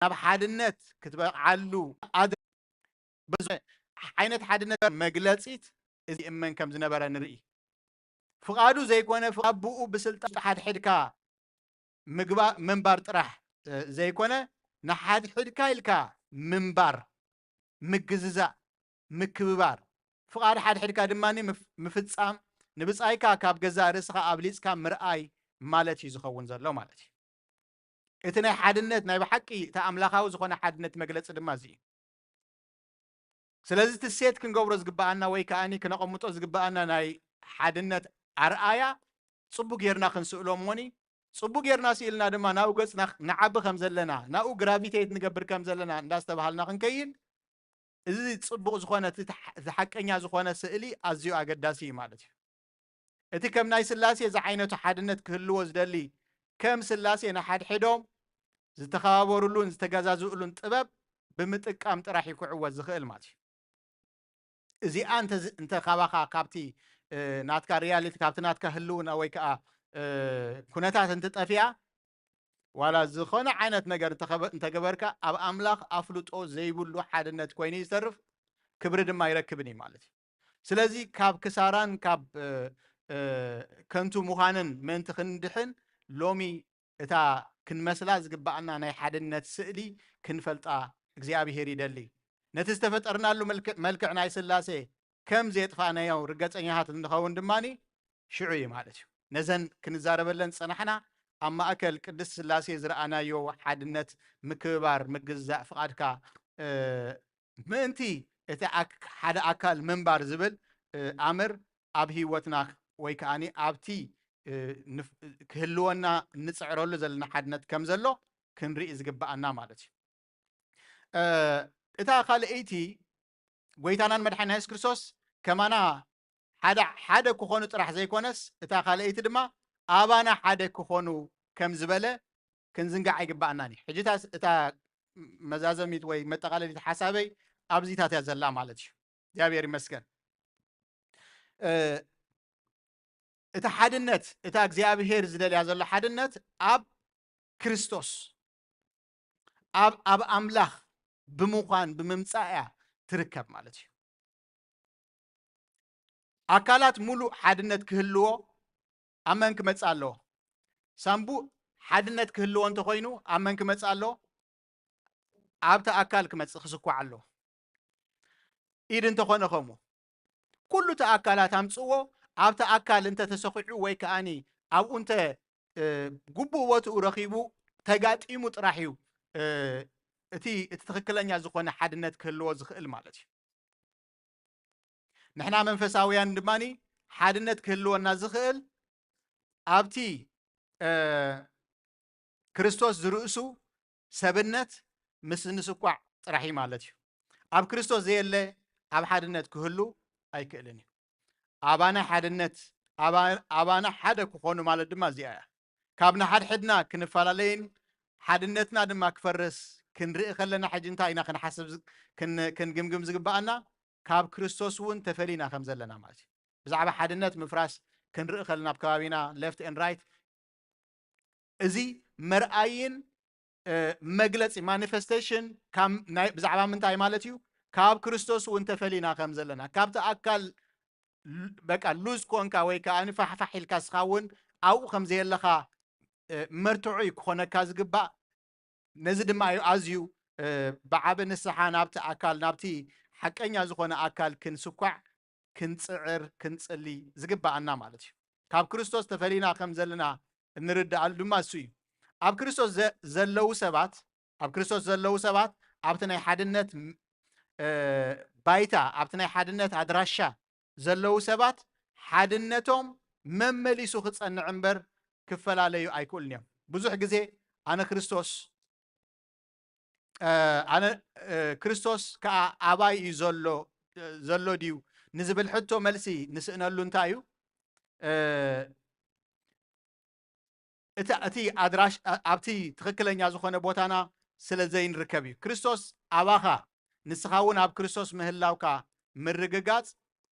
ናብ ሓድነት ክትበቕዓሉ ኣድ-፣ በዚ ዓይነት ሓድነት መግለጺት እዚ እመን ከም ዝነበረ ንርኢ። ፍቓዱ ዘይኮነ ፍቓድ ብኡ ብስልጣን ሓድሕድካ ምግባ-፣ ምንባር ጥራሕ፣ እ፣ ዘይኮነ ንሓድሕድካ ኢልካ ምንባር፣ ምግዝዛእ፣ ምክብባር፣ ፍቓድ ሓድሕድካ ድማ ምፍ-፣ ምፍጻም፣ ንብጻይካ ካብ ገዛእ ርእስኻ ኣብሊጽካ ምርኣይ ማለት እዩ ዝኸውን ዘሎ ማለት እዩ። እቲ ናይ ሓድነት ናይ ብሓቂ እቲ ኣምላኻዊ ዝኾነ ሓድነት መግለጺ ድማ እዚ እዩ። ስለዚ እቲ ሴት ክንገብሮ ዝግብኣና ወይ ከኣኒ ክነቐምጦ ዝግብኣና ናይ ሓድነት ኣርኣያ ጽቡቅ ጌርና ክንስእሎ እሞኒ፣ ጽቡቅ ጌርና ስኢልና ድማ ናብኡ ገጽና ንዓቢ ከም ዘለና፣ ናብኡ ግራቪቴት ንገብር ከም ዘለና እንዳስተባሃልና ክንከይድ፣ እዚ ጽቡቅ ዝኾነ እቲ ተሓ-፣ እቲ ሓቀኛ ዝኾነ ስእሊ ኣዝዩ ኣገዳሲ እዩ ማለት እዩ። እቲ ከም ናይ ስላሴ ዝዓይነቱ ሓድነት ክህልዎ ዝደሊ፣ ከም ስላሴ ንሓድሕዶም ዝተኸባበሩሉን ዝተገዛዝእሉን ጥበብ ብምጥቃም ጥራሕ እዩ ክዕወት ዝኽእል ማለት እዩ። እዚኣ እንተ ዝ-፣ እንተ ካባኻ ካብቲ፣ እ፣ ናትካ ሪያሊቲ፣ ካብቲ ናትካ ህልውና ወይ ከኣ፣ እ፣ ኩነታት እንትጠፍያ፣ ዋላ ዝኾነ ዓይነት ነገር እንተኸበ-፣ እንተገበርካ፣ ኣብ ኣምላኽ ኣፍልጦ ዘይብሉ ሓድነት ኮይኑ እዩ ዝተርፍ፣ ክብሪ ድማ ኣይረክብን እዩ ማለት እዩ። ስለዚ ካብ ክሳራን ካብ፣ እ፣ እ፣ ከንቱ ምዃንን ምእንቲ ክንድሕን፣ ሎሚ እታ ክንመስላ ዝግብኣና ናይ ሓድነት ስእሊ ክንፈልጣ እግዚኣብሄር ይደሊ። ነቲ ዝተፈጠርናሉ መልክዕ፣ መልክዕ ናይ ስላሴ ከም ዘየጥፋእናዮ ርገጸኛታት እንኸውን ድማኒ ሽዑ እዩ ማለት እዩ። ነዘን ክንዛረበለን ዝጸናሕና ኣብ ማእከል ቅድስት ስላሴ ዝረኣናዮ ሓድነት፣ ምክብባር፣ ምግዛእ፣ ፍቓድካ፣ እ፣ ምእንቲ እቲ ኣክ-፣ ሓደ ኣካል ምንባር ዝብል፣ እ፣ ኣምር ኣብ ህይወትና ወይ ከኣኒ ኣብቲ፣ እ፣ ንፍ-፣ ክህልወና እንጽዕረሉ ዘለና ሓድነት ከም ዘሎ ክንርኢ ዝግብኣና ማለት እዩ። እ፣ እታ ካልኣይቲ ጎይታናን መድሓኒና የሱስ ክርስቶስ ከማና ሓደ፣ ሓደ ክኾኑ ጥራሕ ዘይኮነስ፣ እታ ካልኣይቲ ድማ ኣባና ሓደ ክኾኑ ከም ዝበለ ክንዝንጋዕ ኣይግባኣናን እዩ። ሕጂ እታ፣ እታ መዛዘሚት ወይ መጠቓለሊት ሓሳበይ ኣብዚታት እያ ዘላ ማለት እዩ። እግዚኣብሔር ይመስገን። እ፣ እታ ሓድነት፣ እታ እግዚኣብሔር ዝደልያ ዘሎ ሓድነት ኣብ ክርስቶስ፣ ኣብ፣ ኣብ ኣምላኽ ብምዃን፣ ብምምጻእ እያ ትርከብ ማለት እዩ። ኣካላት ሙሉእ ሓድነት ክህልዎ ኣብ መን ክመጽእ ኣለዎ? ሳምቡእ ሓድነት ክህልዎ እንተኾይኑ ኣብ መን ክመጽእ ኣለዎ? ኣብቲ ኣካል ክመጽእ፣ ክስኳዕ ኣለዎ። ኢድ እንተኾነ ከምኡ። ኩሉ እቲ ኣካላት ኣምጽዎ፣ ኣብቲ ኣካል እንተ ተሰኺዑ ወይ ከኣኒ ኣብኡ እንተ፣ እ፣ ግቡእ ቦትኡ ረኺቡ ተጋጢሙ ጥራሕ እዩ፣ እ፣ እቲ፣ እቲ ትኽክለኛ ዝኾነ ሓድነት ክህልዎ ዝኽእል ማለት እዩ። ንሕና መንፈሳውያን ድማኒ ሓድነት ክህልወና ዝኽእል ኣብቲ፣ እ፣ ክርስቶስ ዝርእሱ ሰብነት ምስ ንስኳዕ ጥራሕ እዩ ማለት እዩ። ኣብ ክርስቶስ ዘየለ ኣብ ሓድነት ክህሉ ኣይክእልን እዩ። ኣባና ሓድነት፣ ኣባ-፣ ኣባና ሓደ ክኾኑ ማለት ድማ እዚኣ እያ። ካብ ንሓድሕድና ክንፈላለይን ሓድነትና ድማ ክፈርስ ክንርኢ ከለና፣ ሕጂ እንታይ ኢና ክንሓስብ ዝ-፣ ክን-፣ ክንግምግም ዝግብኣና? ካብ ክርስቶስ እውን ተፈሊና ከም ዘለና ማለት እዩ። ብዛዕባ ሓድነት ምፍራስ ክንርኢ ከለና፣ ኣብ ከባቢና ሌፍት ኤንድ ራይት፣ እዚ መርኣይን፣ እ፣ መግለጺ፣ ማኒፌስቴሽን ካብ ናይ፣ ብዛዕባ ምንታይ ማለት እዩ? ካብ ክርስቶስ እውን ተፈሊና ከም ዘለና፣ ካብቲ ኣካል ል-፣ በቃ ሉዝ ኮንካ ወይ ከኣ ፋሕፋሕ ኢልካ ንስኻ እውን ኣብኡ ከም ዘየለኻ፣ እ፣ መርትዖ እዩ ክኾነካ ዝግባእ። ነዚ ድማ እዩ ኣዝዩ፣ እ፣ ብዓቢ ንስሓ ናብቲ ኣካል፣ ናብቲ ሓቀኛ ዝኾነ ኣካል ክንስኳዕ፣ ክንጽዕር፣ ክንጽሊ ዝግብኣና ማለት እዩ። ካብ ክርስቶስ ተፈሊና ከም ዘለና እንርድኣሉ ድማ እሱ እዩ። ኣብ ክርስቶስ ዘ-፣ ዘለዉ ሰባት፣ ኣብ ክርስቶስ ዘለዉ ሰባት ኣብቲ ናይ ሓድነት ም-፣ እ፣ ባይታ፣ ኣብቲ ናይ ሓድነት ኣድራሻ ዘለዉ ሰባት ሓድነቶም መመሊሱ ክጸንዕ እምበር ክፈላለዩ ኣይክእሉን እዮም። ብዙሕ ግዜ ኣነ ክርስቶስ፣ እ፣ ኣነ፣ እ፣ ክርስቶስ ከኣ ኣባይ እዩ ዘሎ፣ እ፣ ዘሎ ድዩ ንዝብል ሕቶ መልሲ ንስእነሉ እንታይ እዩ? እ፣ እቲ፣ እቲ ኣድራሽ-፣ ኣ-፣ ኣብቲ ትኽክለኛ ዝኾነ ቦታና ስለ ዘይንርከብ እዩ። ክርስቶስ ኣባኻ፣ ንስኻ እውን ኣብ ክርስቶስ ምህላውካ ምርግጋጽ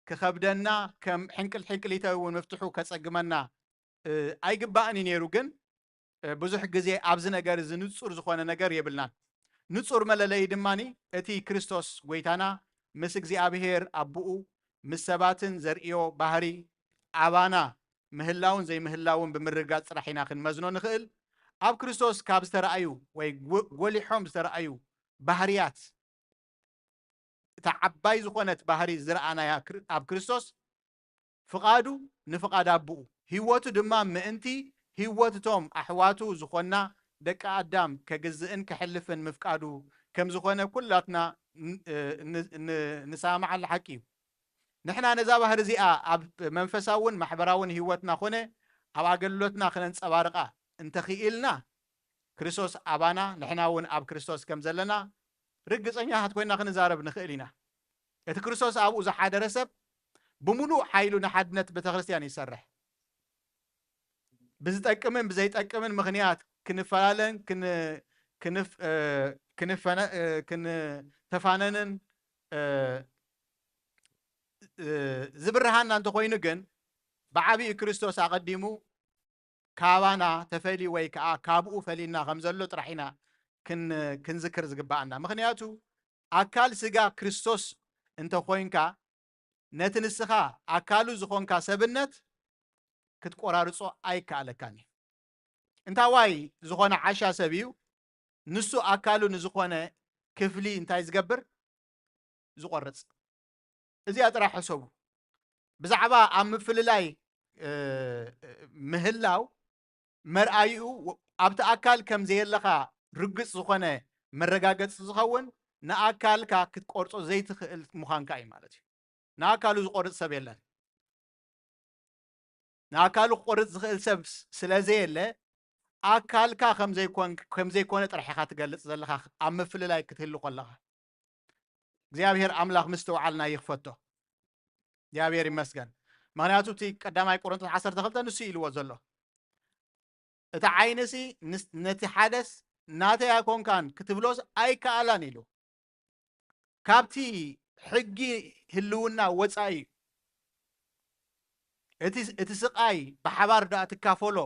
ክኸብደና፣ ከም ሕንቅል ሕንቅሊተ እውን ምፍትሑ ከጸግመና፣ እ፣ ኣይግባእን እዩ ነይሩ። ግን፣ እ፣ ብዙሕ ግዜ ኣብዚ ነገር እዚ ንጹር ዝኾነ ነገር የብልናን። ንጹር መለለዪ ድማ እቲ ክርስቶስ ጎይታና ምስ እግዚኣብሔር ኣቦኡ ምስ ሰባትን ዘርእዮ ባህሪ ኣባና ምህላውን ዘይምህላውን ብምርግጋጽ ጥራሕ ኢና ክንመዝኖ ንኽእል። ኣብ ክርስቶስ ካብ ዝተረኣዩ ወይ ጎ- ጎሊሖም ዝተረኣዩ ባህርያት እታ ዓባይ ዝኾነት ባህሪ ዝረኣናያ ክር- ኣብ ክርስቶስ ፍቓዱ ንፍቓድ ኣቦኡ ህይወቱ ድማ ምእንቲ ህይወት እቶም ኣሕዋቱ ዝኾና ደቂ ኣዳም ከግዝእን ከሕልፍን ምፍቃዱ ከም ዝኾነ ኩላትና ን- እ- ን- ን- ንሰማማዓሉ ሓቂ እዩ። ንሕና ነዛ ባህሪ እዚኣ ኣብ መንፈሳውን ማሕበራውን ህይወትና ኮነ ኣብ ኣገልግሎትና ክነንጸባርቓ እንተኽኢልና ክርስቶስ ኣባና ንሕና እውን ኣብ ክርስቶስ ከም ዘለና ርግጸኛታት ኮይና ክንዛረብ ንኽእል ኢና። እቲ ክርስቶስ ኣብኡ ዝሓደረ ሰብ ብምሉእ ሓይሉ ንሓድነት ቤተክርስትያን ይሰርሕ። ብዝጠቅምን ብዘይጠቅምን ምኽንያት ክንፈላለን ክን- ክንፍ- እ፣ ክንፈነ- እ፣ ክንተፋነንን እ፣ እ፣ ዝብርሃና እንተኾይኑ ግን ብዓብዩ ክርስቶስ ኣቐዲሙ ካባና ተፈልዩ ወይ ከዓ ካብኡ ፈሊና ከም ዘሎ ጥራሕ ኢና ክን- ክንዝክር ዝግባኣና። ምኽንያቱ ኣካል ስጋ ክርስቶስ እንተኾይንካ ነቲ ንስኻ ኣካሉ ዝኾንካ ሰብነት ክትቆራርጾ ኣይከኣለካን እዩ። እንታዋይ ዝኾነ ዓሻ ሰብ እዩ ንሱ ኣካሉ ንዝኾነ ክፍሊ እንታይ ዝገብር ዝቆርጽ። እዚኣ ጥራሕ ሕሰቡ። ብዛዕባ ኣብ ምፍልላይ እ፣ ምህላው መርኣይኡ ኣብቲ ኣካል ከም ዘየለኻ ርግጽ ዝኾነ መረጋገጺ ዝኸውን ንኣካልካ ክትቆርጾ ዘይትኽእል ምዃንካ እዩ ማለት እዩ። ንኣካሉ ዝቆርጽ ሰብ የለን። ንኣካሉ ክቆርጽ ዝኽእል ሰብ ስ- ስለ ዘየለ ኣካልካ ከም ዘይኮን ከም ዘይኮነ ጥራሕ ኢኻ ትገልጽ ዘለኻ ኣብ ምፍልላይ ክትህሉ ከለኻ እግዚኣብሔር ኣምላኽ ምስትውዓልና ይኽፈቶ። እግዚኣብሔር ይመስገን። ምኽንያቱ እቲ ቀዳማይ ቆሮንቶስ ዓሰርተ ክልተ ንሱ ኢልዎ ዘሎ እቲ ዓይንሲ ንስ- ነቲ ሓደስ ናተይ ኣይኮንካን ክትብሎስ ኣይከኣላን ኢሉ ካብቲ ሕጊ ህልውና ወፃኢ እዩ። እቲ እቲ ስቃይ ብሓባር ደኣ ትካፈሎ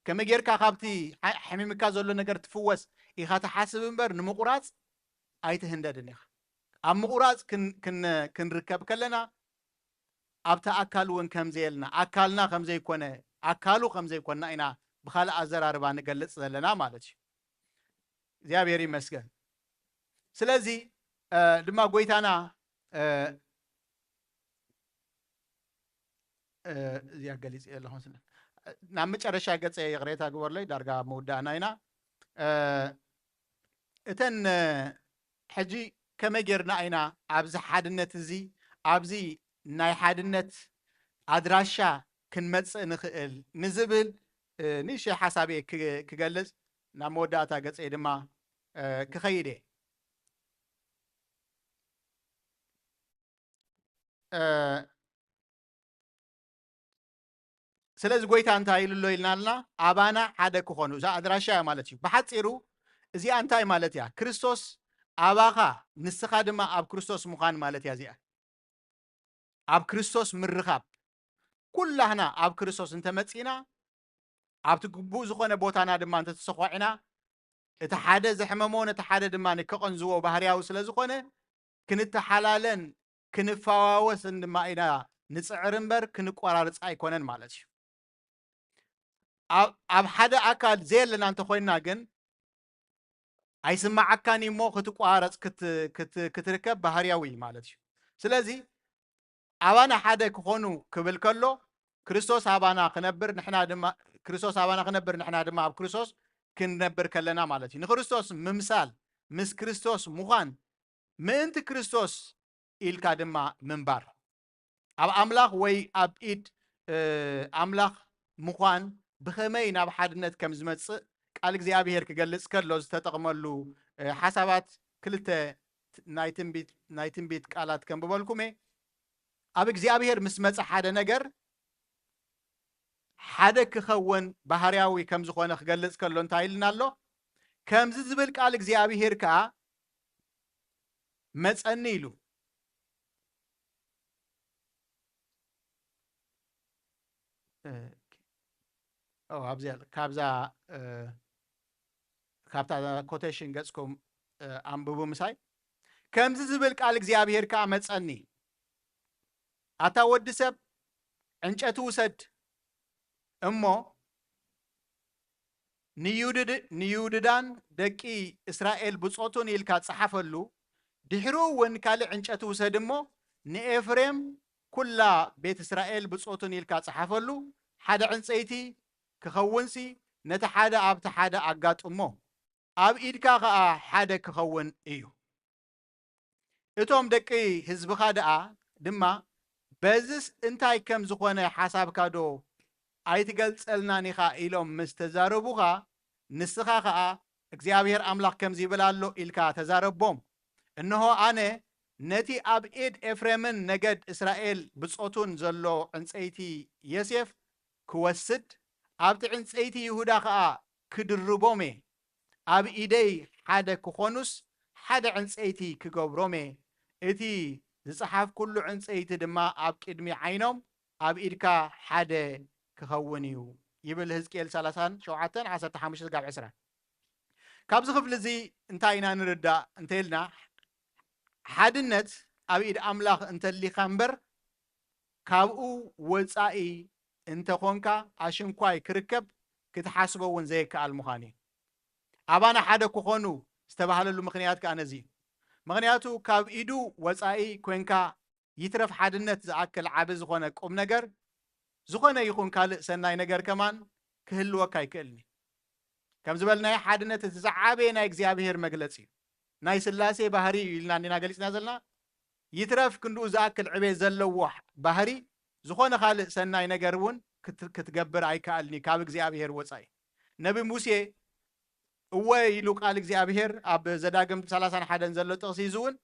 ከመይ ጌርካ ካብቲ ሓ- ሓሚምካ ዘሎ ነገር ትፍወስ ኢኻ ትሓስብ እምበር ንምቁራፅ ኣይትህንደድን ኢኻ። ኣብ ምቁራፅ ክን- ክን- ክንርከብ ከለና ኣብቲ ኣካል እውን ከም ዘየልና ኣካልና ከም ዘይኮነ ኣካሉ ከም ዘይኮንና ኢና ብካልእ ኣዘራርባ ንገልፅ ዘለና ማለት እዩ። እግዚኣብሔር ይመስገን። ስለዚ እ፣ ድማ ጎይታና እ፣ እ፣ እዚኣ ገሊፅ ኣለኹ ስለ ናብ መጨረሻ ገፀ ይቕሬታ ግበርለይ ዳርጋ ምውዳእና ኢና። እ፣ እተን እ፣ ሕጂ ከመይ ጌርና ኢና ኣብዚ ሓድነት እዚ ኣብዚ ናይ ሓድነት ኣድራሻ ክንመፅእ ንኽእል ንዝብል እ፣ ንእሽተይ ሓሳብ እየ ክ- ክገልፅ ናብ መወዳእታ ገፀይ ድማ እ፣ ክኸይድ እየ። እ፣ ስለዚ ጎይታ እንታይ ኢሉ ኣሎ ኢልና ኣለና ኣባና ሓደ ክኾኑ እዛ ኣድራሻ እያ ማለት እዩ። ብሓፂሩ እዚኣ እንታይ ማለት እያ? ክርስቶስ ኣባኻ ንስኻ ድማ ኣብ ክርስቶስ ምዃን ማለት እያ እዚኣ። ኣብ ክርስቶስ ምርኻብ ኩላህና ኣብ ክርስቶስ እንተመፂና ኣብቲ ግቡእ ዝኾነ ቦታና ድማ እንተተሰኳዕና እቲ ሓደ ዘሕመሞ ነቲ ሓደ ድማ ንከቐንዝዎ ባህርያዊ ስለ ዝኾነ ክንተሓላለን ክንፈዋወስን ድማ ኢና ንፅዕር እምበር ክንቆራርፅ ኣይኮነን ማለት እዩ። ኣብ ሓደ ኣካል ዘየለና እንተኮይንና ግን ኣይስማዓካን እሞ ክትቋረፅ ክትርከብ ባህርያዊ እዩ ማለት እዩ። ስለዚ ኣባና ሓደ ክኾኑ ክብል ከሎ ክርስቶስ ኣባና ክነብር ንሕና ድማ ክርስቶስ ኣባና ክነብር ንሕና ድማ ኣብ ክርስቶስ ክንነብር ከለና ማለት እዩ። ንክርስቶስ ምምሳል ምስ ክርስቶስ ምዃን ምእንቲ ክርስቶስ ኢልካ ድማ ምንባር ኣብ ኣምላኽ ወይ ኣብ ኢድ ኣምላኽ ምዃን ብኸመይ ናብ ሓድነት ከም ዝመጽእ ቃል እግዚኣብሔር ክገልጽ ከሎ ዝተጠቕመሉ ሓሳባት ክልተ ናይ ትንቢት ቃላት ከንብበልኩም እየ። ኣብ እግዚኣብሔር ምስ መጸ ሓደ ነገር ሓደ ክኸውን ባህርያዊ ከም ዝኾነ ክገልጽ ከሎ እንታይ ኢልና ኣሎ? ከምዚ ዝብል ቃል እግዚኣብሔር ከኣ መጸኒ ኢሉ። ኣብዚኣ ካብዛ ካብታ ኮቴሽን ገጽኩም እ፣ ኣንብቡ ምሳይ። ከምዚ ዝብል ቃል እግዚኣብሔር ከኣ መጸኒ፣ ኣታ ወዲ ሰብ፣ ዕንጨቲ ውሰድ እሞ ንዩድድ-፣ ንዩድዳን ደቂ እስራኤል ብጾቱን ኢልካ ጸሓፈሉ። ድሕሩ እውን ካልእ ዕንጨቲ ውሰድ እሞ ንኤፍሬም ኩላ ቤት እስራኤል ብጾቱን ኢልካ ጸሓፈሉ። ሓደ ዕንጸይቲ ክኸውንሲ ነቲ ሓደ ኣብቲ ሓደ ኣጋጥሞ፣ ኣብ ኢድካ ኸኣ ሓደ ክኸውን እዩ። እቶም ደቂ ህዝብኻ ደኣ ድማ፣ በዝስ እንታይ ከም ዝኾነ ሓሳብካ ዶ ኣይትገልጸልናን ኢኻ? ኢሎም ምስ ተዛረቡኻ፣ ንስኻ ኸኣ፣ እግዚኣብሔር ኣምላኽ ከምዚ ይብል ኣሎ ኢልካ ተዛረቦም። እንሆ፣ ኣነ ነቲ ኣብ ኢድ ኤፍሬምን ነገድ እስራኤል ብጾቱን ዘሎ ዕንጸይቲ የሴፍ ክወስድ፣ ኣብቲ ዕንጸይቲ ይሁዳ ኸኣ ክድርቦም እየ። ኣብ ኢደይ ሓደ ክኾኑስ ሓደ ዕንጸይቲ ክገብሮም እየ። እቲ ዝጸሓፍኩሉ ዕንጸይቲ ድማ ኣብ ቅድሚ ዓይኖም ኣብ ኢድካ ሓደ ክኸውን እዩ፣ ይብል ህዝቅኤል ሠላሳን ሸውዓተን ዓሰርተ ሓሙሽተ ስጋብ ዕስራ። ካብዚ ክፍሊ እዚ እንታይ ኢና ንርዳእ እንተኢልና፣ ሓድነት ኣብ ኢድ ኣምላኽ እንተሊኻ እምበር፣ ካብኡ ወጻኢ እንተኾንካ ኣሽንኳይ ክርከብ ክትሓስቦ እውን ዘይከኣል ምዃኑ እዩ። ኣባና ሓደ ክኾኑ ዝተባህለሉ ምኽንያት ከኣ ነዚ እዩ። ምኽንያቱ ካብ ኢዱ ወጻኢ ኮንካ ይትረፍ ሓድነት ዝኣክል ዓቢ ዝኾነ ቁም ነገር፣ ዝኾነ ይኹን ካልእ ሰናይ ነገር ከማን ክህልወካ ኣይክእልን እዩ። ከም ዝበልናዮ ሓድነት እቲ ዝዓበየ ናይ እግዚኣብሔር መግለጺ እዩ። ናይ ሥላሴ ባህሪ እዩ ኢልና እንዲና ገሊጽና ዘለና። ይትረፍ ክንድኡ ዝኣክል ዕቤት ዘለዎ ባህሪ ዝኾነ ካልእ ሰናይ ነገር እውን ክት-፣ ክትገብር ኣይከኣልን እዩ ካብ እግዚኣብሔር ወጻኢ። ነቢ ሙሴ እወ ኢሉ ቃል እግዚኣብሔር ኣብ ዘዳግም ሠላሳን ሓደን ዘሎ ጥቕሲ እዚ እውን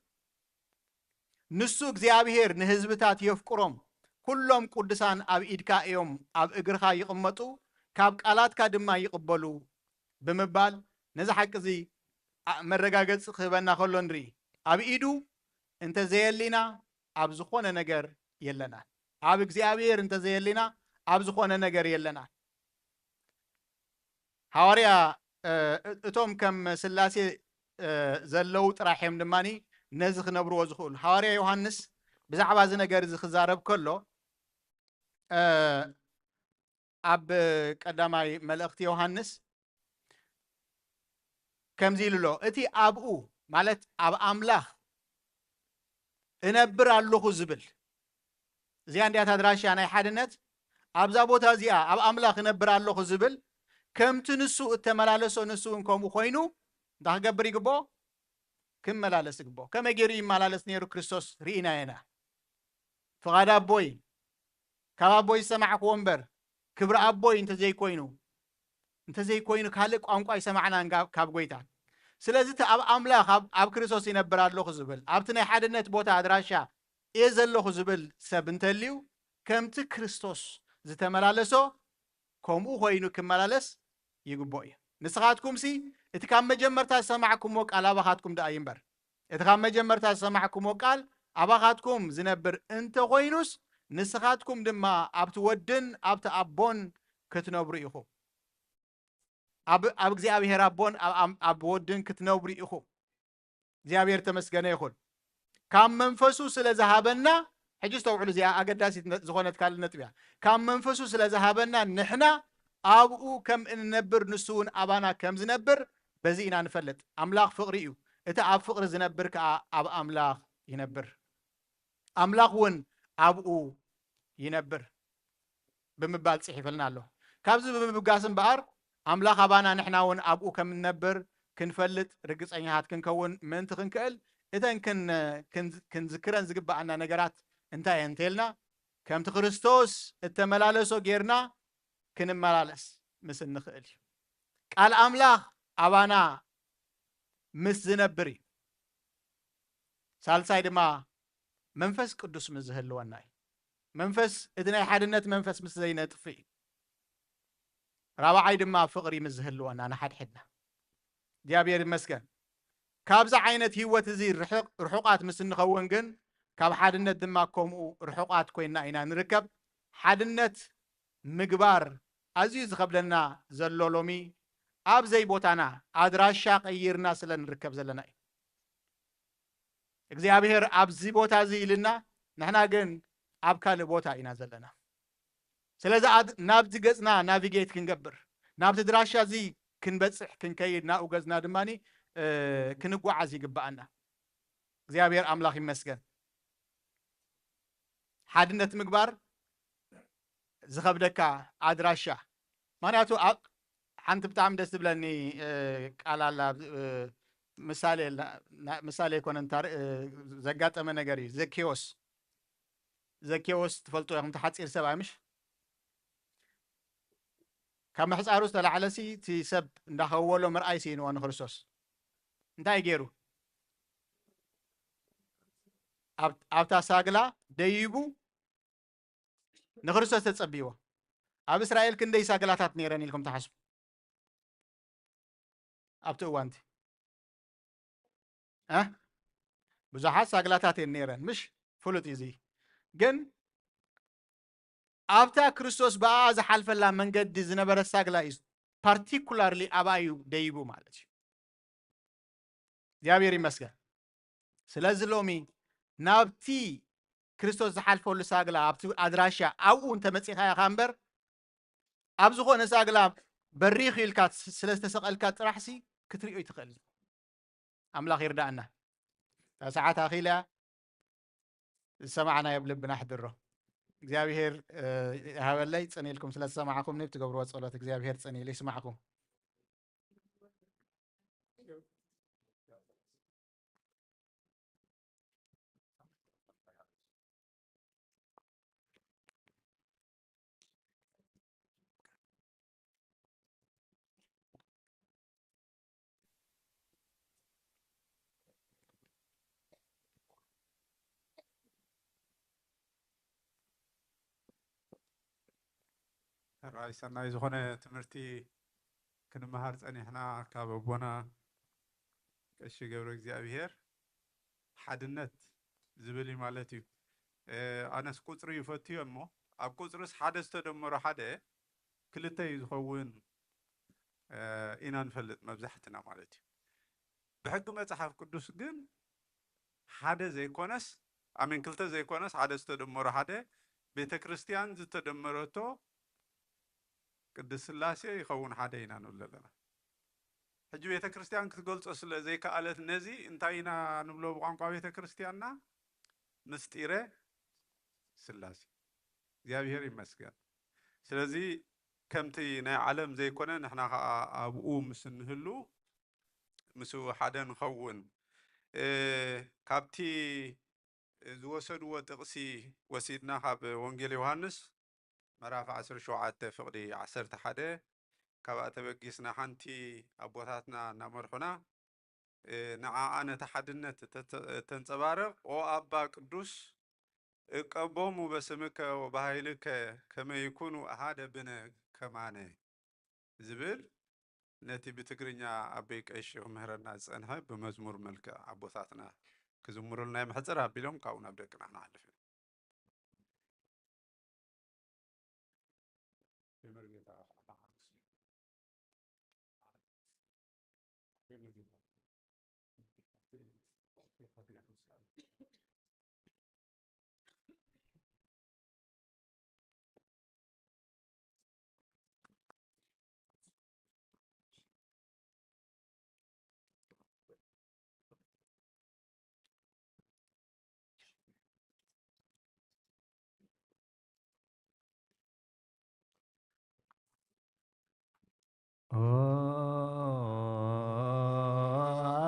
ንሱ እግዚኣብሔር ንህዝብታት የፍቅሮም፣ ኩሎም ቅዱሳን ኣብ ኢድካ እዮም፣ ኣብ እግርኻ ይቕመጡ፣ ካብ ቃላትካ ድማ ይቕበሉ ብምባል ነዚ ሓቂ እዚ ኣ-፣ መረጋገጺ ክህበና ከሎ ንርኢ። ኣብ ኢዱ እንተዘየሊና ኣብ ዝኾነ ነገር የለናን። ኣብ እግዚኣብሔር እንተዘየሊና ኣብ ዝኾነ ነገር የለናን። ሃዋርያ፣ እ፣ እቶም ከም ሥላሴ፣ እ፣ ዘለዉ ጥራሕ እዮም ድማኒ ነዚ ክነብርዎ ዝኽእሉ። ሃዋርያ ዮሃንስ ብዛዕባ እዚ ነገር እዚ ክዛረብ ከሎ፣ እ፣ ኣብ ቀዳማይ መልእኽቲ ዮሃንስ ከምዚ ኢሉ ኣሎ፣ እቲ ኣብኡ፣ ማለት ኣብ ኣምላኽ እነብር ኣለኹ ዝብል፣ እዚኣ እንዲያት ኣድራሻ ናይ ሓድነት፣ ኣብዛ ቦታ እዚኣ ኣብ ኣምላኽ እነብር ኣለኹ ዝብል፣ ከምቲ ንሱ እተመላለሶ ንሱ እውን ከምኡ ኮይኑ እንታይ ክገብር ይግብኦ? ክመላለስ ይግብኦ። ከመይ ገይሩ ይመላለስ ነይሩ ክርስቶስ ርኢና ኢና። ፍቓድ ኣቦይ፣ ካብ ኣቦይ ዝሰማዕክዎ እምበር፣ ክብሪ ኣቦይ እንተዘይኮይኑ፣ እንተዘይኮይኑ ካልእ ቋንቋ ኣይሰማዕናን ካብ፣ ካብ ጐይታ። ስለዚ እቲ ኣብ ኣምላኽ፣ ኣብ፣ ኣብ ክርስቶስ ይነብር ኣለኹ ዝብል፣ ኣብቲ ናይ ሓድነት ቦታ ኣድራሻ እየ ዘለኹ ዝብል ሰብ እንተልዩ፣ ከምቲ ክርስቶስ ዝተመላለሶ ከምኡ ኮይኑ ክመላለስ ይግብኦ እዩ። ንስኻትኩምሲ እቲ ካብ መጀመርታ ዝሰማዕኩምዎ ቃል ኣባኻትኩም ደኣ እዩ እምበር፣ እቲ ካብ መጀመርታ ዝሰማዕኩምዎ ቃል ኣባኻትኩም ዝነብር እንተኾይኑስ፣ ንስኻትኩም ድማ ኣብቲ ወድን ኣብቲ ኣቦን ክትነብሩ ኢኹም። ኣብ፣ ኣብ እግዚኣብሔር ኣቦን ኣብ፣ ኣብ፣ ኣብ ወድን ክትነብሩ ኢኹም። እግዚኣብሔር ተመስገነ ይኹን። ካብ መንፈሱ ስለ ዝሃበና፣ ሕጂ ዝተውዕሉ፣ እዚኣ ኣገዳሲት ነ-፣ ዝኾነት ካልእ ነጥቢ እያ። ካብ መንፈሱ ስለ ዝሃበና፣ ንሕና ኣብኡ ከም እንነብር፣ ንሱ እውን ኣባና ከም ዝነብር በዚ ኢና ንፈልጥ። ኣምላኽ ፍቕሪ እዩ። እቲ ኣብ ፍቕሪ ዝነብር ከኣ ኣብ ኣምላኽ ይነብር፣ ኣምላኽ እውን ኣብኡ ይነብር ብምባል ጽሒፍልና ኣሎ። ካብዚ ብምብጋስ እምበኣር፣ ኣምላኽ ኣባና ንሕና እውን ኣብኡ ከም እንነብር ክንፈልጥ ርግጸኛታት ክንከውን ምእንቲ ክንክእል፣ እተን ክን-፣ ክን-፣ ክንዝክረን ዝግብኣና ነገራት እንታይ እየን እንተኢልና፣ ከምቲ ክርስቶስ እተመላለሶ ጌርና ክንመላለስ ምስ እንኽእል እዩ። ቃል ኣምላኽ ኣባና ምስ ዝነብር እዩ። ሳልሳይ ድማ መንፈስ ቅዱስ ምስ ዝህልወና እዩ። መንፈስ፣ እቲ ናይ ሓድነት መንፈስ ምስ ዘይነጥፍእ እዩ። ራብዓይ ድማ ፍቕሪ ምስ ዝህልወና ንሓድሕድና። እግዚኣብሔር ይመስገን። ካብዚ ዓይነት ህይወት እዚ ርሕቕ-፣ ርሑቓት ምስ እንኸውን ግን፣ ካብ ሓድነት ድማ ከምኡ ርሑቓት ኮይንና ኢና ንርከብ። ሓድነት ምግባር ኣዝዩ ዝኸብደና ዘሎ ሎሚ፣ ኣብ ዘይቦታና ኣድራሻ ቀይርና ስለ ንርከብ ዘለና እዩ። እግዚኣብሔር ኣብዚ ቦታ እዚ ኢልና፣ ንሕና ግን ኣብ ካልእ ቦታ ኢና ዘለና። ስለዚ ኣድ-፣ ናብዚ ገጽና ናቪጌት ክንገብር፣ ናብቲ ድራሻ እዚ ክንበጽሕ ክንከይድ፣ ናብኡ ገጽና ድማ ክንጓዓዝ ይግብኣና። እግዚኣብሔር ኣምላኽ ይመስገን። ሓድነት ምግባር ዝኸብደካ ኣድራሻ። ምኽንያቱ ኣብ ሓንቲ ብጣዕሚ ደስ ዝብለኒ ቃል ኣላ፣ ምሳሌ፣ ምሳሌ ኣይኮነን፣ ዘጋጠመ ነገር እዩ። ዘኬዎስ፣ ዘኬዎስ ትፈልጡ ኢኹም፣ እቲ ሓፂር ሰብኣይ ምሽ? ካብ ምሕፃሩ ዝተላዕለሲ እቲ ሰብ እንዳኸወሎ ምርኣይ ስኢንዎ ንክርስቶስ። እንታይ ገይሩ? ኣብታ ሳግላ ደይቡ ንክርስቶስ ተጸብይዎ። ኣብ እስራኤል ክንደይ ሳግላታት ነይረን ኢልኩም ትሓስቡ? ኣብቲ እዋንቲ እ ብዙሓት ሳግላታት እየን ነይረን፣ ምሽ? ፍሉጥ እዩ እዚ። ግን ኣብታ ክርስቶስ ብኣ ዝሓልፈላ መንገዲ ዝነበረ ሳግላ እዩ ፓርቲኩላርሊ ኣብኣ እዩ ደይቡ ማለት እዩ። እግዚኣብሔር ይመስገን። ስለዚ ሎሚ ናብቲ ክርስቶስ ዝሓልፈሉ ሳግላ ኣብቲ ኣድራሻ ኣብኡ እንተመጺኻ ኢኻ እምበር ኣብ ዝኾነ ሳግላ በሪኽ ኢልካ ስለ ዝተሰቐልካ ጥራሕሲ ክትሪኦ ይትኽእል። ኣምላኽ ይርዳእና። እታ ሰዓት ኣኺላ ዝሰማዕናዮ ኣብ ልብና ኣሕድሮ። እግዚኣብሔር ይሃበለይ። ጽን ኢልኩም ስለ ዝሰማዕኩምኒ ብትገብርዎ ጸሎት እግዚኣብሔር ጽን ኢሉ ይስማዕኩም። ራይ ሰናይ ዝኾነ ትምህርቲ ክንመሃር ጸኒሕና ካብ ኣቦና ቀሺ ገብረ እግዚኣብሔር። ሓድነት ዝብል እዩ ማለት እዩ። ኣነስ ቁፅሪ ይፈትዮ እሞ ኣብ ቁፅርስ ሓደ ዝተደመሮ ሓደ ክልተ እዩ ዝኸውን ኢና ንፈልጥ መብዛሕትና ማለት እዩ። ብሕጊ መፅሓፍ ቅዱስ ግን ሓደ ዘይኮነስ ኣሜን ክልተ ዘይኮነስ ሓደ ዝተደመሮ ሓደ ቤተ ክርስቲያን ዝተደመረቶ ቅድስት ስላሴ ይኸውን ሓደ ኢና ንብል ዘለና። ሕጂ ቤተ ክርስቲያን ክትገልጾ ስለ ዘይከኣለት ነዚ እንታይ ኢና ንብሎ ብቋንቋ ቤተ ክርስቲያንና? ምስጢረ ስላሴ። እግዚኣብሔር ይመስገን። ስለዚ ከምቲ ናይ ዓለም ዘይኮነ ንሕና ኸዓ ኣብኡ ምስ እንህሉ ምስኡ ሓደ ንኸውን። ካብቲ ዝወሰድዎ ጥቕሲ ወሲድና ካብ ወንጌል ዮሃንስ ምዕራፍ ዓሰርተ ሸውዓተ ፍቕዲ ዓሰርተ ሓደ ካብኣ ተበጊስና ሓንቲ ኣቦታትና እናመርሑና ንዓኣ ነቲ ሓድነት ተንጸባርቕ። ኦ ኣባ ቅዱስ እቀቦሙ በስምከ ወበሃይልከ ከመ ይኩኑ ኣሃደ ብነ ከማነ ዝብል ነቲ ብትግርኛ ኣበይ ቀሺ ክምህረና ዝጸንሐ ብመዝሙር መልክዕ ኣቦታትና ክዝምሩልና ይምሕጽር ኣቢሎም ካብኡ ናብ ደቅና ክንሓልፍ ኢና።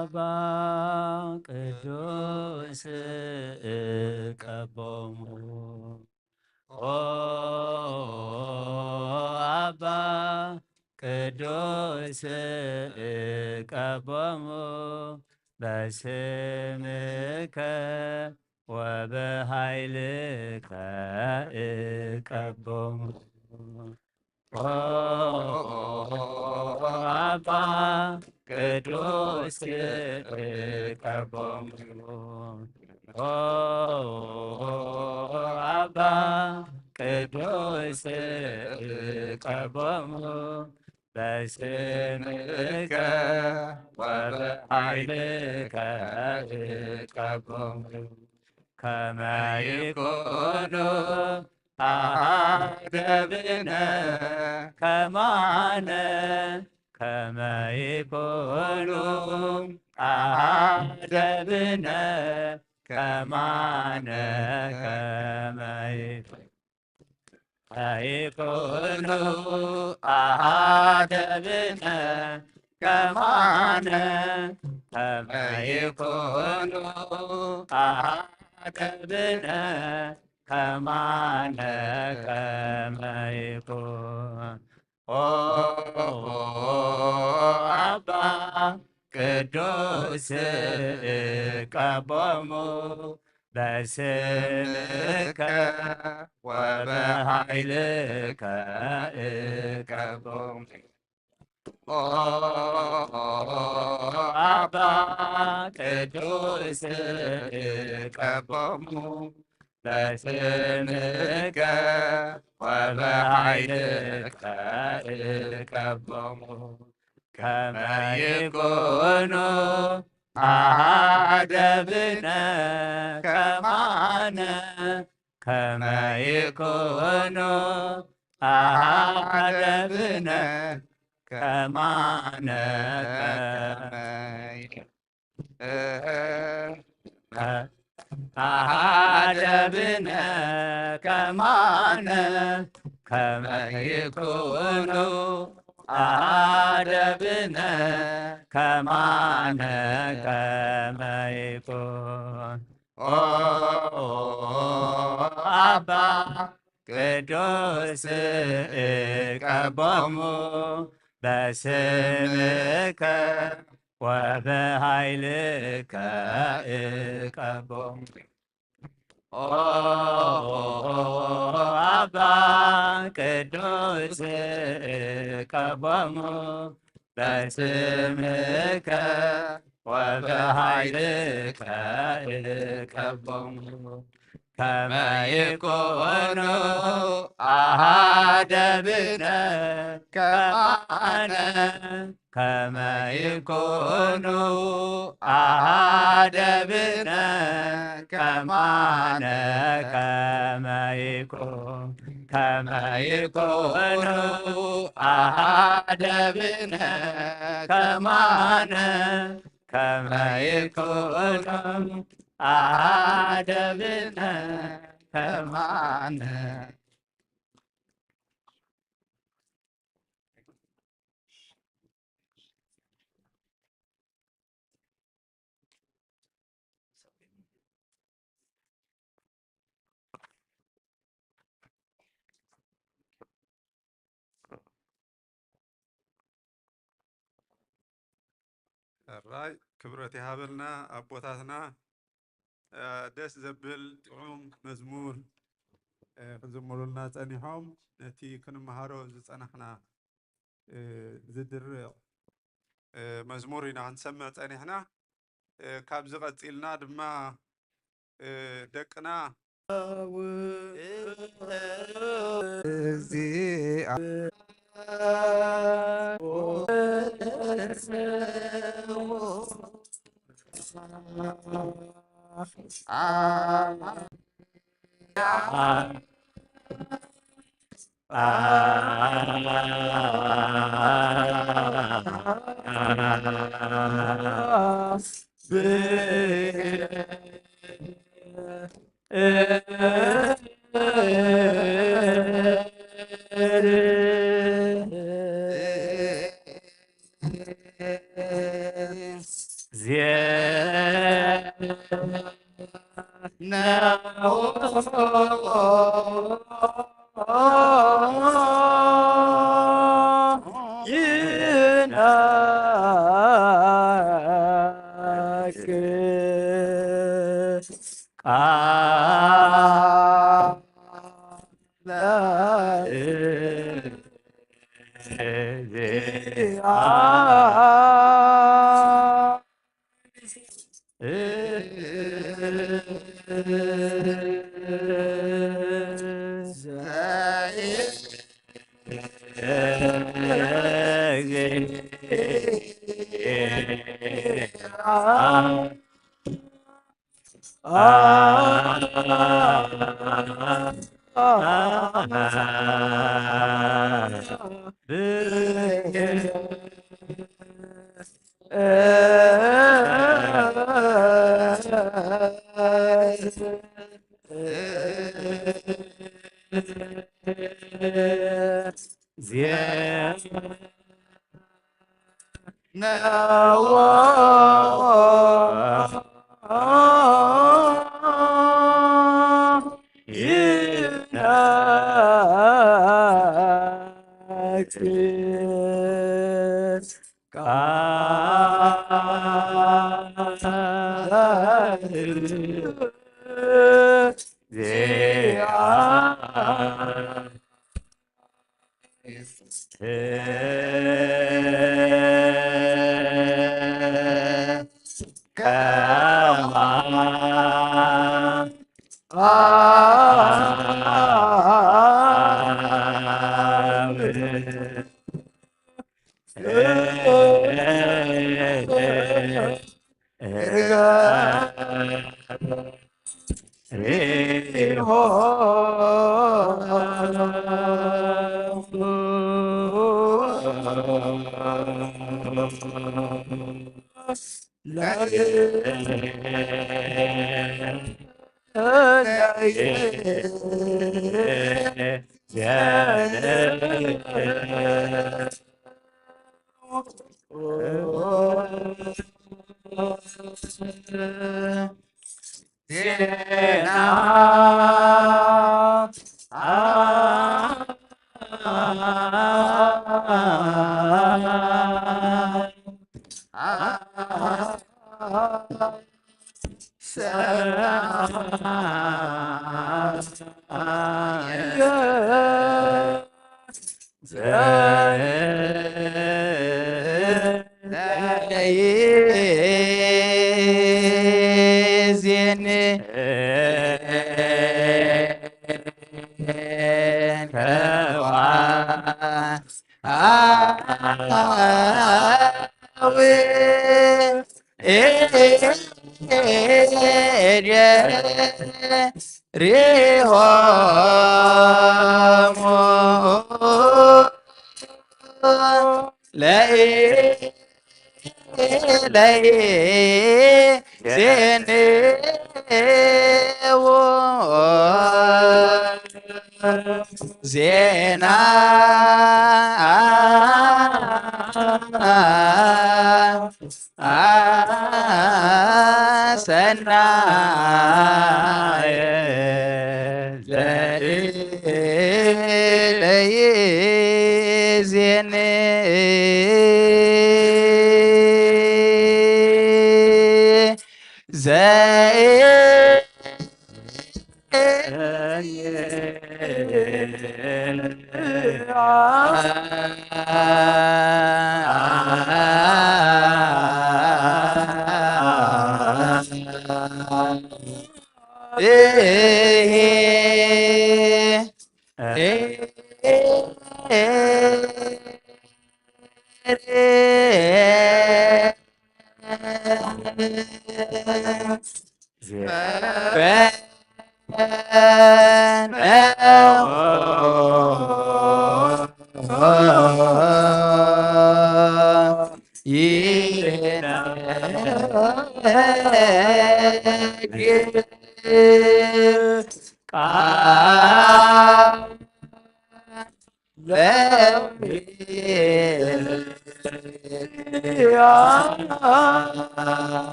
ኦባ ቅዱስ እቀቦሙ። ኦ ኣባ ቅዱስ እቀቦሙ በስምከ ወበሃይልከ እቀቦሙ። ኦ ኣባ ቅዱስ እቀቦሙ። ኦ ኣባ ቅዱስ እቀቦሙ። በስምከ ወበኃይልከ እቀቦሙ ከመ ይኩኑ አሃደብነ ከማነ ከመ ይኩኑ አሃደብነ ከማነ ከመ ይኩኑ አሃደብነ ከማነ ከመ ይኩኑ አሃደብነ ከማነ ከመ ይኩኑ ኦ አባ ቅዱስ እቀቦሙ በስምከ ወበኃይልከ እቀቦሙ ኦ አባ ቅዱስ እቀቦሙ በስምከ ወበኃይልከ እቀቦሙ ከመ ይኩኑ አሃደብነ ከማነ ከመ ይኩኑ አሃደብነ ከማነ ከመ አሃደብነ ከማነ ከመ ይኩኑ አሃደብነ ከማነ ከመ ይኩኑ ኦ አባ ቅዱስ እቀቦሙ በስምከ ወበኃይልከ እቀቦሙ ኦ አባ ቅዱስ እቀቦሙ በስምከ ወበኃይልከ እቀቦሙ ከመ ይኩኑ አሃደብነ ከማነ ከመ ይኩኑ አሃደብነ ከማነ ከመ ይኩኑ ከመ ይኩኑ አሃደብነ ከማነ ከመ ይኩኑ አሃደብነ ከማነ ሕራይ ክብረት ይሃበልና ኣቦታትና። ደስ ዘብል ጥዑም መዝሙር ክዝምሩልና ጸኒሖም፣ ነቲ ክንመሃሮ ዝጸናሕና ዝድርቕ መዝሙር ኢና ክንሰምዕ ጸኒሕና። ካብዚ ቀጺልና ድማ ደቅና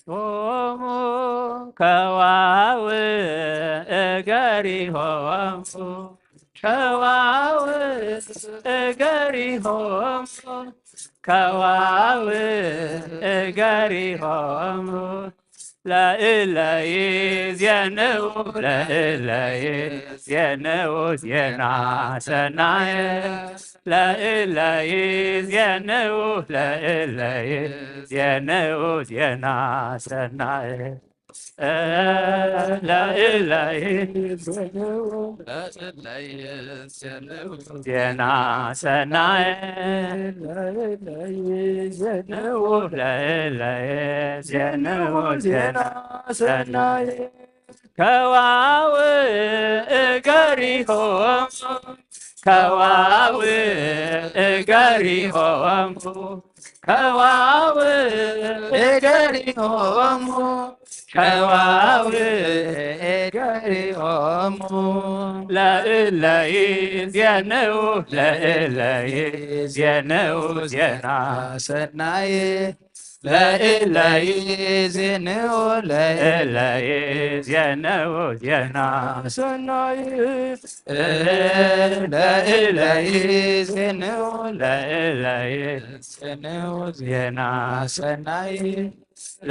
ሆሙ ከዋው እገሪሆሙ ከዋው እገሪሆሙ ከዋው እገሪሆሙ ለእለይ ዜንኡ ለእለይ ዜንኡ ዜና ሰናየ ለእለይ ዜንኡ ለእለይ ዜንኡ ዜና ሰናየ ለእለይ ዜንኡ ዜና ሰናየ ለእለይ ዜንኡ ለእለይ ዜንኡ ዜና ሰናየ ከዋው እገሪሆም ከዋው እገሪሆም ከዋው እገሪሆም ከዋው እገሪሆም ለእለይ ዜንኡ ለእለይ ዜንኡ ዜና ሰናይ ለእለይ ዜንኡ ለእለይ ዜንኡ ዜና ሰናይ ለእለይ ዜንኡ ለእለይ ዜንኡ ዜና ሰናይ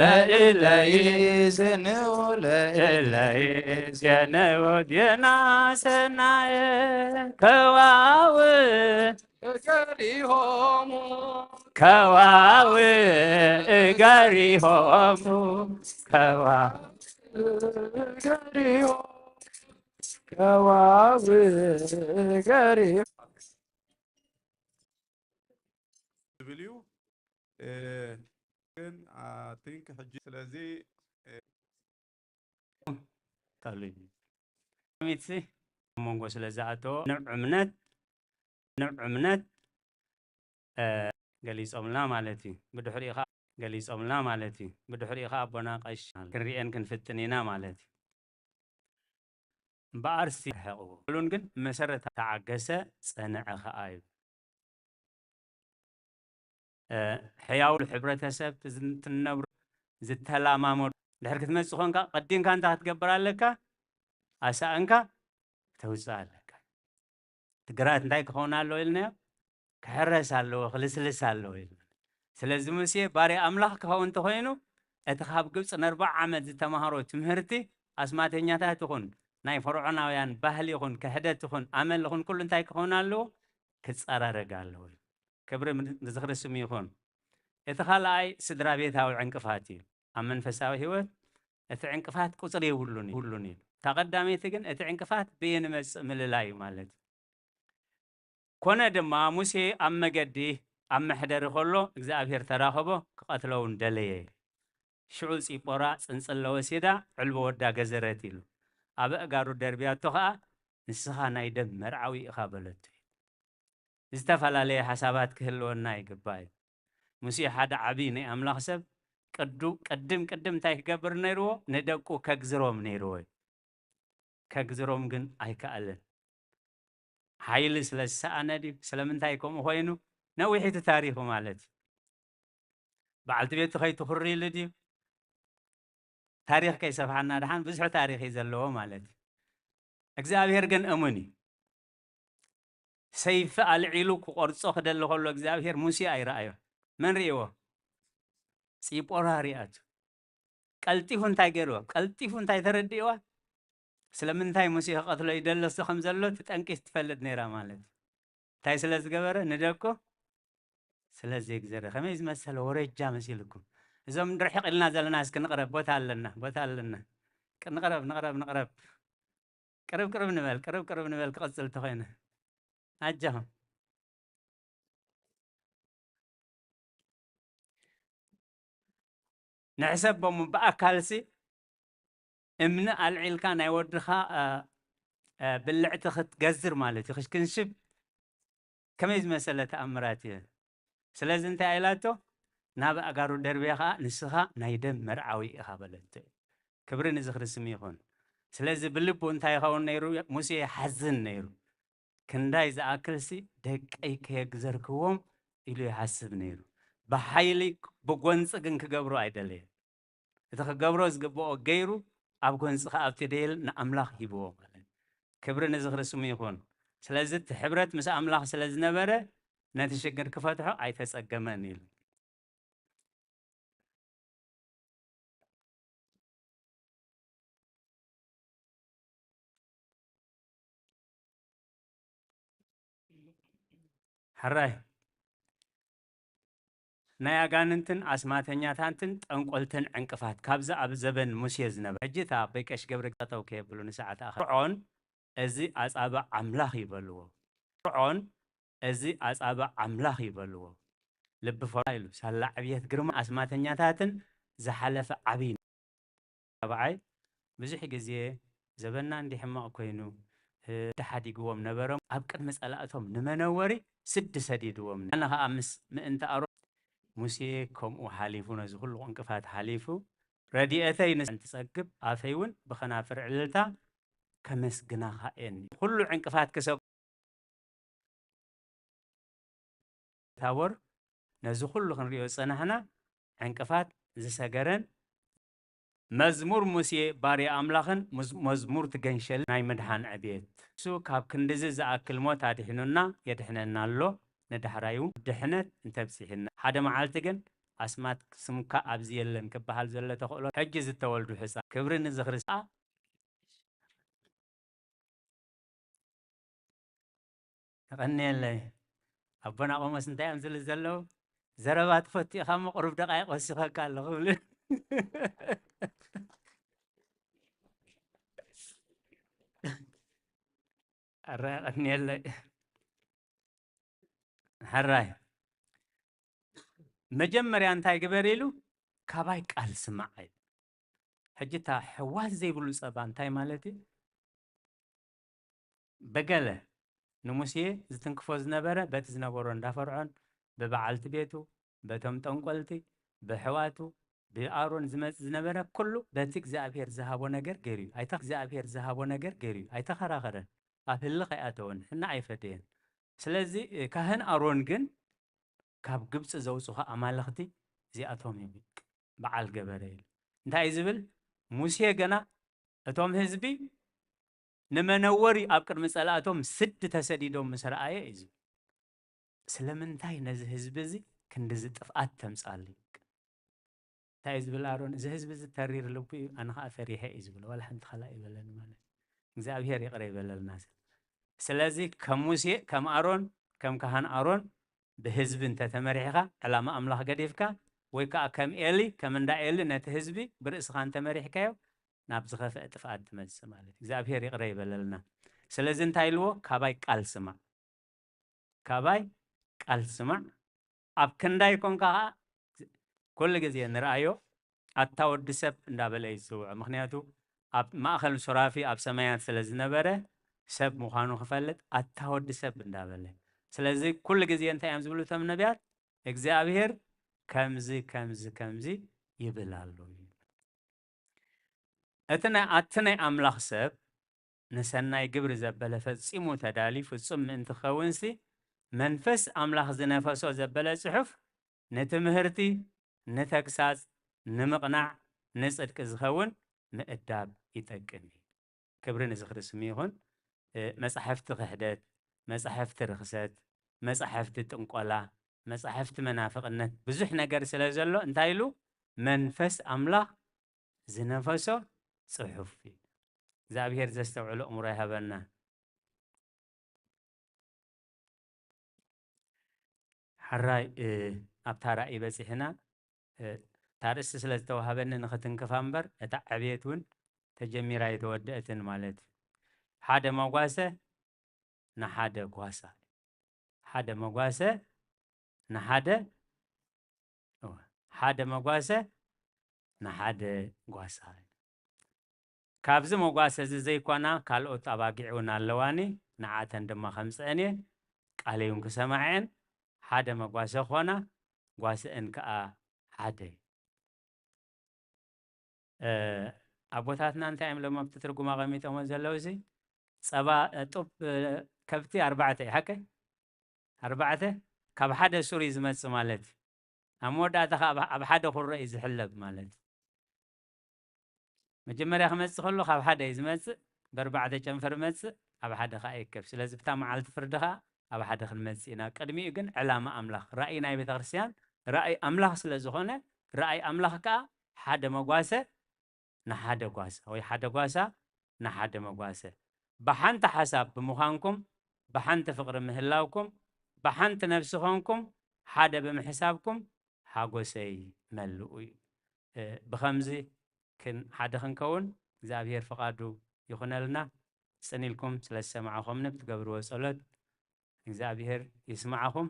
ለእለይ ዜንኡ ለእለይ ዜንኡ ዜና ሰናይ ከዋው እገሪሆሙ ከዋው እገሪሆሙ ከዋ እገሪሆሙ ከዋው እገሪሆሙ ዝብል እዩ። ግን I think ሕጂ ስለዚ ተሉ እዩ። ኮሚትሲ ኣብ መንጎ ስለ ዝኣተወ ንዕ እምነት ንዕ እምነት ገሊፆምልና ማለት እዩ። ብድሕሪኡ ከዓ ገሊፆምልና ማለት እዩ። ብድሕሪኡ ከዓ ኣቦና ቀሽ ክንሪኤን ክንፍትን ኢና ማለት እዩ። እምበኣርሲ ርሕቕዎ ሉን ግን መሰረት ተዓገሰ ፀንዐ ከዓ እዩ። ሕያው ሕብረተሰብ ትነብሩ ዝተላማመዱ ድሕር ክትመፅእ ኮንካ ቀዲምካ እንታይ ክትገብር ኣለካ? ኣሳእንካ ተውፅእ ኣለካ። ትግራት እንታይ ክኸውን ኣለዎ ኢልናዮ? ክሕረስ ኣለዎ፣ ክልስልስ ኣለዎ ኢልና። ስለዚ ሙሴ ባርያ ኣምላኽ ክኸውን እንተኾይኑ እቲ ካብ ግብፂ ንኣርብዓ ዓመት ዝተምሃሮ ትምህርቲ ኣስማተኛታት ይኹን ናይ ፈርዖናውያን ባህሊ ይኹን ክሕደት ይኹን ኣመል ይኹን ኩሉ እንታይ ክኸውን ኣለዎ? ክፀራረግ ኣለዎ። ክብሪ ንዝኽሪ ስሙ ይኹን። እቲ ካልኣይ ስድራ ቤታዊ ዕንቅፋት እዩ። ኣብ መንፈሳዊ ህይወት እቲ ዕንቅፋት ቁፅሪ የብሉን እዩ። እታ ቀዳመይቲ ግን እቲ ዕንቅፋት ብየን ይመፅእ ምልላይ እዩ ማለት እዩ። ኮነ ድማ ሙሴ ኣብ መገዲ ኣብ መሕደሪ ከሎ እግዚኣብሔር ተራኸቦ ክቐትሎ እውን ደለየ። ሽዑ ፂጶራ ፅንፅለ ወሲዳ ዕልቦ ወዳ ገዘረት ኢሉ ኣብ ኣእጋሩ ደርብያቶ ኸዓ ንስኻ ናይ ደም መርዓዊ ኢኻ በለቶ። ዝተፈላለየ ሓሳባት ክህልወና ይግባእ እዩ። ሙሴ ሓደ ዓብዪ ናይ ኣምላኽ ሰብ ቅዱ ቅድም ቅድም እንታይ ክገብር ነይርዎ? ንደቁ ከግዝሮም ነይርዎ እዩ። ከግዝሮም ግን ኣይከኣለን። ሓይሊ ስለ ዝሰኣነ ድዩ? ስለምንታይ ከምኡ ኮይኑ? ነዊሕ እቲ ታሪኹ ማለት እዩ። በዓልቲ ቤቱ ከይትኹሪ ኢሉ ድዩ? ታሪኽ ከይሰፍሓና ድሓን ብዙሕ ታሪኽ እዩ ዘለዎ ማለት እዩ። እግዚኣብሔር ግን እሙን እዩ። ሰይፊ ኣልዒሉ ክቆርጾ ክደሊ ከሎ እግዚኣብሔር ሙሴ ኣይረኣዮ። መን ርእይዎ? ፂጶራ ሪኣቱ። ቀልጢፉ እንታይ ገይርዎ? ቀልጢፉ እንታይ ተረዲእዋ? ስለምንታይ ሙሴ ክቐትሎ ይደለስ ከም ዘሎ እቲ ጠንቂ ትፈልጥ ነይራ ማለት እዩ። እንታይ ስለ ዝገበረ? ንደቁ ስለ ዘይግዘረ። ከመይ ዝመሰለ ወረጃ መሲልኩም? እዞም ርሕቕ ኢልና ዘለና እስኪ ንቕረብ፣ ቦታ ኣለና፣ ቦታ ኣለና። ቅ- ንቕረብ፣ ንቕረብ፣ ንቕረብ። ቅርብ ቅርብ ንበል፣ ቅርብ ቅርብ ንበል ክቕፅል እንተኾይነ። ኣጃኹም። ንሕሰቦም ብኣካልሲ እምኒ ኣልዒልካ ናይ ወድኻ ብልዕቲ ክትገዝር ማለት እዩ። ክሽክንሽብ ከመይ ዝመሰለ ተኣምራት እዩ። ስለዚ እንታይ ኢላቶ? ናብ ኣእጋሩ ደርብያ ኸዓ ንስኻ ናይ ደም መርዓዊ ኢኻ በለቶ። ክብሪ ንዝኽሪ ስም ይኹን። ስለዚ ብልቡ እንታይ ይኸውን ነይሩ? ሙሴ ይሓዝን ነይሩ። ክንዳይ ዝኣክልሲ ደቀይ ከየግዘርክዎም ኢሉ ይሓስብ ነይሩ። ብሓይሊ ብጎንፂ ግን ክገብሮ ኣይደለየን። እቲ ክገብሮ ዝግብኦ ገይሩ ኣብ ጎንፂ ከኣ ኣብቲ ደይል ንኣምላኽ ሂብዎ ማለት እዩ። ክብሪ ንዝኽሪ ስሙ ይኹን። ስለዚ እቲ ሕብረት ምስ ኣምላኽ ስለ ዝነበረ ነቲ ሽግር ክፈትሖ ኣይተጸገመን ኢሉ። ሕራይ ናይ ኣጋንንትን ኣስማተኛታትን ጠንቆልትን ዕንቅፋት ካብዚ ኣብ ዘበን ሙሴ ዝነበረ ሕጂ እታ ኣቦይ ቀሽ ገብረ ግዛተው ከየብሉ ንሰዓት ኣኸ ፍርዖን እዚ ኣጻብዕ ኣምላኽ ይበልዎ። ፍርዖን እዚ ኣጻብዕ ኣምላኽ ይበልዎ። ልቢ ፈራ ኢሉ ሳላ ዕብየት ግርማ ኣስማተኛታትን ዝሓለፈ ዓብይ ራብዓይ፣ ብዙሕ ግዜ ዘበንና እንዲህ ሕማቕ ኮይኑ፣ እ፣ ተሓዲግዎም ነበሮም፣ ኣብ ቅድሚ ጸላእቶም ንመነወሪ ስዲ ሰዲድዎም። ኣነ ኸኣ ምስ ምእንቲ ኣሮን ሙሴ ከምኡ ሓሊፉ፣ ነዚ ኩሉ ዕንቅፋት ሓሊፉ፣ ረድኤተይ ንስ-፣ እንትጸግብ፣ ኣፈይ እውን ብኸናፍር ዕልልታ ከመስግናኻ እየኒ። ኩሉ ዕንቅፋት ክሰ-፣ ታቦር ነዚ ኩሉ ክንሪኦ ዝጸናሕና ዕንቅፋት ዝሰገረን መዝሙር ሙሴ ባርያ ኣምላኽን ሙዝ-፣ መዝሙር ትገንሸል ናይ ምድሓን ዕብየት። እሱ ካብ ክንድዚ ዝኣክል ሞት ኣድሒኑና የድሕነና ኣሎ። ንዳሕራዩ ድሕነት እንተብጺሕና ሓደ መዓልቲ ግን ኣስማት ስምካ ኣብዚ የለን ክበሃል ዘሎ ተኽእሎ ሕጂ ዝተወልዱ ሕፃን ክብሪ ንዝኽሪ የቐንየለይ። ኣቦና ቆሞስ እንታይ እዮም ዝብሉ ዘለዉ? ዘረባ ትፈቱ ኢኻ እሞ ቁሩብ ደቃይቕ ወሲኸካ ኣለኹ ክብሉ። ኣረ የቐንየለይ። ሕራይ መጀመርያ እንታይ ግበር ኢሉ? ካባይ ቃል ስማዕ ኢሉ። ሕጂ እታ ሕዋስ ዘይብሉ ጸባ እንታይ ማለት እዩ? በገለ ንሙሴ ዝትንክፎ ዝነበረ በቲ ዝነበሮ እንዳ ፈርዖን፣ ብበዓልቲ ቤቱ፣ በቶም ጠንቆልቲ፣ ብሕዋቱ፣ ብኣሮን ዝመጽእ ዝነበረ ኩሉ በቲ እግዚኣብሔር ዝሃቦ ነገር ገይሩ እዩ። ኣይተ እግዚኣብሔር ዝሃቦ ነገር ገይሩ እዩ። ኣይተኸራኸረን። ኣብ ህልኽ ኣይኣተወን። ሕና ኣይፈደየን። ስለዚ፣ እ፣ ካህን ኣሮን ግን ካብ ግብጺ ዘውጽኹ ኣማልኽቲ እዚኣቶም እዮም በዓል ገበረ ኢሉ። እንታይ እዩ ዝብል? ሙሴ ገና እቶም ህዝቢ ንመነወሪ ኣብ ቅድሚ ጸላእቶም ስዲ ተሰዲዶም ምስ ረኣየ እዩ ዝብል። ስለምንታይ ነዚ ህዝቢ እዚ ክንድዚ ጥፍኣት ተምጻሉ? እንታይ እዩ ዝብል ኣሮን? እዚ ህዝቢ እዚ ተሪር ልቡ እዩ፣ ኣነ ኸኣ ፈሪሐ እዩ ዝብል። ዋላ ሓንቲ ኻልእ ኣይበለን ማለት እዩ። እግዚኣብሔር ይቕረ ይበለልና። ስለዚ ከም ሙሴ፣ ከም ኣሮን፣ ከም ካህን ኣሮን ብህዝቢ እንተተመሪሕኻ፣ ዕላማ ኣምላኽ ገዲፍካ፣ ወይ ከኣ ከም ኤሊ፣ ከም እንዳ ኤሊ ነቲ ህዝቢ ብርእስኻ እንተመሪሕካዮ፣ ናብ ዝኸፍአ ጥፍኣት ትመጽእ ማለት እዩ። እግዚኣብሔር ይቕረ ይበለልና። ስለዚ እንታይ ኢልዎ? ካባይ ቃል ስማዕ። ካባይ ቃል ስማዕ። ኣብ ክንዳይ ኮንካ ኸኣ ኩሉ ግዜ ንርኣዮ፣ ኣታ ወዲ ሰብ እንዳበለ እዩ ዝጽውዖ። ምኽንያቱ ኣብ ማእከል ሱራፊ ኣብ ሰማያት ስለ ዝነበረ ሰብ ምዃኑ ክፈልጥ ኣታ ወዲ ሰብ እንዳበለ። ስለዚ ኩሉ ግዜ እንታይ እዮም ዝብሉ እቶም ነቢያት? እግዚኣብሔር ከምዚ፣ ከምዚ፣ ከምዚ ይብል ኣሎ። እቲ ናይ፣ ኣቲ ናይ ኣምላኽ ሰብ ንሰናይ ግብሪ ዘበለ ፈጺሙ ተዳልዩ ፍጹም ምእንቲ ክኸውንሲ፣ መንፈስ ኣምላኽ ዝነፈሶ ዘበለ ጽሑፍ ንትምህርቲ፣ ንተግሳጽ፣ ንምቕናዕ፣ ንጽድቂ ዝኸውን ምእዳብ ይጠቅም እዩ። ክብሪ ንዝኽሪ ስሙ ይኹን። እ፣ መጻሕፍቲ ክሕደት፣ መጻሕፍቲ ርኽሰት፣ መጻሕፍቲ ጥንቆላ፣ መጻሕፍቲ መናፍቕነት፣ ብዙሕ ነገር ስለ ዘሎ እንታይ ኢሉ? መንፈስ ኣምላኽ ዝነፈሶ ጽሑፍ እዩ። እግዚኣብሔር ዘስተውዕሎ እምሮ ይሃበና። ሕራይ፣ እ፣ ኣብታ ራእይ በጺሕና፣ እ፣ እታ ርእሲ ስለ ዝተዋህበኒ ንኽትንክፋ እምበር፣ እታ ዕብየት እውን ተጀሚራ ኣይተወደአትን ማለት እዩ። ሓደ መጓሰ ንሓደ ጓሳ። ሓደ መጓሰ ንሓደ፣ እወ፣ ሓደ መጓሰ ንሓደ ጓሳ። ካብዚ መጓሰ እዚ ዘይኮና ካልኦት ኣባጊዕ እውን ኣለዋኒ፣ ንዓተን ድማ ከምጽአን እየ፣ ቃለይ እውን ክሰማዐን፣ ሓደ መጓሰ ኾና፣ ጓስአን ከኣ ሓደ እዩ። እ፣ ኣቦታትና እንታይ እዮም ሎም ኣብቲ ትርጉም ኣቐሚጦሞ ዘለዉ? እዚ ጸባ፣ እ፣ ጡብ፣ እ፣ ከብቲ ኣርባዕተ እዩ፣ ሓቀይ? ኣርባዕተ ካብ ሓደ ሱር እዩ ዝመጽእ ማለት እዩ። ኣብ መወዳእታ ከኣ ኣብ ሓደ ኩረ እዩ ዝሕለብ ማለት እዩ። መጀመርያ ክመጽእ ከሎ ካብ ሓደ እዩ ዝመጽእ፣ በርባዕተ ጨንፈር መጽእ፣ ኣብ ሓደ ከኣ ይከብ። ስለዚ ብታ መዓልቲ ፍርዲ ከኣ ኣብ ሓደ ክንመጽእ ኢና። ቅድሚኡ ግን ዕላማ ኣምላኽ፣ ራእይ ናይ ቤተ ክርስቲያን ራእይ ኣምላኽ ስለ ዝኾነ፣ ራእይ ኣምላኽ ከኣ ሓደ መጓሰ ንሓደ ጓሳ ወይ ሓደ ጓሳ ንሓደ መጓሰ ብሓንቲ ሓሳብ ብምዃንኩም፣ ብሓንቲ ፍቕሪ ምህላውኩም፣ ብሓንቲ ነፍሲ ኾንኩም ሓደ ብምሕሳብኩም ሓጎሰይ መልኡ እዩ። እ፣ ብኸምዚ ክን-፣ ሓደ ክንከውን እግዚኣብሔር ፍቓዱ ይኹነልና። ጽን ኢልኩም ስለ ዝሰማዕኹምኒ ብትገብርዎ ጸሎት እግዚኣብሔር ይስማዕኹም።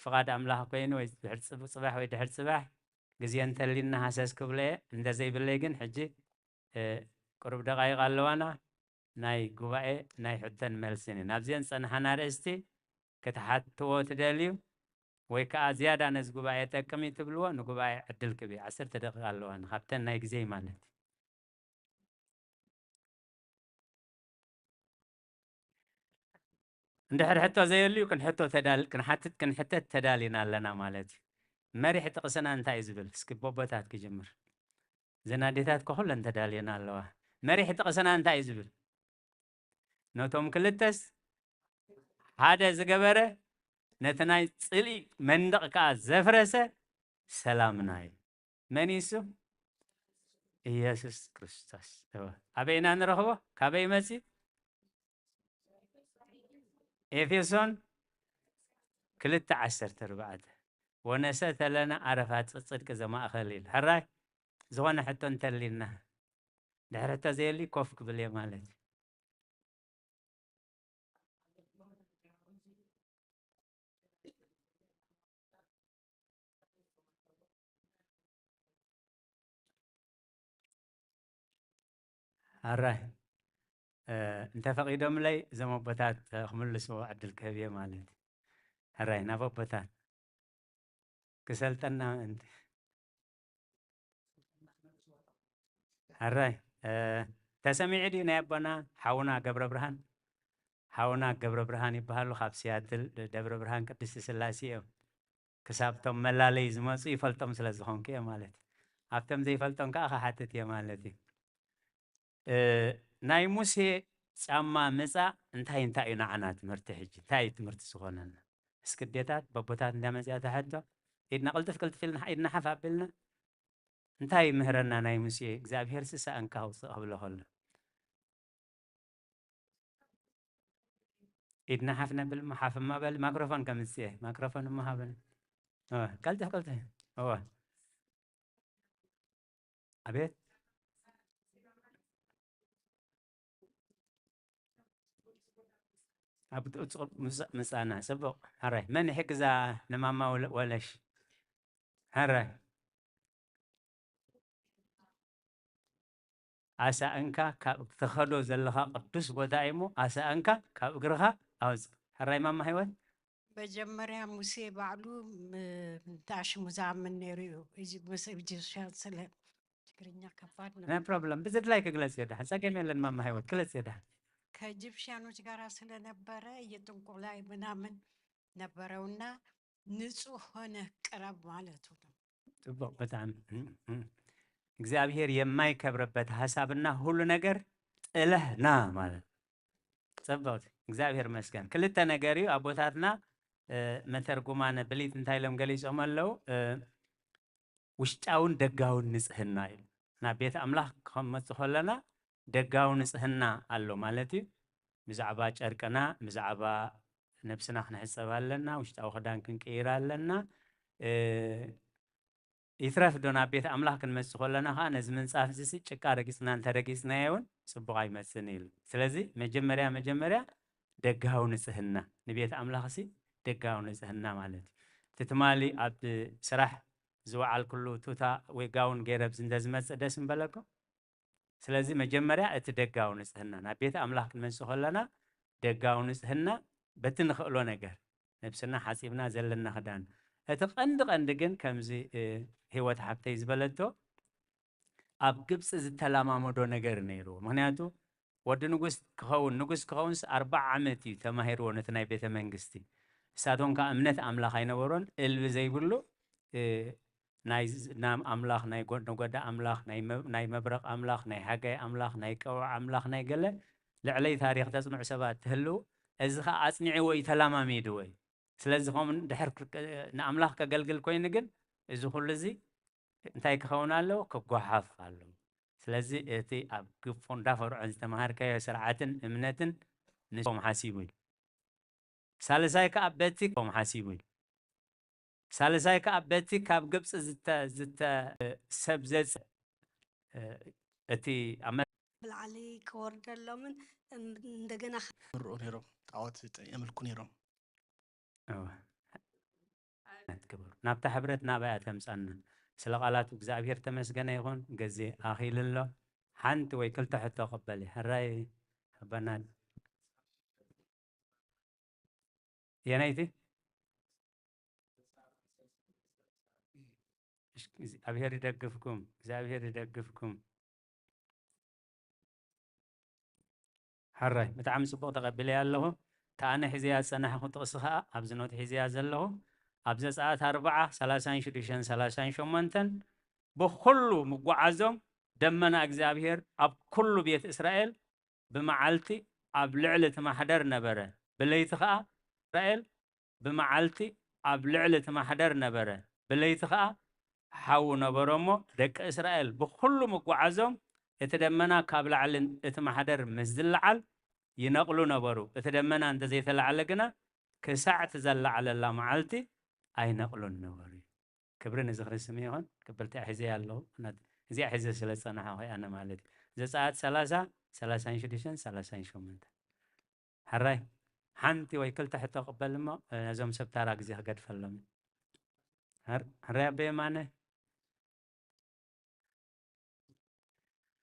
ፍቓድ ኣምላኽ ኮይኑ ወይ ድሕሪ ጽብ-፣ ጽባሕ ወይ ድሕሪ ጽባሕ ግዜ እንተሊና ሃሰስ ክብለ እየ። እንተዘይብለይ ግን ሕጂ፣ እ፣ ቁሩብ ደቓይቕ ኣለዋና። ናይ ጉባኤ ናይ ሕቶን መልስን እዩ። ናብዘን ዝጸንሓና ኣርእስቲ ክትሓትዎ ትደልዩ ወይ ከኣ ዝያዳ ነዚ ጉባኤ ጠቅም እዩ ትብልዎ ንጉባኤ ዕድል ክብ እዩ። ዓሰርተ ደቂቕ ኣለዋና ካብተን ናይ ግዜይ ማለት እዩ። እንድሕር ሕቶ ዘየልዩ ክንሕቶ ተዳል-፣ ክንሓትት ክንሕተት ተዳሊና ኣለና ማለት እዩ። መሪሕ ጥቕስና እንታይ እዩ ዝብል? እስኪ ቦቦታት ክጅምር። እዘን ኣዴታት ከኹለን ተዳልየን ኣለዋ። መሪሕ ጥቕስና እንታይ እዩ ዝብል? ነቶም ክልተስ ሓደ ዝገበረ፣ ነቲ ናይ ጽልኢ መንደቕ ከኣ ዘፍረሰ ሰላምና እዩ። መን እዩ እሱ? ኢየሱስ ክርስቶስ። እወ። ኣበይ ኢና ንረኽቦ? ካበይ መጺ? ኤፌሶን ክልተ ዓሰርተ ኣርባዕተ። "ወነሰተ ለነ ኣረፋት ጽድቂ ዘማእከል" ኢሉ። ሕራይ፣ ዝኾነ ሕቶ እንተሊና፣ ድሕሪ ሕቶ ዘየሊ ኮፍ ክብል እየ ማለት እዩ። ኣራይ፣ እ፣ እንተፈቒዶምለይ እዞም ኣቦታት ክምልስዎ ዕድል ክህብ እየ ማለት እዩ። ኣራይ፣ ናብ ኣቦታት ክሰልጠና ምእንቲ። ኣራይ፣ እ፣ ተሰሚዑ ድዩ ናይ ኣቦና ሓውና ገብረ ብርሃን? ሓውና ገብረ ብርሃን ይበሃሉ፣ ካብ ሲያትል ደብረ ብርሃን ቅድስቲ ስላሴ እዮም። ክሳብ እቶም መላለይ ዝመጹ ይፈልጦም ስለ ዝኾንኩ እየ ማለት እዩ። ኣብቶም ዘይፈልጦም ከኣ ክሓትት እየ ማለት እዩ። እ፣ ናይ ሙሴ ጫማ ምጻእ እንታይ እንታይ እዩ ንዓና ትምህርቲ ሕጂ? እንታይ እዩ ትምህርቲ ዝኾነና? እስኪ ኣዴታት፣ በቦታት እንዳመጽኣ ትሓቶ፣ ኢድና ቅልጥፍ ቅልጥፍ ኢልና፣ ኢድና ሓፍ ኣቢልና፣ እንታይ ይምህረና ናይ ሙሴ? እግዚኣብሔር ስሳእንካ ውፅእ ክብሎ ከሎ። ኢድና ሓፍ ነብል እሞ፣ ሓፍ እማ በል፣ ማክሮፎን ከምጽእ እየ። ማክሮፎን እሞ ሃበኒ። እ፣ ቀልጥፍ፣ ቀልጥፍ። እወ። ኣቤት። ኣብ ትእጽቕ ምጻ-፣ ምጻና። ጽቡቕ። ሕራይ። መን ይሕግዛ ንማማ ወለ-፣ ወለሽ? ሕራይ። ኣሳእንካ ካብ ትኸዶ ዘለኻ ቅዱስ ቦታ እዩ እሞ፣ ኣሳእንካ ካብ እግርኻ ኣውጽእ። ሕራይ ማማ ህይወት? መጀመርያ ሙሴ ባዕሉ ም-፣ እንታይ ሽሙ ዝኣምን ነይሩ እዩ። እዚ ምስ ኢጅፕሽያን ስለ ትግርኛ ከባድ ነው። ናይ ፕሮብለም። ብዝድላይ ክግለጽ እየ ደሓን። ጸገም የለን ማማ ህይወት፣ ግለጽ እየ ደሓን። ከኢጅፕሽያኖች ጋር ስለነበረ የጥንቁላይ ምናምን ነበረውና ንጹህ ሆነ ቅረብ ማለቱ ነው። ጽቡቕ፣ ብጣዕሚ። እግዚኣብሔር የማይከብርበት ሐሳብና ሁሉ ነገር ጥለህ ና ማለት። ጽቡቕ፣ እግዚኣብሔር ይመስገን። ክልተ ነገር እዩ። ኣቦታትና፣ እ፣ መተርጉማነ ብሊት እንታይ ኢሎም ገሊጾም ኣለዉ? እ፣ ውሽጣውን ደጋውን ንጽህና እዩ። ናብ ቤት ኣምላኽ ክንመጽእ ከለና ደጋዊ ንጽህና ኣሎ ማለት እዩ። ብዛዕባ ጨርቅና፣ ብዛዕባ ነብስና ክንሕጸብ ኣለና፣ ውሽጣዊ ክዳን ክንቅይር ኣለና። እ፣ ይትረፍ ዶ ናብ ቤት ኣምላኽ ክንመጽእ ከለና ኸኣ ነዚ ምንጻፍ እዚ ሲ ጭቃ ረጊጽና እንተ ረጊጽናዮ እውን ጽቡቕ ኣይመጽእን እዩ። ስለዚ መጀመርያ፣ መጀመርያ ደጋዊ ንጽህና፣ ንቤት ኣምላኽሲ ደጋዊ ንጽህና ማለት እዩ። እቲ ትማሊ ኣብ ስራሕ ዝወዓልኩሉ ቱታ ወይ ጋውን ገይረ ኣብዚ እንተ ዝመጽእ ደስ ምበለኩም? ስለዚ መጀመርያ እቲ ደጋዊ ንጽህና፣ ናብ ቤት ኣምላኽ ክንመጽእ ከለና ደጋዊ ንጽህና በቲ ንኽእሎ ነገር፣ ነብስና ሓጺብና ዘለና ክዳን። እቲ ቀንዲ ቀንዲ ግን ከምዚ፣ እ፣ ህይወት ሓብተይ ዝበለቶ ኣብ ግብጺ ዝተለማመዶ ነገር ነይርዎ። ምኽንያቱ ወዲ ንጉስ ክኸውን፣ ንጉስ ክኸውንስ ኣርብዓ ዓመት እዩ ተማሂርዎ ነቲ ናይ ቤተ መንግስቲ። ንሳቶም ከኣ እምነት ኣምላኽ ኣይነበሮን፣ እልቢ ዘይብሉ እ፣ ናይ ዝ-፣ ናይ ኣምላኽ፣ ናይ ጎ-፣ ነጎዳ ኣምላኽ፣ ናይ መ-፣ ናይ መብረቕ ኣምላኽ፣ ናይ ሓጋይ ኣምላኽ፣ ናይ ቀውዒ ኣምላኽ፣ ናይ ገለ ልዕለይ ታሪኽ ተጽንዑ ሰባት ትህልው፣ እዚ ኸኣ ኣጽኒዕዎ እዩ፣ ተላማሚድዎ እዩ። ስለዚ ከምኡ ድሕር ክ-፣ ንኣምላኽ ከገልግል ኮይኑ ግን እዚ ኩሉ እዚ እንታይ ክኸውን ኣለዎ? ክጓሓፍ ኣለዎ። ስለዚ እቲ ኣብ ግፎ እንዳ ፈርዖን ዝተምሃርካዮ ስርዓትን እምነትን ንሶም ሓሲቡ እዩ። ሳልሳይ ከኣ በቲ ከም ሓሲቡ እዩ። ሳልሳይ ከኣ በቲ ካብ ግብጺ ዝተ-፣ ዝተ-፣ ሰብ ዘጽ-፣ እቲ ኣብ መ-፣ ብላዕሊ ክወርደሎምን እም-፣ እንደገና ኸ- ምርኡ ነይሮም፣ ጣዖት የምልኩ ነይሮም። እወ። ክብር ናብታ ሕብረት ናባይ ኣተምጻና። ስለ ቃላቱ እግዚኣብሔር ተመስገነ ይኹን። ግዜ ኣኺሉ ኣሎ። ሓንቲ ወይ ክልተ ሕቶ ክበል እየ። ሕራይ ኣባና የነይቲ እግዚኣብሔር ይደግፍኩም፣ እግዚኣብሔር ይደግፍኩም። ሕራይ ብጣዕሚ ጽቡቕ ተቐቢለያ ኣለኹ። እታ ኣነ ሒዘያ ዝጸናሕኩ ጥቕሲ ኸኣ ኣብዚ ኖት ሒዘያ ዘለኹ ኣብ ዘጸኣት ኣርብዓ፣ ሰላሳን ሽዱሽተን፣ ሰላሳን ሸሞንተን ብኹሉ ምጓዓዞም ደመና እግዚኣብሔር ኣብ ኩሉ ቤት እስራኤል ብመዓልቲ ኣብ ልዕሊ እቲ ማሕደር ነበረ፣ ብለይቲ ኸኣ እስራኤል ብመዓልቲ ኣብ ልዕሊ እቲ ማሕደር ነበረ፣ ብለይቲ ኸኣ ሓዊ ነበሮ እሞ፣ ደቂ እስራኤል ብኹሉ ምጓዓዞም እቲ ደመና ካብ ላዕሊ እቲ ማሕደር ምስ ዝለዓል ይነቕሉ ነበሩ። እቲ ደመና እንተ ዘይተላዕለ ግና፣ ክሳዕ እቲ ዘለዓለላ መዓልቲ ኣይነቕሉን ነበሩ። ክብሪ ንዝኽሪ ስም ይኹን። ክብርቲ ሒዘ ኣለኹ። እዚኣ ሒዘ ስለ ዝጸናሕኹ እየ ኣነ ማለት እዩ። ዘጸኣት ሰላሳ፣ ሰላሳን ሽዱሽተን፣ ሰላሳን ሸሞንተን። ሕራይ፣ ሓንቲ ወይ ክልተ ሕቶ ክቕበል እሞ፣ እ፣ ነዞም ሰብ ታራ ግዜ ክገድፈሎም። ሕር-፣ ሕራይ ኣቦ የማነ።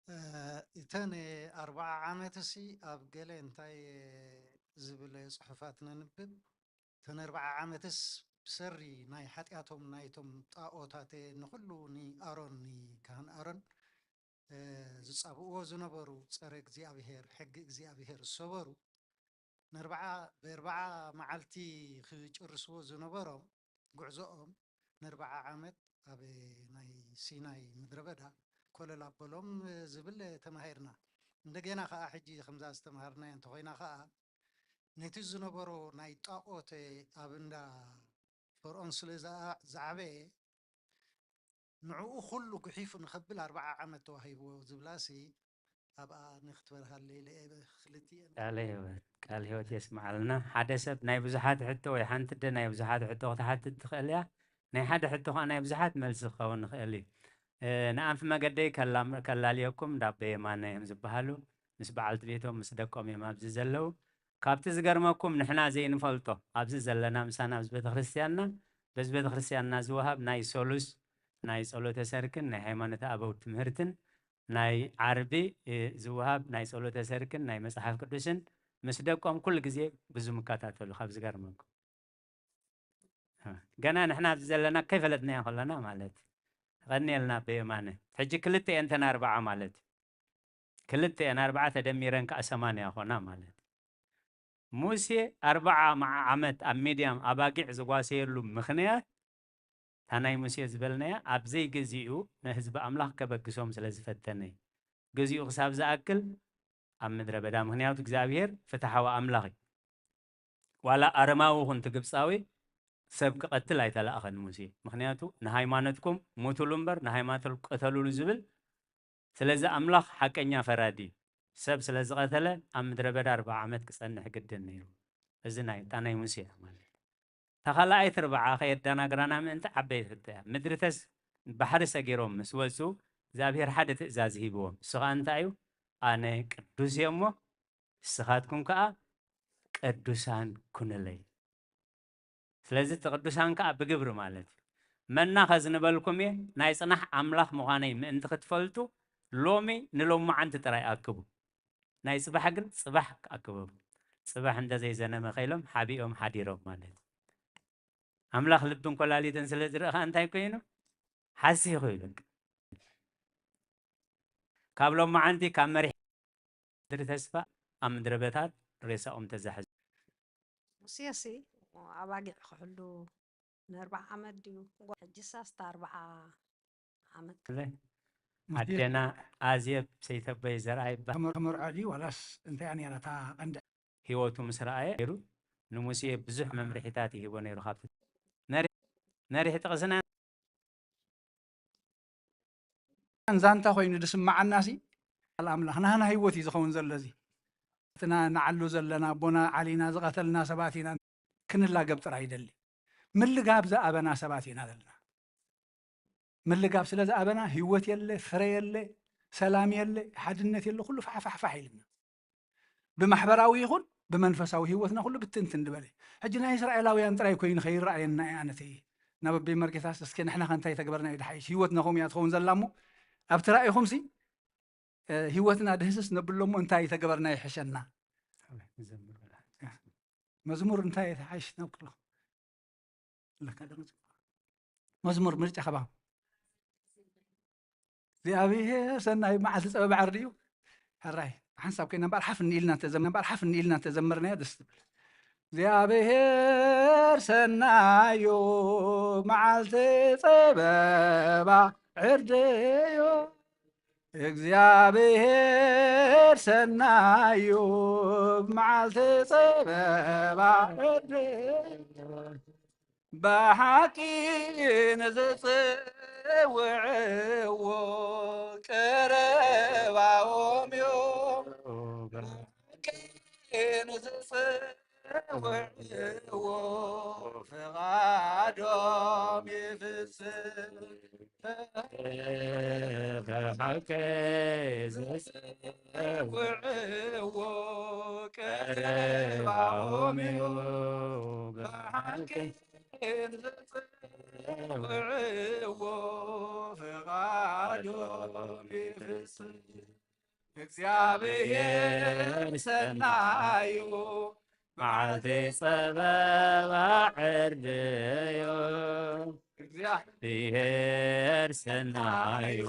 እ፣ እተን ኣርብዓ ዓመትሲ ኣብ ገለ እንታይ ዝብል ጽሑፋት ነንብብ። እተን ኣርብዓ ዓመትስ ብሰሪ ናይ ሓጢኣቶም ናይቶም ጣኦታት ንኹሉ ንኣሮን፣ ንካህን ኣሮን፣ እ፣ ዝጻብእዎ ዝነበሩ ጸረ እግዚኣብሔር፣ ሕጊ እግዚኣብሔር ዝሰበሩ፣ ንኣርብዓ፣ ብኣርብዓ መዓልቲ ክጭርስዎ ዝነበሮም ጉዕዞኦም ንኣርብዓ ዓመት ኣብ ናይ ሲናይ ምድረ በዳ ኮለል ኣበሎም ዝብል ተማሂርና። እንደገና ኸኣ ሕጂ ከምዛ ዝተማሃርናዮ እንተኾይና ኸኣ፣ ነቲ ዝነበሮ ናይ ጣኦት ኣብ እንዳ ፈርዖን ስለ ዝኣ-፣ ዝዓበየ፣ ንዕኡ ኩሉ ጉሒፉ ንኸብል ኣርብዓ ዓመት ተዋሂብዎ ዝብላሲ ኣብኣ ንክትበርሃለይ ኢለ እየ። ክልቲኤን ቃለ ህይወት፣ ቃል ህይወት የስምዓልና። ሓደ ሰብ ናይ ብዙሓት ሕቶ ወይ ሓንቲ ኣደ ናይ ብዙሓት ሕቶ ክትሓትት ትኽእል እያ። ናይ ሓደ ሕቶ ኸኣ ናይ ብዙሓት መልሲ ክኸውን ይኽእል እዩ። እ፣ ንኣንፊ መገደይ ከላም-፣ ከላልየኩም እንዳ ኣቦ የማነ እዮም ዝበሃሉ። ምስ በዓልቲ ቤቶም፣ ምስ ደቆም እዮም ኣብዚ ዘለዉ። ካብቲ ዝገርመኩም ንሕና ዘይንፈልጦ ኣብዚ ዘለና ምሳና ኣብዚ ቤተክርስትያንና፣ በዚ ቤተክርስትያንና ዝወሃብ ናይ ሶሉስ ናይ ጸሎተ ሰርክን ናይ ሃይማኖተ ኣበው ትምህርትን ናይ ዓርቢ፣ እ፣ ዝወሃብ ናይ ጸሎተ ሰርክን ናይ መጽሓፍ ቅዱስን ምስ ደቆም ኩሉ ግዜ ብዙ ምከታተሉ ካብ ዝገርመኩም። እ፣ ገና ንሕና ኣብዚ ዘለና ከይፈለጥናዮ ከለና ማለት እዩ። ቀንየልና ኣቦ የማነ። ሕጂ ክልተ እየን እተን ኣርብዓ ማለት እዩ። ክልተ እየን ኣርብዓ ተደሚረን ከኣ ሰማንያ ኾና ማለት እዩ። ሙሴ ኣርብዓ መዓ ዓመት ኣብ ሚድያም ኣባጊዕ ዝጓሰየሉ ምኽንያት፣ እታ ናይ ሙሴ ዝበልናያ ኣብ ዘይግዚኡ ንህዝቢ ኣምላኽ ከበግሶም ስለ ዝፈተነ እዩ። ግዚኡ ክሳብ ዝኣክል ኣብ ምድረ በዳ፣ ምኽንያቱ እግዚኣብሔር ፍትሓዊ ኣምላኽ እዩ። ዋላ ኣረማዊ ይኹን እቲ ግብጻዊ ሰብ ክቐትል ኣይተላእኸን ሙሴ። ምኽንያቱ ንሃይማኖትኩም ሙቱሉ እምበር ንሃይማኖትኩም ቅተሉሉ ዝብል። ስለዚ ኣምላኽ ሓቀኛ ፈራዲ እዩ። ሰብ ስለ ዝቐተለ ኣብ ምድረ በዳ ኣርብዓ ዓመት ክጸንሕ ግድን ነይሩ። እዚ ናይ፣ እታ ናይ ሙሴ እያ ማለት እዩ። እታ ካልኣይቲ ኣርብዓ ከየደናግራና ምእንቲ ዓበይቲ ሕቶ እያ። ምድሪ ተስ-፣ ባሕሪ ሰጊሮም ምስ ወጹ እግዚኣብሔር ሓደ ትእዛዝ ሂብዎም። እሱ ኸኣ እንታይ እዩ? ኣነ ቅዱስ እየ እሞ ንስኻትኩም ከኣ ቅዱሳን ኩኑለይ። ስለዚ እቲ ቅዱሳን ከኣ ብግብሪ ማለት እዩ። መና ኸዚ ንበልኩም እየ፣ ናይ ጽናሕ ኣምላኽ ምዃነይ ምእንቲ ክትፈልጡ ሎሚ ንሎማዓንቲ ጥራይ ኣክቡ። ናይ ጽባሕ ግን ጽባሕ ኣክበቡ። ጽባሕ እንተ ዘይዘነመ ከኢሎም ሓቢኦም ሓዲሮም ማለት እዩ። ኣምላኽ ልብን ኮላሊትን ስለ ዝርኢ ኸኣ እንታይ ኮይኑ? ሓሲኹ እዩ በቃ። ካብ ሎማዓንቲ ካብ መሪሕ ምድሪ ተስፋ ኣብ ምድረ በታት ሬሳኦም ተዛሕዙ። ሙሴሲ ኣባጊዕ ክሕሉ ንኣርብዓ ዓመት ድዩ? ጓ-፣ ሕጂስ ኣስታ ኣርብዓ ዓመት። ኣደና ኣዜብ ሰይተበይ ዘርኣ ይበሃል። ተመር- ተመርዖ ድዩ ዋላስ እንታይ እያ ነይራ እታ ቀንዲ? ህይወቱ ምስ ረኣየ ነይሩ። ንሙሴ ብዙሕ መምርሒታት ይህቦ ነይሩ። ካብቲ ነሪ- ነሪሕ ጥቕስና ዛንታ ኮይኑ ዝስምዓና ሲ ቃል ኣምላኽ ናህና ህይወት እዩ ዝኸውን ዘሎ። እዚ እቲ ና- ንዓሉ ዘለና ኣቦና ዓሊና ዝቐተልና ሰባት ኢና። ክንላገብ ጥራይ ይደሊ። ምልጋብ ዝኣበና ሰባት ኢና ዘለና። ምልጋብ ስለ ዝኣበና ህይወት የለ፣ ፍረ የለ፣ ሰላም የለ፣ ሓድነት የለ፣ ኩሉ ፋሕፋሕፋሕ ኢልና ብማሕበራዊ ይኹን ብመንፈሳዊ ህይወትና ኩሉ ብትንትን ዝበለ። ሕጂ ናይ እስራኤላውያን ጥራይ ኮይኑ ከይረኣየና እያ። ኣነቲ ናብ ኣበይ መርጌታስ እስኪ ንሕና ከ እንታይ ተግበርና እዩ ድሓይሽ? ህይወትና ከምኡ እያ ትኸውን ዘላ እሞ ኣብቲ ራእይኹም ሲ እ፣ ህይወትና ድህስስ ነብሎ እሞ እንታይ ተገበርና ይሕሸና? መዝሙር እንታይ ተሓይሽ ናብ ክሎ ኣለካ ዶ? መዝሙር ምርጫ ከባ እግዚኣብሔር ሰናይ መዓልቲ ጸበባ ዕርዲ እዩ። ሕራይ ሓንሳብ ኮይና እምበኣር ሓፍ እንኢልና እንተዘም- እምበኣር ሓፍ እንኢልና እንተዘመርናዮ ደስ ትብል። እግዚኣብሔር ሰናዩ መዓልቲ ጸበባ ዕርዲ እዩ። እግዚኣብሔር ሰናዩ መዓልቲ ጸበባ ዕርዲ እዩ። ብሓቂ ንዝጽውዕዎ ቀረባኦም እዮም። ብሓቂ ንዝጽውዕዎ ፍቓዶም ይፍጽም። ብሓቂ ዝጽውዕዎ ቀረባኦም እዩ። ብሓቂ ዝጽውዕዎ ፍቓዶም ይፍጽም። እግዚኣብሔር ሰናዩ መዓልቲ ጸበባ ዕርድዮ። እግዚኣብሔር ሰናዩ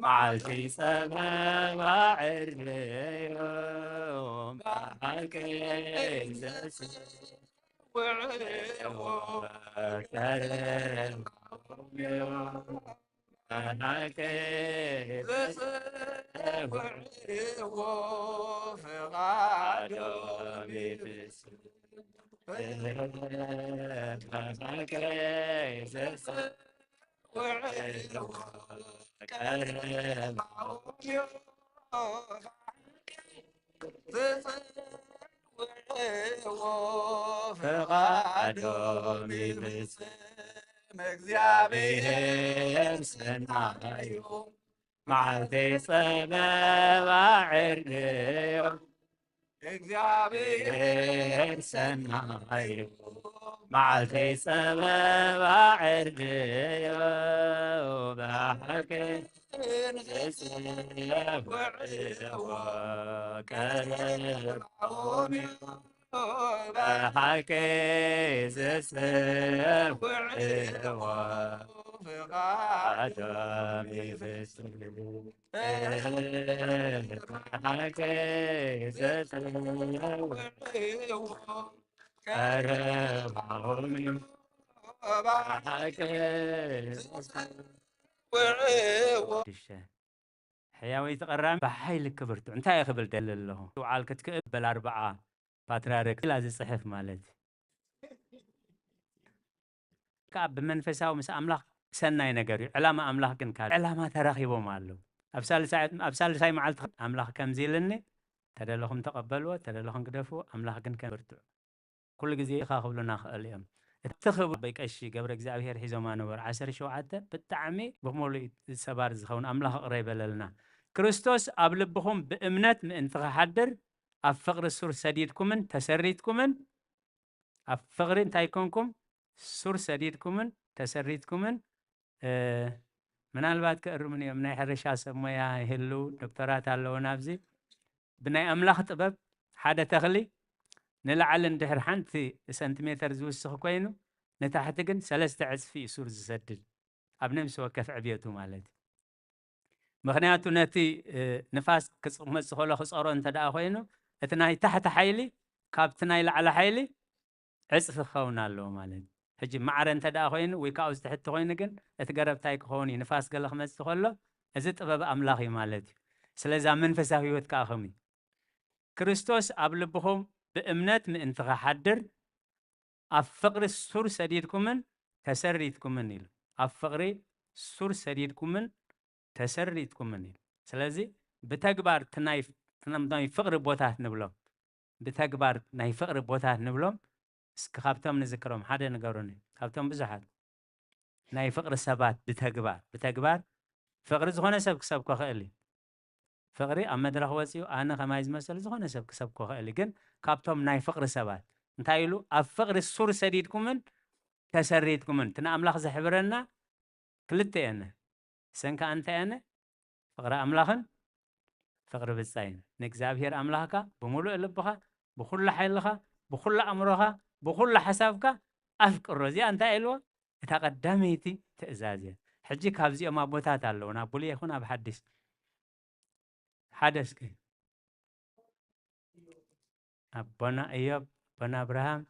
መዓልቲ ጸበባ ዕርድዮ። ብሓቂ ዘጽውዕዎ ቀረባኦም እዩ። ብሓቂ ዘጽውዕዎ ፍቓዶም ይፍጽም። ብሓቂ ዘጽውዕዎ ቀረባኦም እዩ። ዝጽውዕዎ ፍቓዶም ይፍጽም። እግዚኣብሔር ሰናዩ መዓልቲ ጸበባ ዕርድዮ። እግዚኣብሔር ሰናዩ መዓልቲ ጸበባ ዕርድዮ። ብሓቂ ዝጽውዕዎ ቀረባኦም እዩ። ብሓቂ ዝጽውዕዎ ፍቓዶም ይፍጽም። ብሓቂ ዝጽውዕዎ ቀረባኦም እዩ። ብሓቂ ዝጽውዕዎ ሽዱሽተ ሕያወይቲ ቀራሚ ብሓይሊ ክብርቱ እንታይ እየ ክብል ደሊ ኣለኹ? ውዓል ክትክእል በል ኣርብዓ ፓትርያርክ ኢላ ዝጽሕፍ ማለት እዩ። ከዓ ብመንፈሳዊ ምስ ኣምላኽ ሰናይ ነገር እዩ። ዕላማ ኣምላኽ ግን ካልእ ዕላማ ተራኺቦም ኣለዉ። ኣብ ሳልሳይ ኣብ ሳልሳይ መዓልቲ ኣምላኽ ከምዚ ኢልኒ፣ ተደለኹም ተቐበልዎ፣ ተደለኹም ግደፍዎ፣ ኣምላኽ ግን ከም ብርትዑ። ኩሉ ግዜ ኢኻ ክብሉና ክእል እዮም። እቲ ክብሉ ኣቦይ ቀሺ ገብረ እግዚኣብሔር ሒዞማ ነበሩ። ዓሰርተ ሸውዓተ ብጣዕሚ ብምሉእ ሰባር ዝኸውን ኣምላኽ ይቕረ ይበለልና። ክርስቶስ ኣብ ልብኹም ብእምነት ምእንቲ ክሓድር ኣብ ፍቕሪ ሱር ሰዲድኩምን ተሰሪትኩምን ኣብ ፍቕሪ እንታይ ኮንኩም ሱር ሰዲድኩምን ተሰሪትኩምን እ፣ ምናልባት ክእርሙን እዮም። ናይ ሕርሻ ሰብ ሞያ ይህልው፣ ዶክተራት ኣለውን ኣብዚ። ብናይ ኣምላኽ ጥበብ ሓደ ተኽሊ ንላዕሊ እንድሕር ሓንቲ ሰንቲሜተር ዝውስኽ ኮይኑ ንታሕቲ ግን ሰለስተ ዕጽፊ እዩ ሱር ዝሰድድ ኣብ ነብሲ ወከፍ ዕብየቱ ማለት እዩ። ምኽንያቱ ነቲ እ፣ ንፋስ ክጽ- ክመጽእ ከሎ ክጸሮ እንተ ደኣ ኮይኑ እቲ ናይ ታሕቲ ሓይሊ ካብቲ ናይ ላዕሊ ሓይሊ ዕጽፊ ክኸውን ኣለዎ ማለት እዩ። ሕጂ ማዕረ እንተ ደኣ ኮይኑ ወይ ካብኡ ዝትሕቲ ኮይኑ ግን እቲ ገረብ እንታይ ክኸውን እዩ? ንፋስ ገለ ክመጽእ ከሎ እዚ ጥበብ ኣምላኽ እዩ ማለት እዩ። ስለዚ ኣብ መንፈሳዊ ህይወት ከኣ ከምኡ እዩ። ክርስቶስ ኣብ ልብኹም ብእምነት ምእንቲ ኸሓድር ኣብ ፍቕሪ ሱር ሰዲድኩምን ተሰሪትኩምን ኢሉ። ኣብ ፍቕሪ ሱር ሰዲድኩምን ተሰሪትኩምን ኢሉ። ስለዚ ብተግባር እቲ ናይ ናይ ፍቕሪ ቦታት ንብሎም፣ ብተግባር ናይ ፍቕሪ ቦታት ንብሎም እስኪ ካብቶም ንዝክሮም ሓደ ንገሩኒ። ካብቶም ብዙሓት ናይ ፍቕሪ ሰባት ብተግባር፣ ብተግባር ፍቕሪ ዝኾነ ሰብ ክሰብኮ ክእል እዩ። ፍቕሪ ኣብ መድረኽ ወጺኡ ኣነ ከማይ ዝመሰሉ ዝኾነ ሰብ ክሰብኮ ክእል እዩ። ግን ካብቶም ናይ ፍቕሪ ሰባት እንታይ ኢሉ? ኣብ ፍቕሪ ሱር ሰዲድኩምን ተሰሪትኩምን። እቲ ንኣምላኽ ዘሕብረና ክልተ እየን። እሰን ከኣ እንታይ እየን? ፍቕሪ ኣምላኽን ፍቕሪ ብጻይን። ንእግዚኣብሔር ኣምላኽካ ብምሉእ ልብኻ፣ ብኹሉ ሓይልኻ፣ ብኹሉ ኣእምሮኻ፣ ብኹሉ ሓሳብካ ኣፍቅሮ። እዚኣ እንታይ ኢልዎ? እታ ቀዳመይቲ ትእዛዝ እያ። ሕጂ ካብዚኦም ኣቦታት ኣለዉ፣ ናብ ብሉይ ይኹን ኣብ ሓድሽ። ሓደ እስኪ። ኣቦና እዮብ፣ ኣቦና ኣብርሃም።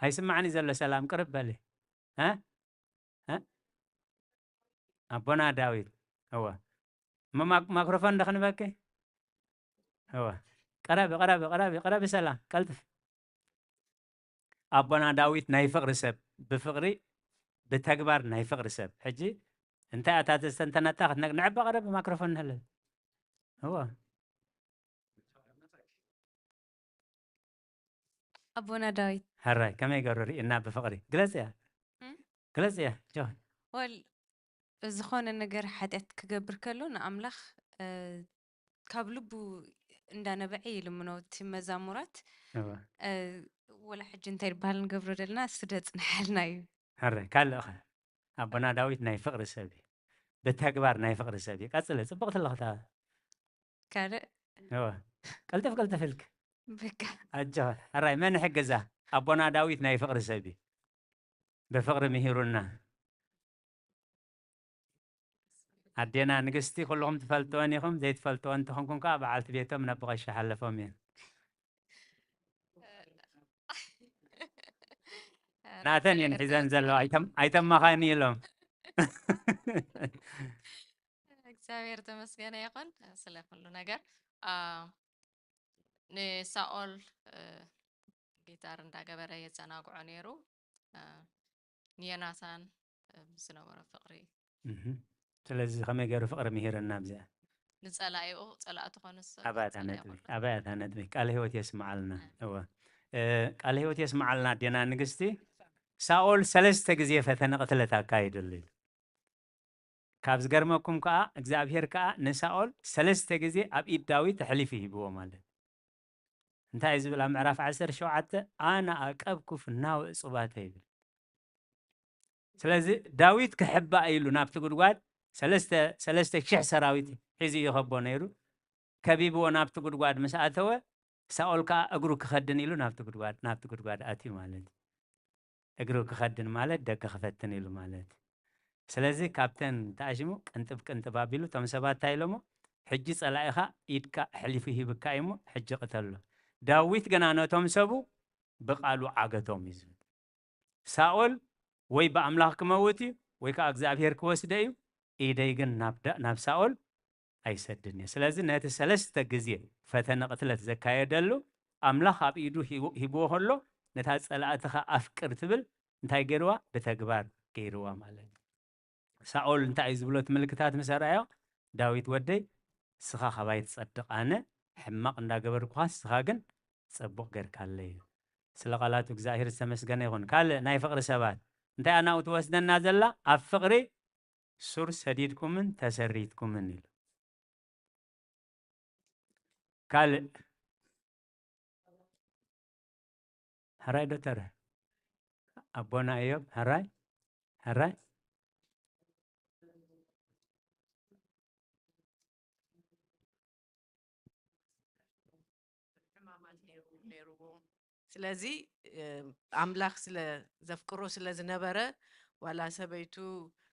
ኣይስማዕን እዩ ዘሎ ሰላም፣ ቅርብ በሊ። እ? እ? ኣቦና ዳዊት። እወ። እሞ ማክ-፣ ማክሮፎን ዶ ክንበኪ? እወ። ቅረቢ፣ ቅረቢ፣ ቅረቢ፣ ቅረቢ ሰላም፣ ቀልጥፍ። ኣቦና ዳዊት ናይ ፍቕሪ ሰብ፣ ብፍቕሪ፣ ብተግባር ናይ ፍቕሪ ሰብ። ሕጂ እንታይ ኣታ ተስተንተናታ ክትነግ-፣ ንዕባ ቅረቢ ማክሮፎን ንህለል። እወ። ኣቦና ዳዊት። ሕራይ፣ ከመይ ገሩ ርኢና ብፍቕሪ። ግለጽ እያ። እም? ግለጽ እያ፣ ጆን። ወል፣ ዝኾነ ነገር ሓጢኣት ክገብር ከሎ ንኣምላኽ፣ እ፣ ካብ ልቡ እንዳነበዐ ይልምኖ። እቲ መዛሙራት፣ እወ። እ፣ ወላ ሕጂ እንታይ ይበሃል ንገብሮ ዘለና፣ እሱ ደጽንሓልና እዩ። ሕራይ፣ ካልእ ኸ? ኣቦና ዳዊት ናይ ፍቕሪ ሰብ እዩ። ብተግባር ናይ ፍቕሪ ሰብ እዩ። ቀጽለ፣ ጽብቕቲ ኣለኽታ። ካልእ? እወ። ቀልጥፍ፣ ቀልጥፍ ኢልክ። በቃ። ኣጆ፣ ሕራይ፣ መን ይሕግዛ? ኣቦና ዳዊት ናይ ፍቕሪ ሰብ እዩ። ብፍቕሪ ምሂሩና። ኣዴና ንግስቲ፣ ኩልኹም ትፈልጥወን ኢኹም፣ ዘይትፈልጥወን እንተኾንኩም ከኣ በዓልቲ ቤቶም ነብቐሻ ሓለፎም እየን። ናተን እየን ሒዘን ዘለዋ፣ ኣይተም-፣ ኣይተማኻኒ ኢሎም። እግዚኣብሔር ተመስገነ ይኹን ስለ ኩሉ ነገር። አ፣ ንሳኦል፣ እ፣ ጊታር እንዳገበረ የዘናግዖ ነይሩ። እ፣ ንዮናታን፣ እ፣ ዝነበሮ ፍቕሪ። እህ። ስለዚ ከመይ ገይሩ ፍቕሪ ምሂረና ኣብዚኣ? ንጸላኢኡ ጸላእቲ ኮኑስ ኣብያታ ጸላኢ ነጥቢ፣ ኮኑ። ኣብያታ ነጥቢ። ቃለ ህይወት የስምዓልና። ኣሜን። እወ። እ፣ ቃለ ህይወት የስምዓልና ኣዴና ንግስቲ። ሳኦል ሰለስተ ግዜ ፈተነ ቅትለት ኣካይድሉ እዩ። ካብ ዝገርመኩም ከኣ፣ እግዚኣብሔር ከኣ ንሳኦል ሰለስተ ግዜ ኣብ ኢድ ዳዊት ኣሕሊፉ ሂብዎ ማለት። እንታይ እዩ ዝብል ኣብ ምዕራፍ ዓሰርተ ሸውዓተ? "ኣነ ኣቀብኩ ፍናው እጹባተ" ይብል። ስለዚ ዳዊት ክሕባእ ኢሉ ናብቲ ጉድጓድ ሰለስተ፣ ሰለስተ ሽሕ ሰራዊት ሒዙ ይኸቦ ነይሩ። ከቢብዎ ናብቲ ጉድጓድ ምስ ኣተወ፣ ሳኦል ከኣ እግሩ ክኸድን ኢሉ ናብቲ ጉድጓድ፣ ናብቲ ጉድጓድ ኣትዩ ማለት እዩ። እግሩ ክኸድን ማለት ደገ ክፈትን ኢሉ ማለት እዩ። ስለዚ ካብተን ተኣሽሙ ቅንጥብ ቅንጥብ ኣቢሉ፣ እቶም ሰባት እንታይ ኢሎሞ? "ሕጂ ጸላኢኻ ኢድካ ኣሕሊፉ ሂብካ እዩሞ፣ ሕጂ ቅተሎ።" ዳዊት ግና ነቶም ሰቡ ብቃሉ ዓገቶም እዩ ዝብል። ሳኦል ወይ ብኣምላኽ ክመውት እዩ፣ ወይ ከኣ እግዚኣብሔር ክወስደ እዩ። ኢደይ ግን ናብ ዳ-፣ ናብ ሳኦል ኣይሰድን እየ። ስለዚ ነቲ ሰለስተ ግዜ ፈተነ ቅትለት ዘካየደሉ ኣምላኽ ኣብ ኢዱ ሂቡ-፣ ሂብዎ ከሎ፣ ነታ ጸላእትኻ ኣፍቅር ትብል እንታይ ገይርዋ? ብተግባር ገይርዋ ማለት እዩ። ሳኦል እንታይ እዩ ዝብሎ? እቲ ምልክታት ምስ ኣርኣዮ፣ "ዳዊት ወደይ፣ ንስኻ ካባይ ትጸድቕ፣ ኣነ ሕማቕ እንዳገበርኩኻ፣ ንስኻ ግን ጽቡቕ ጌርካለይ" እዩ። ስለ ቃላቱ እግዚኣብሔር ዝተመስገነ ይኹን። ካልእ ናይ ፍቕሪ ሰባት እንታይ ኣናኡ ትወስደና ዘላ? ኣብ ፍቕሪ ሱር ሰዲድኩምን ተሰሪትኩምን ኢሉ። ካልእ ሕራይ ዶ ተረ? ኣቦና እዮብ፣ ሕራይ? ሕራይ? ሕማማት ነይሩ፣ ነይርዎ። ስለዚ፣ እ፣ ኣምላኽ ስለ ዘፍቅሮ ስለ ዝነበረ፣ ዋላ ሰበይቱ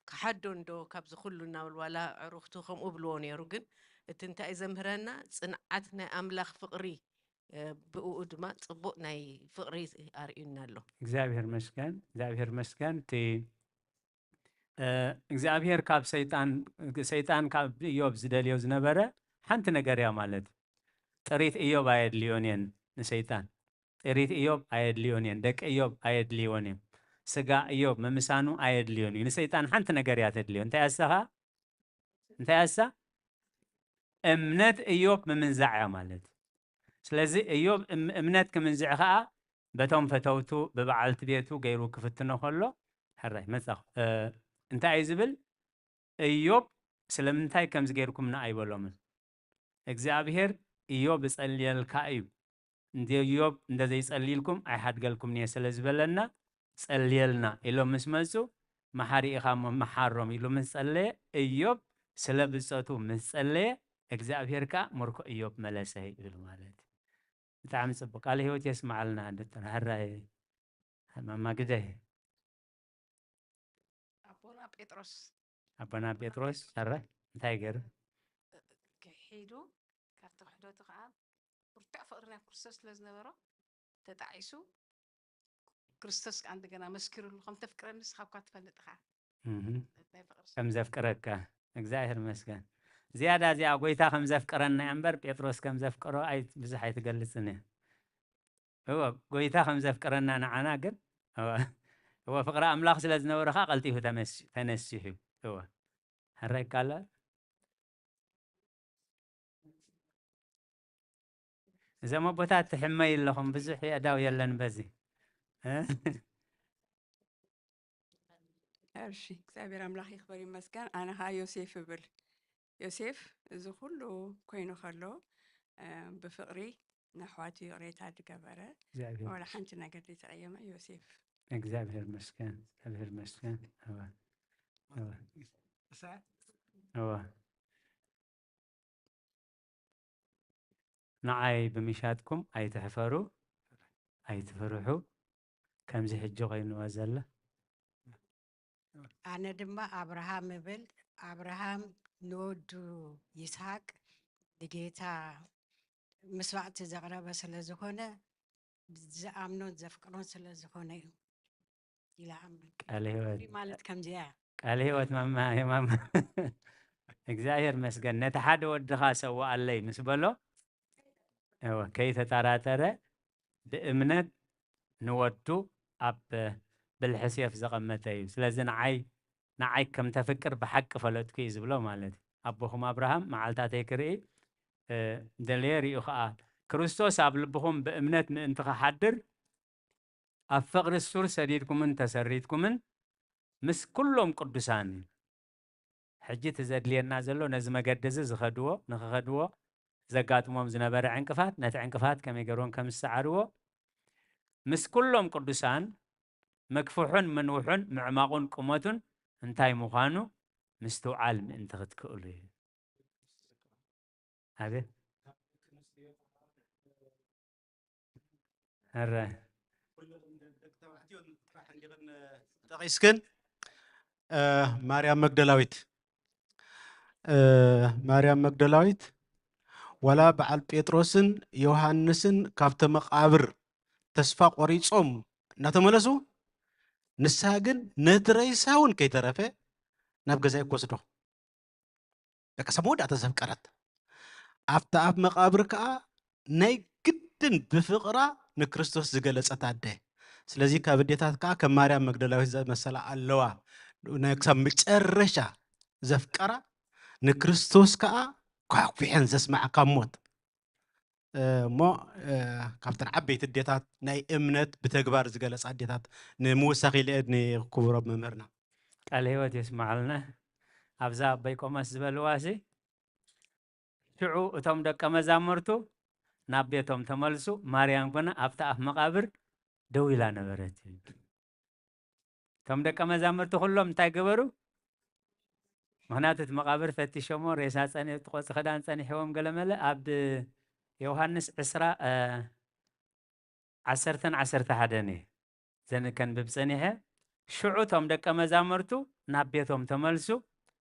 ክሓዶ እንዶ ካብዚ ኩሉ እናበሉ፣ ዋላ ኣዕሩኽቱ ከምኡ ብልዎ ነይሩ። ግን እቲ እንታይ እዩ ዘምህረና? ጽንዓት ናይ ኣምላኽ ፍቕሪ እ፣ ብእኡ ድማ ጽቡቕ ናይ ፍቕሪ ኣርእዩና ኣሎ። እግዚኣብሔር መስገን እግዚኣብሔር መስገን እቲ እ፣ እግዚኣብሔር ካብ ሰይጣን ሰይጣን ካብ እዮብ ዝደልዮ ዝነበረ ሓንቲ ነገር እያ ማለት እዩ። ጥሪት እዮብ ኣየድልዮን እየን ንሰይጣን። ጥሪት እዮብ ኣየድልዮን እየን። ደቂ እዮብ ኣየድልዮን እዮም። ስጋ እዮብ ምምሳኑ ኣየድልዮን እዩ። ንሰይጣን ሓንቲ ነገር እያ ተድልዮ። እንታይ ኣሰኻ እንታይ ኣሳ እምነት እዮብ ምምንዛዕ እያ ማለት እዩ። ስለዚ እዮብ እም- እምነት ክምንዝዕ ከዓ በቶም ፈተውቱ ብበዓልቲ ቤቱ ገይሩ ክፍትኖ ከሎ ሕራይ መጻኹ እ፣ እንታይ እዩ ዝብል? እዮብ ስለምንታይ ከምዚ ገይርኩምና ኣይበሎምን። እግዚኣብሔር እዮብ እጸልየልካ እዩ እንደ እዮብ እንደ ዘይጸልይልኩም ኣይሓድገልኩም እየ ስለ ዝበለና ጸልየልና ኢሎም ምስ መጹ መሓሪ ኢኻ እሞ መሓሮም ኢሉ ምስ ጸለየ እዮብ ስለ ብጸቱ ምስ ጸለየ እግዚኣብሔር ከኣ ምርኮ እዮብ መለሰ ይብል ማለት እዩ። ብጣዕሚ ጽቡቅ ቃለ ህይወት የስማዓልና ዶክተር ሕራይ ማማ ግደይ ኣቦና ጴጥሮስ ኣቦና ጴጥሮስ ሕራይ እንታይ ገይሩ ክሒዱ ካብቲ ክሕደቱ ከዓ ብርቱዕ ፍቅሪ ናይ ክርስቶስ ስለ ዝነበሮ ተጣዒሱ ክርስቶስ ከዓ እንደገና መስኪሩሉ ከም ተፍቅረኒ ንስኻ እኳ ትፈልጥ ኢኻ እህ፣ ናይ ፍቅሪ ከም ዘፍቅረካ እግዚኣብሔር መስገን ዝያዳ እዚኣ ጎይታ ከም ዘፍቅረና እያ እምበር ጴጥሮስ ከም ዘፍቅሮ ኣይ- ብዙሕ ኣይትገልጽን እያ እወ ጎይታ ከም ዘፍቅረና ንዓና ግን እወ እወ ፍቅሪ ኣምላኽ ስለ ዝነበረ ከዓ ቀልጢፉ ተመስ- ተነሲሑ እወ ሕራይ ካለ እዞም ኣቦታት ትሕመይ ኣለኹም ብዙሕ የእዳው የለን በዚ እ? እሺ እግዚኣብሔር ኣምላኽ ይኽበር ይመስገን። ኣነ ኸዓ ዮሴፍ እብል። ዮሴፍ እዚ ኩሉ ኮይኑ ከሎ እ፣ ብፍቕሪ ንኣሕዋቱ ይቕሬታ ዝገበረ እግዚኣብሔር ዋላ ሓንቲ ነገር ዘይተቐየመ ዮሴፍ። እግዚኣብሔር መስገን እግዚኣብሔር መስገን እወ እወ እወ ንዓይ ብምሻጥኩም ኣይትሕፈሩ ኣይትፍርሑ ከምዚ ሕጂ ኮይንዋ ዘለ ኣነ ድማ ኣብርሃም እብል። ኣብርሃም ንወዱ ይስሐቅ ንጌታ ምስዋዕቲ ዘቕረበ ስለ ዝኾነ ዝኣምኖን ዘፍቅሮን ስለ ዝኾነ እዩ ኢለ ኣምን። ቃለ ህይወት ፍቕሪ ማለት ከምዚኣ እያ። ቃለ ህይወት ማማ የማማ እግዚኣብሔር መስገን ነቲ ሓደ ወድኻ ሰዋኣለይ ምስ በሎ እወ ከይተጠራጠረ ብእምነት ንወዱ ኣብ ብልሒ ሴፍ ዘቐመጠ እዩ ስለዚ ንዓይ ንዓይ ከም ተፍቅር ብሓቂ ፈለጥኩ እዩ ዝብሎ ማለት እዩ ኣቦኹም ኣብርሃም መዓልታተይ ክርኢ እ፣ ደለየ ሪኡ ከዓ ክርስቶስ ኣብ ልብኹም ብእምነት ምእንቲ ክሓድር ኣብ ፍቕሪ ሱር ሰዲድኩምን ተሰሪትኩምን ምስ ኩሎም ቅዱሳን ሕጂ እቲ ዘድልየና ዘሎ ነዚ መገዲ እዚ ዝኸድዎ ንክኸድዎ ዘጋጥሞም ዝነበረ ዕንቅፋት ነቲ ዕንቅፋት ከመይ ገይሮም ከም ዝሰዓርዎ ምስ ኩሎም ቅዱሳን መክፍሑን መንውሑን ምዕማቑን ቁመቱን እንታይ ምዃኑ ምስትውዓል ምእንቲ ክትክእሉ እዩ ኣቤት ረ ጠቂስክን ማርያም መግደላዊት ማርያም መግደላዊት ዋላ በዓል ጴጥሮስን ዮሃንስን ካብተ መቃብር ተስፋ ቆሪጾም እናተመለሱ ንሳ ግን ነቲ ረይሳ እውን ከይተረፈ ናብ ገዛይ ክወስዶ በቃ ሰብ መወዳእታ ዘፍቀረት ኣብቲ ኣብ መቃብር ከዓ ናይ ግድን ብፍቕራ ንክርስቶስ ዝገለጸት ኣደ ስለዚ ካብ ኣዴታት ከዓ ከም ማርያም መግደላዊት ዘመሰላ ኣለዋ ናይ ክሳብ መጨረሻ ዘፍቀራ ንክርስቶስ ከዓ ኳሕኩሐን ዘስማዓካ ሞት እሞ ካብተን ዓበይቲ ኣዴታት ናይ እምነት ብተግባር ዝገለፃ ኣዴታት ንምውሳኽ ኢለ እድኒ ክቡሮም መምህርና ቃል ህይወት የስማዓልና ኣብዛ ኣቦይ ቆመስ ዝበልዋ ሲ ሽዑ እቶም ደቀ መዛሙርቱ ናብ ቤቶም ተመልሱ ማርያም ግና ኣብቲ ኣፍ መቃብር ደው ኢላ ነበረት እቶም ደቀ መዛሙርቲ ኩሎም እንታይ ገበሩ ምክንያቱ እቲ መቃብር ፈቲሾሞ ሬሳ ጸኒ እቲ ቆጽ ክዳን ጸኒሕዎም ገለመለ ኣብ ዮሃንስ ዕስራ ዓሰርተን ዓሰርተ ሓደን እየ ዘን ከንብብ ጸኒሐ ሽዑ እቶም ደቀ መዛሙርቱ ናብ ቤቶም ተመልሱ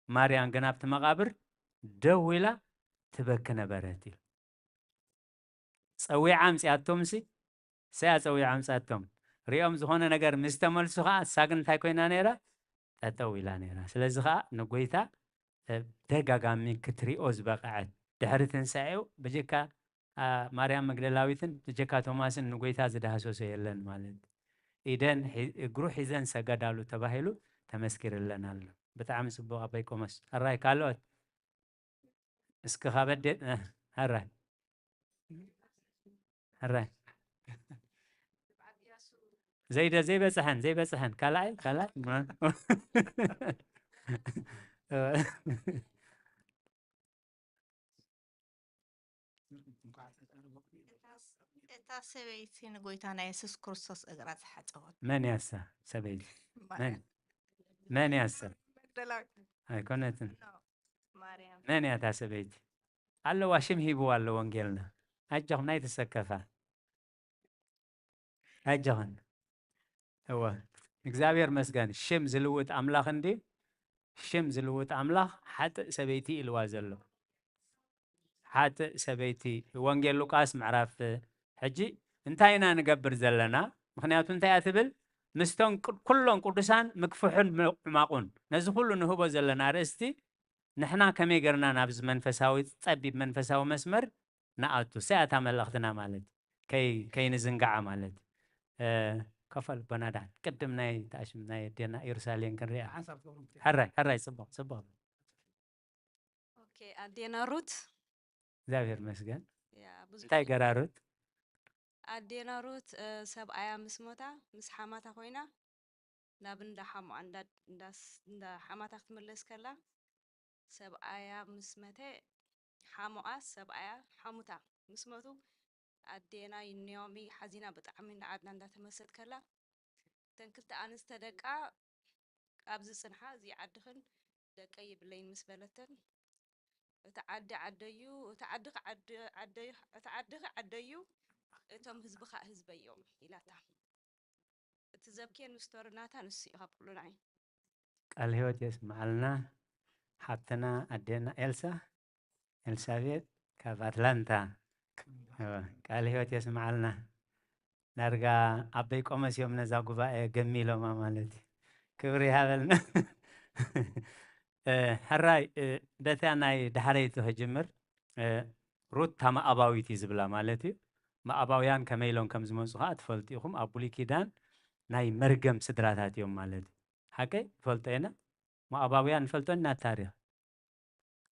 ማርያም ግን ኣብቲ መቃብር ደው ኢላ ትበኪ ነበረት እዩ ጸዊዓ ኣምጺኣቶምሲ፣ ሰያ ጸዊዓ ኣምጻቶም። ሪኦም ዝኾነ ነገር ምስ ተመልሱ ኸዓ፣ እሳ ግን እንታይ ኮይና ነይራ? ጠጠው ኢላ ነይራ። ስለዚ ኸዓ ንጎይታ፣ እ፣ ብተደጋጋሚ ክትሪኦ ዝበቕዐት፣ ድሕሪ ትንሳኤኡ ብጀካ፣ ኣ፣ ማርያም መግደላዊትን ብጀካ ቶማስን ንጎይታ ዝዳህሰሶ የለን ማለት። ኢደን ሒ-፣ እግሩ ሒዘን ሰገዳሉ ተባሂሉ ተመስኪርለን ኣሎ። ብጣዕሚ ጽቡቕ ኣቦይ ቆሞስ። ሕራይ ካልኦት? እስኪ ካብ ኣዴ-፣ እ፣ ሕራይ። ሕራይ። ዘይደ-፣ ዘይበጽሐን፣ ዘይበጽሐን። ካልኣይ፣ ካልኣይ። እታ ሰበይቲ ንጎይታና የሱስ ክርስቶስ እግራ ዝሓጸወት። መን እያ እሳ ሰበይቲ? መን? ማርያም። መን እያ እሳ? መግደላዊት። ኣይኮነትን። ኖ፣ ማርያም። መን እያ እታ ሰበይቲ? ኣለዋ፣ ሽም ሂብዋ ኣሎ ወንጌልና። ኣጆኹም፣ ናይ ተሰከፋ። ኣጆኽን። እወ፣ እግዚኣብሔር መስገን። ሽም ዝልውጥ ኣምላኽ እንዲ፣ ሽም ዝልውጥ ኣምላኽ ሓጥእ ሰበይቲ ኢልዋ ዘሎ። ሓጥእ ሰበይቲ። ወንጌል ሉቃስ ምዕራፍ፣ ሕጂ እንታይ ኢና ንገብር ዘለና? ምኽንያቱ እንታይ እያ ትብል? ምስቶም ቁ-፣ ኩሎም ቅዱሳን ምግፍሑን ምዕማቑን። ነዚ ኩሉ ንህቦ ዘለና ኣርእስቲ፣ ንሕና ከመይ ገርና ናብዚ መንፈሳዊ፣ ጸቢብ መንፈሳዊ መስመር ንኣቱ? እሳ እያ እታ መልእኽትና ማለት። ከይ-፣ ከይንዝንጋዓ ማለት። እ፣ ከፈል በናዳ ቅድም ናይ ተኣሽም ናይ ኣዴና ኢየሩሳሌም ክንሪኣ። ሓንሳብ ትገብሩ። ሕራይ፣ ሕራይ፣ ጽቡቕ፣ ጽቡቕ። ኦኬ፣ ኣዴና ሩት። እግዚኣብሔር መስገን። ያ፣ ብዙሕ እንታይ ገራ ሩት? ኣዴና ሩት፣ እ፣ ሰብኣያ ምስ ሞታ፣ ምስ ሓማታ ኮይና፣ ናብ እንዳ ሓሞኣ፣ እንዳ፣ እንዳ ስ-፣ እንዳ ሓማታ ክትምለስ ከላ፣ ሰብኣያ ምስ መተ፣ ሓሞኣ ሰብኣያ ሓሙታ ምስ መቱ፣ ኣዴና ኖኣሚ ሓዚና ብጣዕሚ ንዓድና እንዳተመሰጥ ከላ፣ እተን ክልተ ኣንስተ ደቃ ኣብዚ ጽንሓ፣ እዚ ዓድኽን ደቀይ ይብለይን ምስ በለተን፣ እቲ ዓዲ ዓደዩ፣ እቲ ዓድኺ ዓዲ-፣ ዓደዩ፣ እቲ ዓድኺ ዓደዩ፣ እቶም ህዝብኻ ህዝበዮም ኢላታ። እቲ ዘብኬን ስቶሪ ናታ ንሱ እዩ ካብ ኩሉ ንዓይ። ቃል ህይወት የስምዓልና ሓብትና ኣዴና ኤልሳ፣ ኤልሳቤጥ ካብ ኣትላንታ። እወ፣ ቃል ህይወት የስምዓልና። ዳርጋ ኣቦይ ቆሞስ እዮም ነዛ ጉባኤ ገሚሎማ ማለት እዩ። ክብሪ ይሃበልና። እ፣ ሕራይ፣ እ፣ በታ ናይ ዳሕረይቲ ክጅምር፣ እ፣ ሩት እታ መኣባዊት እዩ ዝብላ ማለት እዩ። መኣባውያን ከመይ ኢሎም ከም ዝመጹ ኸኣ ትፈልጡ ኢኹም። ኣብ ብሉይ ኪዳን ናይ መርገም ስድራታት እዮም ማለት እዩ። ሓቀይ? ንፈልጦ ኢና። መኣባውያን ንፈልጦ ኢና ታሪኽ።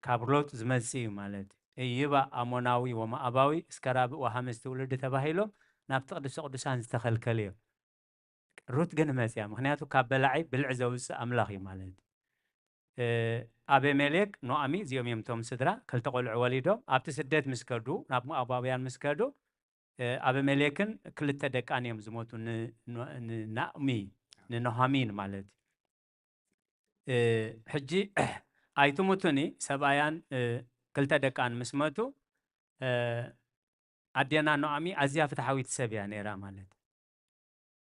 ካብ ሎጥ ዝመጽእ እዩ ማለት እዩ። እይባ ኣሞናዊ ወመኣባዊ እስከ ራብእ ወሃምስ ትውልዲ ተባሂሎም ናብቲ ቅዱሰ ቅዱሳን ዝተኸልከሉ እዮም። ሩት ግን መጽያ፣ ምኽንያቱ ካብ በላዒ ብልዒ ዘውጽእ ኣምላኽ እዩ ማለት እዩ። እ፣ ኣቤሜሌክ፣ ኖኣሚ፣ እዚኦም እዮም እቶም ስድራ፣ ክልተ ቆልዑ ወሊዶም፣ ኣብቲ ስደት ምስ ከዱ፣ ናብ ሞኣባውያን ምስ ከዱ፣ እ፣ ኣቤሜሌክን ክልተ ደቃን እዮም ዝሞቱ፣ ን-፣ ን-፣ ንናኦሚ፣ ንኖሃሚን ማለት እዩ። እ፣ ሕጂ ኣይትሙቱኒ፣ ሰብኣያን፣ እ፣ ክልተ ደቃን ምስ መቱ፣ እ፣ ኣዴና ኖኣሚ ኣዝያ ፍትሓዊት ሰብ እያ ነይራ ማለት እዩ።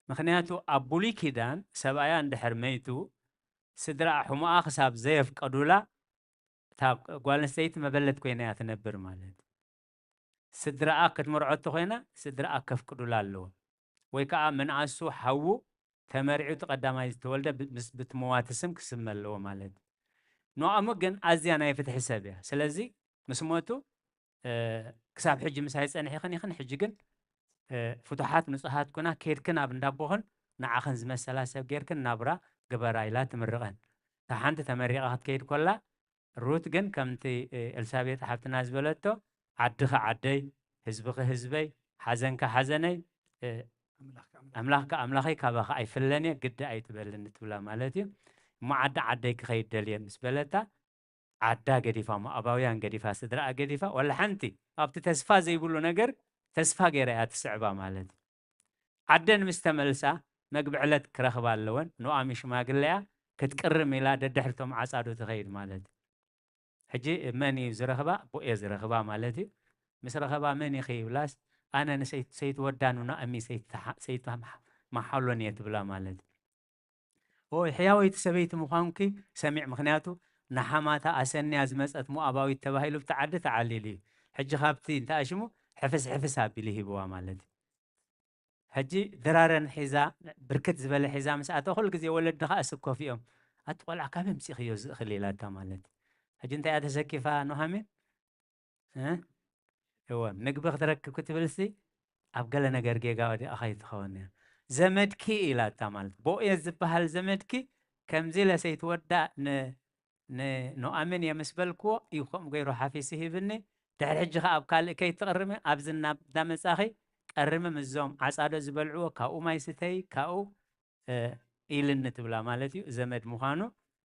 ምኽንያቱ ኣብ ብሉይ ኪዳን ሰብኣያ እንድሕር መይቱ፣ ስድራኣ ሕሙኣ ክሳብ ዘየፍቀዱላ፣ እታ ጓል ኣንስተይቲ መበለት ኮይና እያ ትነብር ማለት እዩ። ስድራኣ ክትምርዖ እንተኾይና፣ ስድራኣ ከፍቅዱላ ኣለዎም። ወይ ከኣ ምንኣሱ ሓዉ ተመሪዑ እቲ ቀዳማይ ዝተወልደ ብ-፣ ምስ፣ ብቲ መዋቲ ስም ክስመ ኣለዎ ማለት እዩ። ኖኣሚ ግን ኣዝያ ናይ ፍትሒ ሰብ እያ። ስለዚ ምስ ሞቱ፣ እ፣ ክሳብ ሕጂ ምሳይ ጸኒሕኽን ኢኽን፣ ሕጂ ግን፣ እ፣ ፍቱሓት ንጹሃት ኩና፣ ኬድክን ኣብ እንዳቦኽን ንዓኽን ዝመሰላ ሰብ ጌርክን ናብራ ግበራ ኢላ ትምርቐን። እታ ሓንቲ ተመሪቓ ክትከይድ ኮላ፣ ሩት ግን ከምቲ፣ እ፣ ኤልሳቤጥ ሓብትና ዝበለቶ፣ ዓድኺ ዓደይ፣ ህዝብኺ ህዝበይ፣ ሓዘንካ ሓዘነይ፣ እ፣ ኣምላኽካ ኣምላኽካ ኣምላኸይ፣ ካባኻ ኣይፍለን እየ፣ ግዲ ኣይትበልኒ ትብላ ማለት እዩ። እሞ ዓዲ ዓደይ ክኸይድ ደልየ ምስ በለታ፣ ዓዳ ገዲፋ፣ ሞኣባውያን ገዲፋ፣ ስድራኣ ገዲፋ፣ ወላ ሓንቲ ኣብቲ ተስፋ ዘይብሉ ነገር ተስፋ ገይራ እያ ትስዕባ ማለት እዩ። ዓደን ምስ ተመልሳ፣ መግቢ ዕለት ክረኽባ ኣለወን። ኖኣሚ ሽማግለ እያ፣ ክትቅርም ኢላ ደድሕሪ እቶም ዓጻዶ ትኸይድ ማለት እዩ። ሕጂ መን እዩ ዝረኽባ? ቦኤዝ ረኽባ ማለት እዩ። ምስ ረኸባ፣ "መን ኢኺ?" ይብላስ፣ "ኣነ ንሰይት-፣ ሰይቲ ወዳ ንኖኣሚ፣ ሰይቲ ተሓ-፣ ሰይቲ መሓ-፣ መሓሎን እየ" ትብላ ማለት እዩ። "ኦይ፣ ሕያወይቲ ሰበይቲ ምዃንኪ ሰሚዕ፣ ምኽንያቱ ንሓማታ ኣሰንያ ዝመጸት ሞኣባዊት ተባሂሉ ብቲ ዓዲ ተዓሊሉ እዩ። ሕጂ ካብቲ እንተኣሽሙ፣ ሕፍስ ሕፍስ ኣቢሉ ሂብዋ ማለት እዩ። ሕጂ ድራረን ሒዛ፣ ብርክት ዝበለ ሒዛ ምስ ኣተወ፣ ኩሉ ግዜ ወለዲ ከዓ ስኮፍ እዮም። "ኣቲ ቆልዓ ካበይ ኣምፂእኽዮ እዚ እኽሊ?" ኢላታ ማለት እዩ። ሕጂ እንታይ እያ ተሰኪፋ ኑሃሚን? እ? እወ፣ ምግቢ ክትረክብ ክትብልሲ ኣብ ገለ ነገር ጌጋ ወዲቓ ከይትኸውን እያ። "ዘመድኪ" ኢላታ ማለት፣ ቦኤዝ ዝበሃል ዘመድኪ ከምዚ ኢለ ሰይትወዳ ን-፣ ንኑኣሚን እየ ምስ በልክዎ እዩ ከምኡ ገይሩ ሓፊሱ ሂብኒ። ድሕሪ ሕጂ ኸኣ ኣብ ካልእ ከይትቕርሚ ኣብዚ እና-፣ እንዳመጻኺ ቀርሚ ምስዞም ዓጻዶ ዝበልዕዎ ካብኡ ማይ ስተይ፣ ካብኡ፣ እ፣ ኢልኒ ትብላ ማለት እዩ። ዘመድ ምዃኑ፣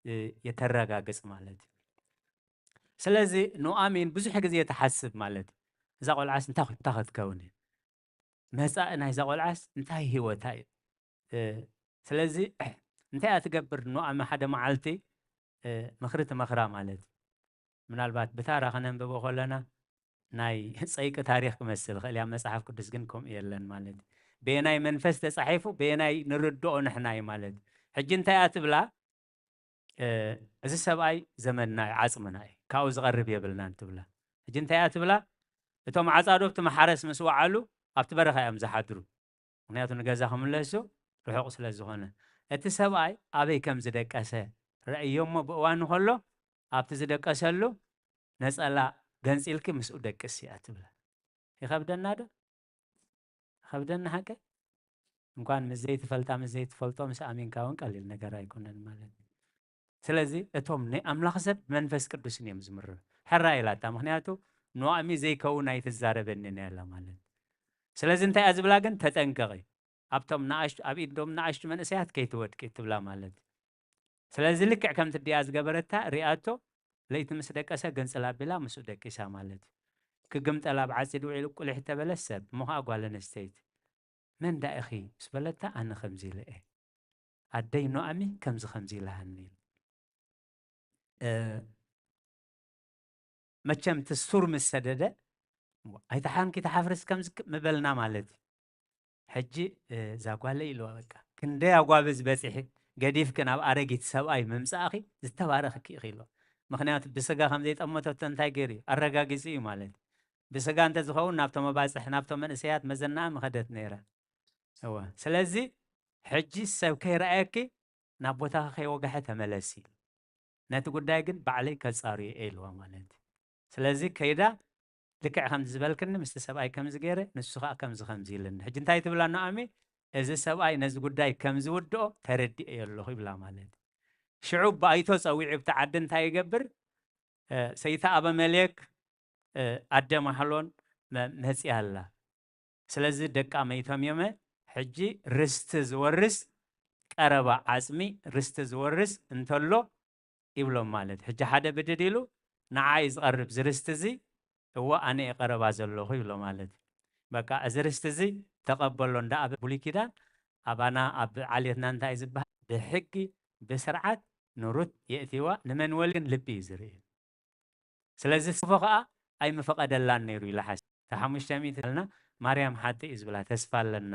እ፣ የተረጋግጽ ማለት እዩ። ስለዚ ኑኣሚን ብዙሕ ግዜ ትሓስብ ማለት እዩ። እዛ ቆልዓስ እንታይ፣ እንታይ ክትከውን እያ? መጻኢ ናይዛ ቆልዓስ እንታይ ህይወታ እዩ? እ፣ ስለዚ እንታይ እያ ትገብር? ኑኣሚ ሓደ መዓልቲ፣ እ፣ ምኽሪ ትመኽራ ማለት እዩ። ምናልባት ብታራ ከነንብቦ ከለና ናይ ጸይቂ ታሪኽ ክመስል ይኽእል እያ። መጽሓፍ ቅዱስ ግን ከምኡ የለን ማለት እዩ። በየናይ መንፈስ ተጻሒፉ፣ በየናይ ንርድኦ ንሕና እዩ ማለት እዩ። ሕጂ እንታይ እያ ትብላ? እ፣ "እዚ ሰብኣይ ዘመድና እዩ፣ ዓጽምና እዩ፣ ካብኡ ዝቐርብ የብልናን" ትብላ። ሕጂ እንታይ እያ ትብላ? እቶም ዓጻዶ ኣብቲ ማሕረስ ምስ ወዓሉ ኣብቲ በረኻ እዮም ዝሓድሩ። ምኽንያቱ ንገዛ ክምለሱ ርሑቕ ስለ ዝኾነ። እቲ ሰብኣይ ኣበይ ከም ዝደቀሰ ረእዮ እሞ ብእዋኑ ከሎ ኣብቲ ዝደቀሰሉ ነጸላ ገንጺልኪ ምስኡ ደቅሲ እያ ትብላ። ይኸብደና ዶ? ይኸብደና ሓቀይ? እንኳን ምስ ዘይትፈልጣ ምስ ዘይትፈልጦ ምስ ኣሚንካ እውን ቀሊል ነገር ኣይኮነን ማለት እዩ። ስለዚ እቶም ናይ ኣምላኽ ሰብ ብመንፈስ ቅዱስን እዮም ዝምርሑ። ሕራይ ኢላታ፣ ምኽንያቱ ኑኣሚ ዘይከውን ኣይትዛረበንን እያ ኢላ ማለት እዩ። ስለዚ እንታይ እያ ዝብላ ግን? "ተጠንቀቒ፣ ኣብቶም ንኣሽ-፣ ኣብ ኢዶም ንኣሽቱ መንእሰያት ከይትወድቂ" ትብላ ማለት እዩ። ስለዚ ልክዕ ከምቲ ድያ ዝገበረታ ሪኣቶ፣ ለይቲ ምስ ደቀሰ ገንጽል ኣቢላ ምስኡ ደቂሳ ማለት እዩ። ክግምጠል ኣብ ዓጺድ ውዒሉ ቁሊሕ ተበለ ሰብ፣ እሞ ኸኣ ጓል ኣንስተይቲ፣ "መን ዳ ኢኺ?" ምስ በለታ፣ "ኣነ ከምዚ ኢለ እየ። ኣደይ ኑኣሚ ከምዚ ከምዚ ኢላሃኒ" ኢሉ። እ፣ መቸም እቲ ሱር ምስ ሰደደ፣ "ኣይትሓንኪ፣ ትሓፍርስ ከምዚ ክ-" ምበልና ማለት እዩ። ሕጂ፣ እ፣ "እዛ ጓለይ" ኢልዋ፣ በቃ፣ "ክንደይ ኣጓብዝ በጺሒ፣ ገዲፍኪ ናብ ኣረጊት ሰብኣይ ምምጻእኺ ዝተባረኽኪ ኢኺ" ኢልዋ። ምኽንያቱ ብስጋ ከም ዘይጠመተቶ እንታይ ገይሩ እዩ? ኣረጋጊጹ እዩ ማለት እዩ። ብስጋ እንተዝኸውን ናብቶም መባጽሕ፣ ናብቶም መንእሰያት መዘናኣ ምኸደት ነይራ። እወ። ስለዚ ሕጂ ሰብ ከይረኣየኪ ናብ ቦታኺ ከይወግሐ ተመለሲ። ነቲ ጉዳይ ግን ባዕለይ ከጻርዮ እየ ኢልዋ ማለት እዩ። ስለዚ ከይዳ ልክዕ ከምዚ ዝበልክኒ ምስቲ ሰብኣይ ከምዚ ገይረ፣ ንሱ ኸኣ ከምዚ ከምዚ ኢልኒ። ሕጂ እንታይ ትብላ ኑኣሚ? "እዚ ሰብኣይ ነዚ ጉዳይ ከም ዝውድኦ ተረዲኤዮ ኣለኹ" ይብላ ማለት እዩ። ሽዑ ባይቶ ጸዊዑ ብቲ ዓዲ እንታይ ይገብር? እ፣ ሰይቲ ኣበመሌክ፣ እ፣ ኣደ ማሕሎን መ-፣ መጺኣ ኣላ። ስለዚ ደቃ መይቶም እዮመ፣ ሕጂ ርስቲ ዝወርስ ቀረባ ዓጽሚ ርስቲ ዝወርስ እንተሎ ይብሎም ማለት። ሕጂ ሓደ ብድድ ኢሉ፣ "ንዓይ ዝቐርብ እዚ ርስቲ እዚ፣ እወ ኣነ እየ ቀረባ ዘለኹ" ይብሎ ማለት። በቃ እዚ ርስቲ እዚ ተቐበሎ። እንዳ ኣብ ብሉይ ኪዳን ኣባና ኣብ ዓሌትና እንታይ እዩ ዝበሃል? ብሕጊ ብስርዓት ንሩት የእትይዋ፣ ንመንወል ግን ልቢ እዩ ዝርኢ። ስለዚ ስፎ ኸኣ ኣይምፈቐደላን ነይሩ ኢላ ሓስ-፣ እታ ሓሙሽተ ሚእቲ ኣልና ማርያም ሓጥእ እዩ ዝብላ ተስፋ ኣለና።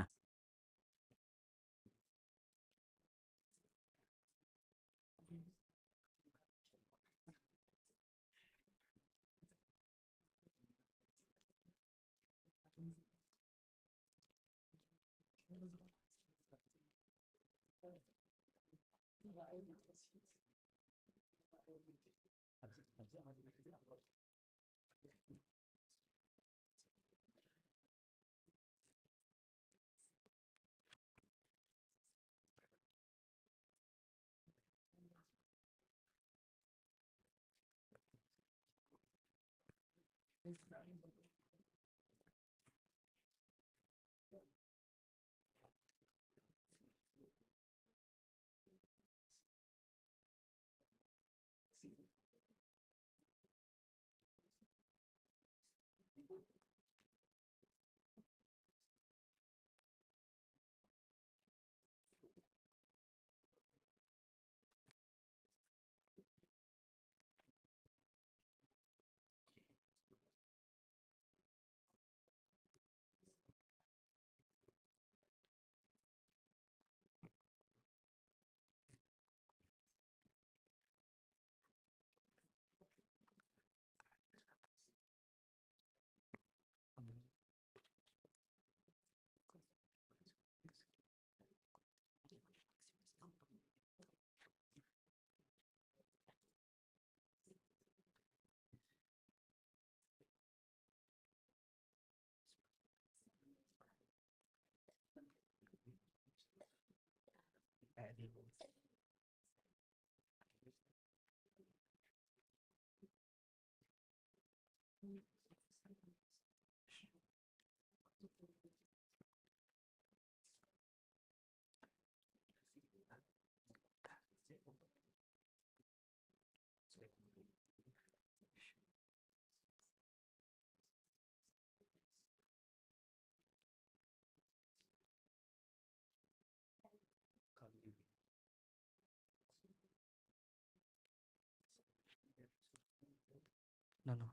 No, no.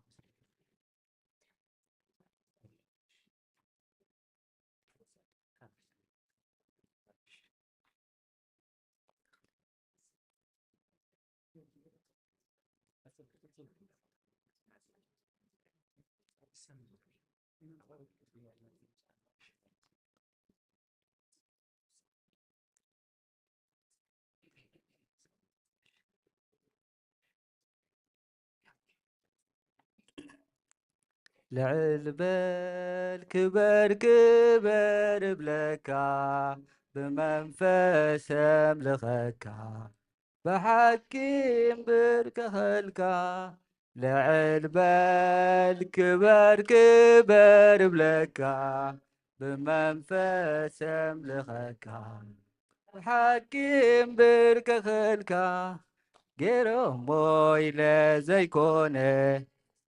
ልዕል በል ክበር ክበር እብለካ፣ ብመንፈስ እምልኸካ፣ ብሓቂ እምብርከኸልካ። ልዕል በል ክበር ክበር እብለካ፣ ብመንፈስ እምልኸካ፣ ብሓቂ እምብርከኸልካ። ገይሮሞ ኢለ ዘይኮነ፣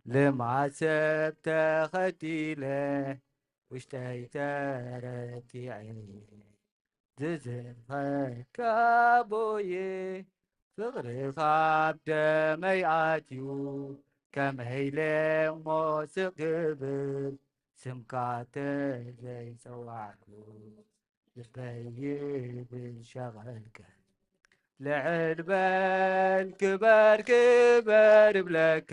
ልማድ ሰብ ተኸቲለ፣ ውሽጠይ ተረቲዐ ዝዝንኸካ ቦየ። ፍቕርኻ ኣብ ደመይ ኣትዩ፣ ከመይ ኢለ እሞ ስቕ ክብል፣ ስምካ ተዘይጸዋዕኩ፣ ልበይ ይብል ሸቐልከ። ልዕል በል ክበር ክበር እብለካ፣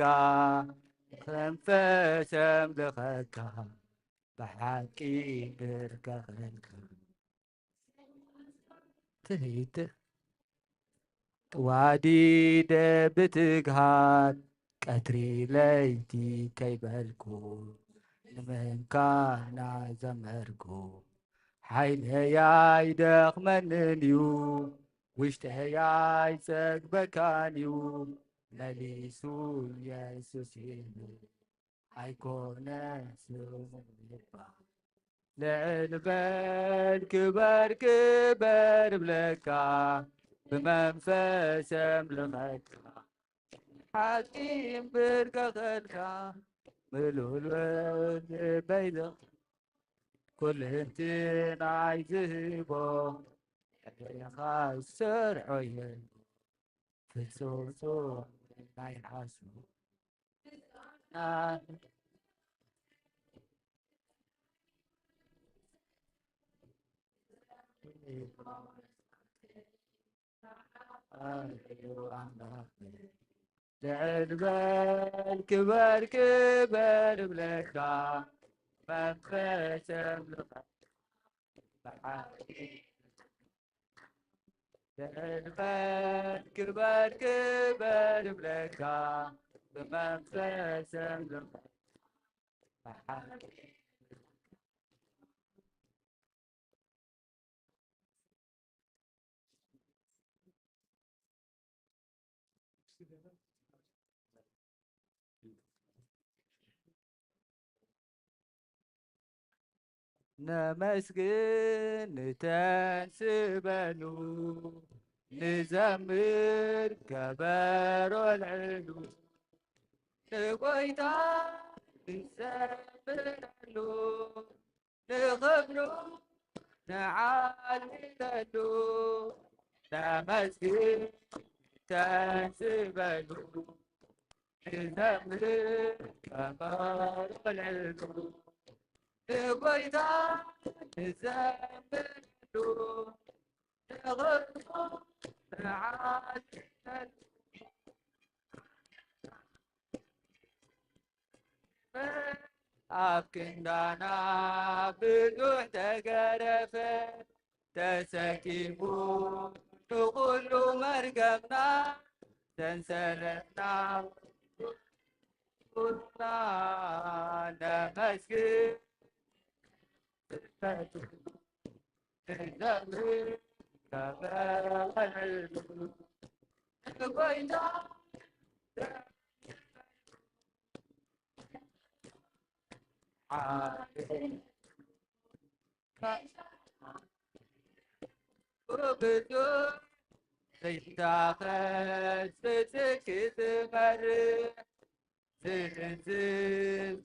መንፈስ እምልኸካ፣ ብሓቂ ብርከኸልካ። ትህይት ተዋዲደ ብትግሃት፣ ቀትሪ ለይቲ ከይበልኩ፣ ንምእንካ እናዘመርኩ። ሓይለይ ኣይደኽመንን እዩ፣ ውሽጠይ ኣይጸግበካን እዩ፣ መሊሱ የሱስ ይብል። ኣይኮነ ስሙ ይባል። ልዕል በል ክበር ክበር እብለካ፣ ብመንፈስ እምልኸካ፣ ሓቂ እምብርከኸልካ፣ ምሉእ ልበይ ኩልንትናይ ዝህቦ፣ ልዕሌኻ ዝሰርዖ የሎ፣ ፍጹም ጽዮን ናይ ሓሱ። ልዕል በል ክበር ክበር እብለካ፣ መንፈስ እምልኸካ፣ ብሓቂ ልዕል በል ክበር ክበር እብለካ፣ ብመንፈስ እምልኸካ፣ ብሓቂ ነመስግን ንተንስእ በሉ፣ ንዘምር ከበሮ ኣልዕሉ፣ ንጎይታ ንዘምረሉ፣ ንኽብሩ ንዓልለሉ። ነመስግን ተንስእ በሉ፣ ንዘምር ከበሮ ኣልዕሉ፣ ንጎይታ ንዘምረሉ፣ ንኽብሩ ንዓልለሉ። ኣብ ክንዳና ብዙሕ ተገረፈ፣ ተሰኪሙ ንኹሉ መርገምና፣ ሰንሰለትና ኩልና ነመስግን። ዘይታኸስ ብጽድቂ ዝመርሕ፣ ዝእዝዝ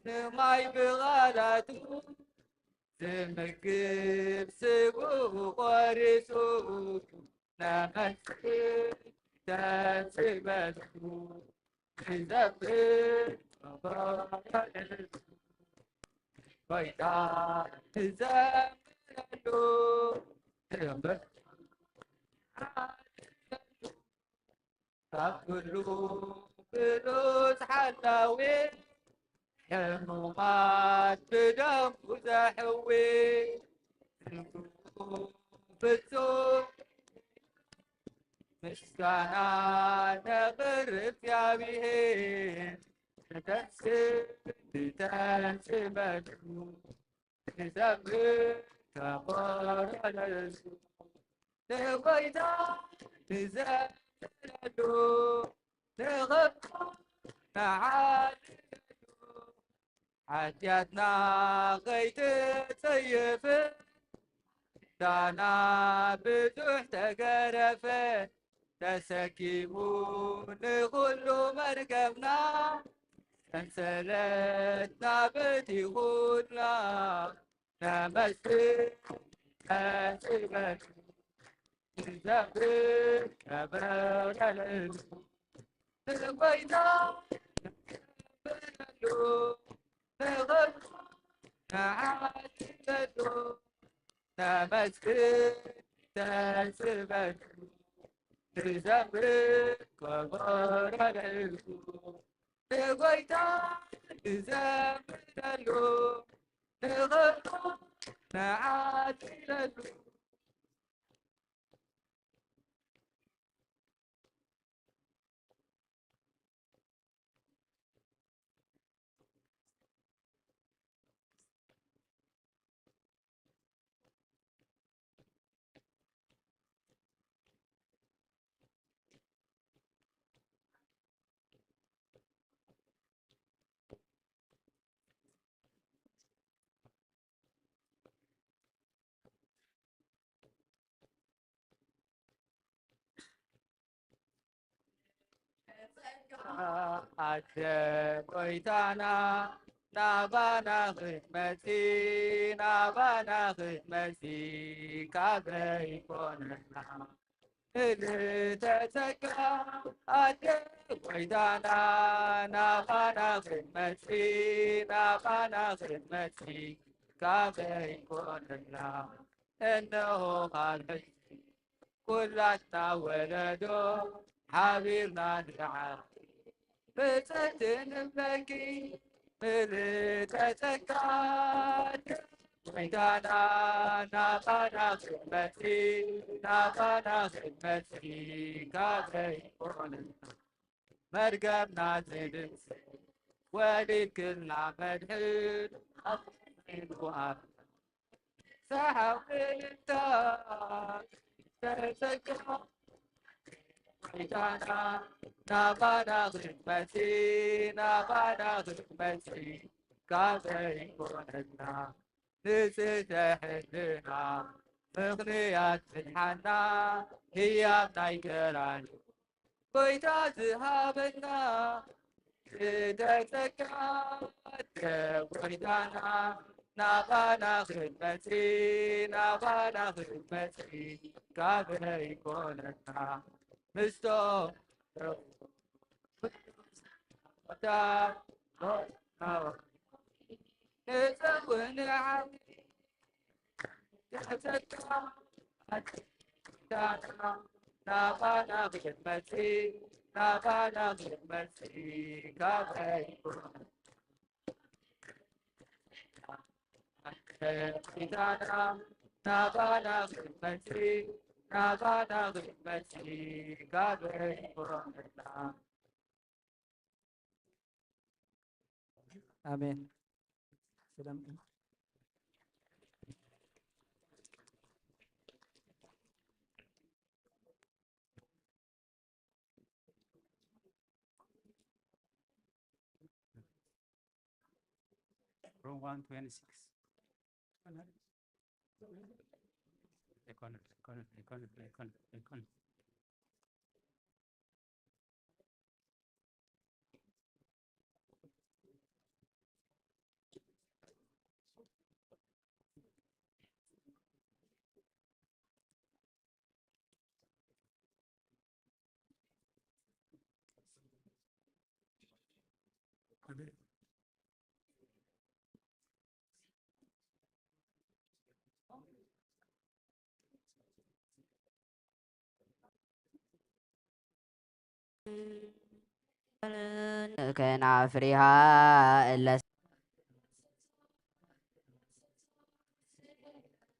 ንማይ ብቓላቱ፣ ዝምግብ ስብኡ ቖሪሱ፣ ነመስግን ተንስእ በሉ። ንዘምር፣ ጎይታ ንዘምረሉ፣ ንዘምር። ካብ ኩሉ ብሉጽ ሓላዊ፣ ሕሙማት ብደሙ ዘሕዊ፣ ፍጹም ምስጋና ነቕርብ እግዚኣብሔር፣ ንተንስ-፣ ንተንስበሉ፣ ንዘምር ተኾረለሉ፣ ንጎይታ ንዘምረሉ፣ ንኽብሮ ንዓልለሉ። ሓጢኣትና ከይተጸየፈ፣ ዕዳና ብዙሕ ተገረፈ፣ ተሰኪሙ ንኹሉ መርገምና፣ ሰንሰለትና በቲኹልና፣ ነመስግን ነስበክ፣ ንዘምር ከበረለሉ። ንጎይታ ንዘምረሉ፣ ንኽብሩ ንዓልለሉ። ነመስግን ነስበክ፣ ንዘምር ከበረለሉ። ንጎይታ ንዘምረሉ፣ ንኽብሩ ንዓልለሉ። ኣደ ጎይታና ናባና ክትመጺ፣ ናባና ክትመጺ ካበይ ኮነና? ምልእተ ጸጋ ኣደ ጎይታና ናባና ክትመጺ፣ ናባና ክትመጺ ካበይ ኮነና? እነሆ ካብ ሕጂ ኩላትና ወለዶ ሓቢርና ንዓኺ ብጸት ንብለኪ ምልእተ ጸጋ ጎይታና ናባና ክትመጺ ናባና ክትመጺ ካበይ ኮነና መርገምና ዝድምስስ ወሊድክልና መድሕን ኣፍሪኑ ኣብ ሰሓቕ እልልታ ተጸጋ ጎይታና ናባና ክትመጺ ናባና ክትመጺ ካበይ ኮነና ንጽሕተ ሕልና ምኽንያት ምድሓና ህያብ ናይ ቀራንዮ ጎይታ ዝሃበና ዝተጸጋ ጎይታና ናባና ክትመጺ ናባና ክትመጺ ካበይ ኮነና ምስቶም ንጸውንዓም ናባና ክትመጺ ናባና ክትመጺ ካበይ ናባና ክትመጺ ናባና ክትመጺ ካበይ ኮነና ኣሜን። ሰላም። Room one twenty-six. Icon, icon, icon, icon, icon. ከናፍሪሃ እለ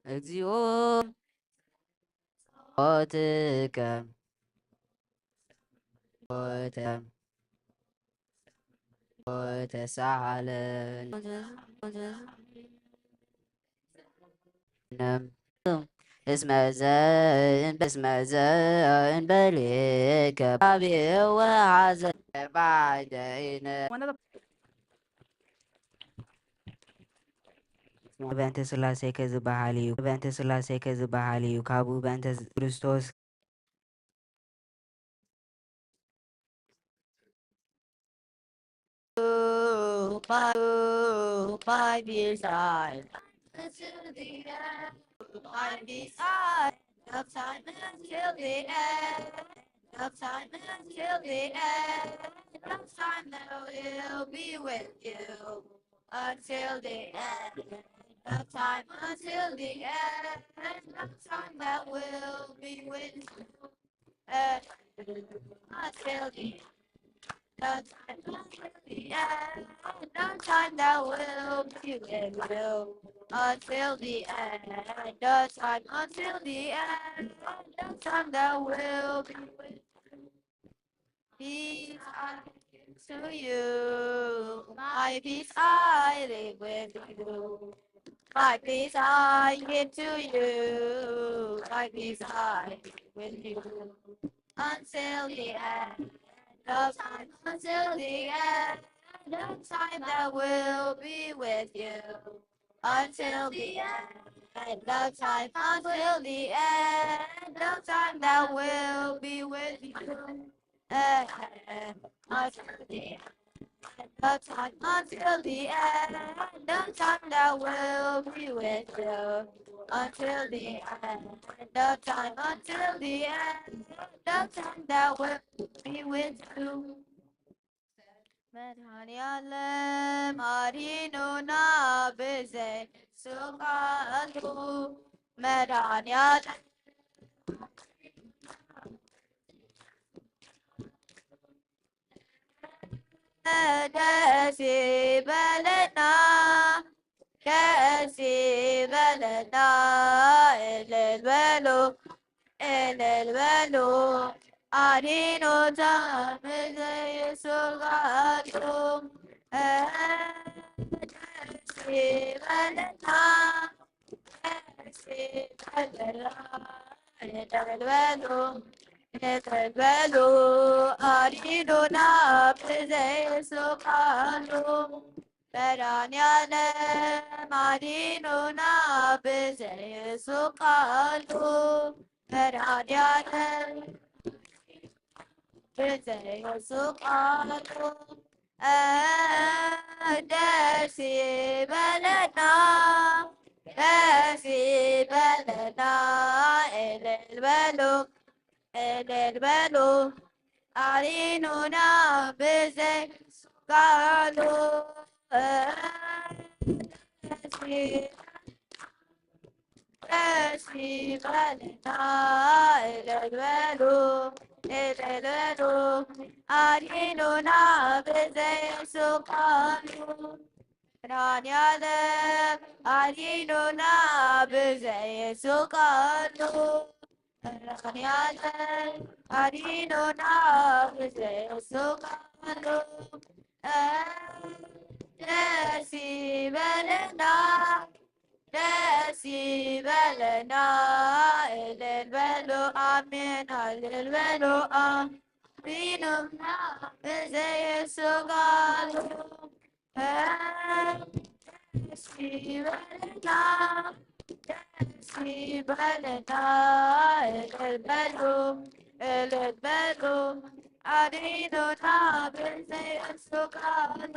እግዚኦ ኦትከ ኦተ ኦተሳሃለ እስመ ዘ እስመ ዘ እንበሌከ ባቤ ወሐዘ ባይደይነ በእንተ ስላሴከ ዝበሃል እዩ። በእንተ ስላሴከ ዝበሃል እዩ። ካብኡ በእንተ ክርስቶስ By, by beside, until the end. By beside, of time until the end. Of time until the end. Of time that will be with you. Until the end. Of time until the end. Of time that will be with you. Until the end. The time until the end, the time that will be with you. Until the end, the time until the end, the time that will be with you. Peace I give to you, my peace I leave with you. My peace I give to you, my peace I leave with you. Until the end of time, until the end of time that will be with you. Until the end of time, until the end of time that will be with you. Eh, until the end of time, until the end of time that will be with you. Until the end of time, until the end of time that will be with you. መድኃኔዓለም አድኑና ብዘይ ቃሉ መድኃኔዓለም ደስ ይበለና፣ ደስ ይበለና፣ እልል በሉ፣ እልል በሉ። አድኑታ ብዘይ ቃሉ ደስ ይበለና፣ ደስ ይበለና፣ እልል በሉ፣ እልል በሉ። አድኑና ብዘይ ቃሉ መድኃኔዓለም አድኑና ብዘይ ቃሉ መድኃኔዓለም ብዘይ ቃሉ ደስ ይበለና፣ ደስ ይበለና፣ እልል በሉ፣ እልል በሉ። አድኑና ብዘይ ቃሉ ደስ ደስ ይበለና፣ እልል በሉ፣ እልል በሉ። አድኑና ብዘይ ቃሉ መድኃኔዓለም አድኑና ብዘይ ቃሉ መድኃኔዓለም አድኑና ብዘይ ቃሉ ደስ ይበለና፣ ደስ ይበለና። እልል በሉ አሜን፣ እልል በሉ አሜን። አድኑና ብዘይ ቃሉ ደስ ይበለና፣ ደስ ይበለና። እልል በሉ፣ እልል በሉ። አድኑና ብዘይ ቃሉ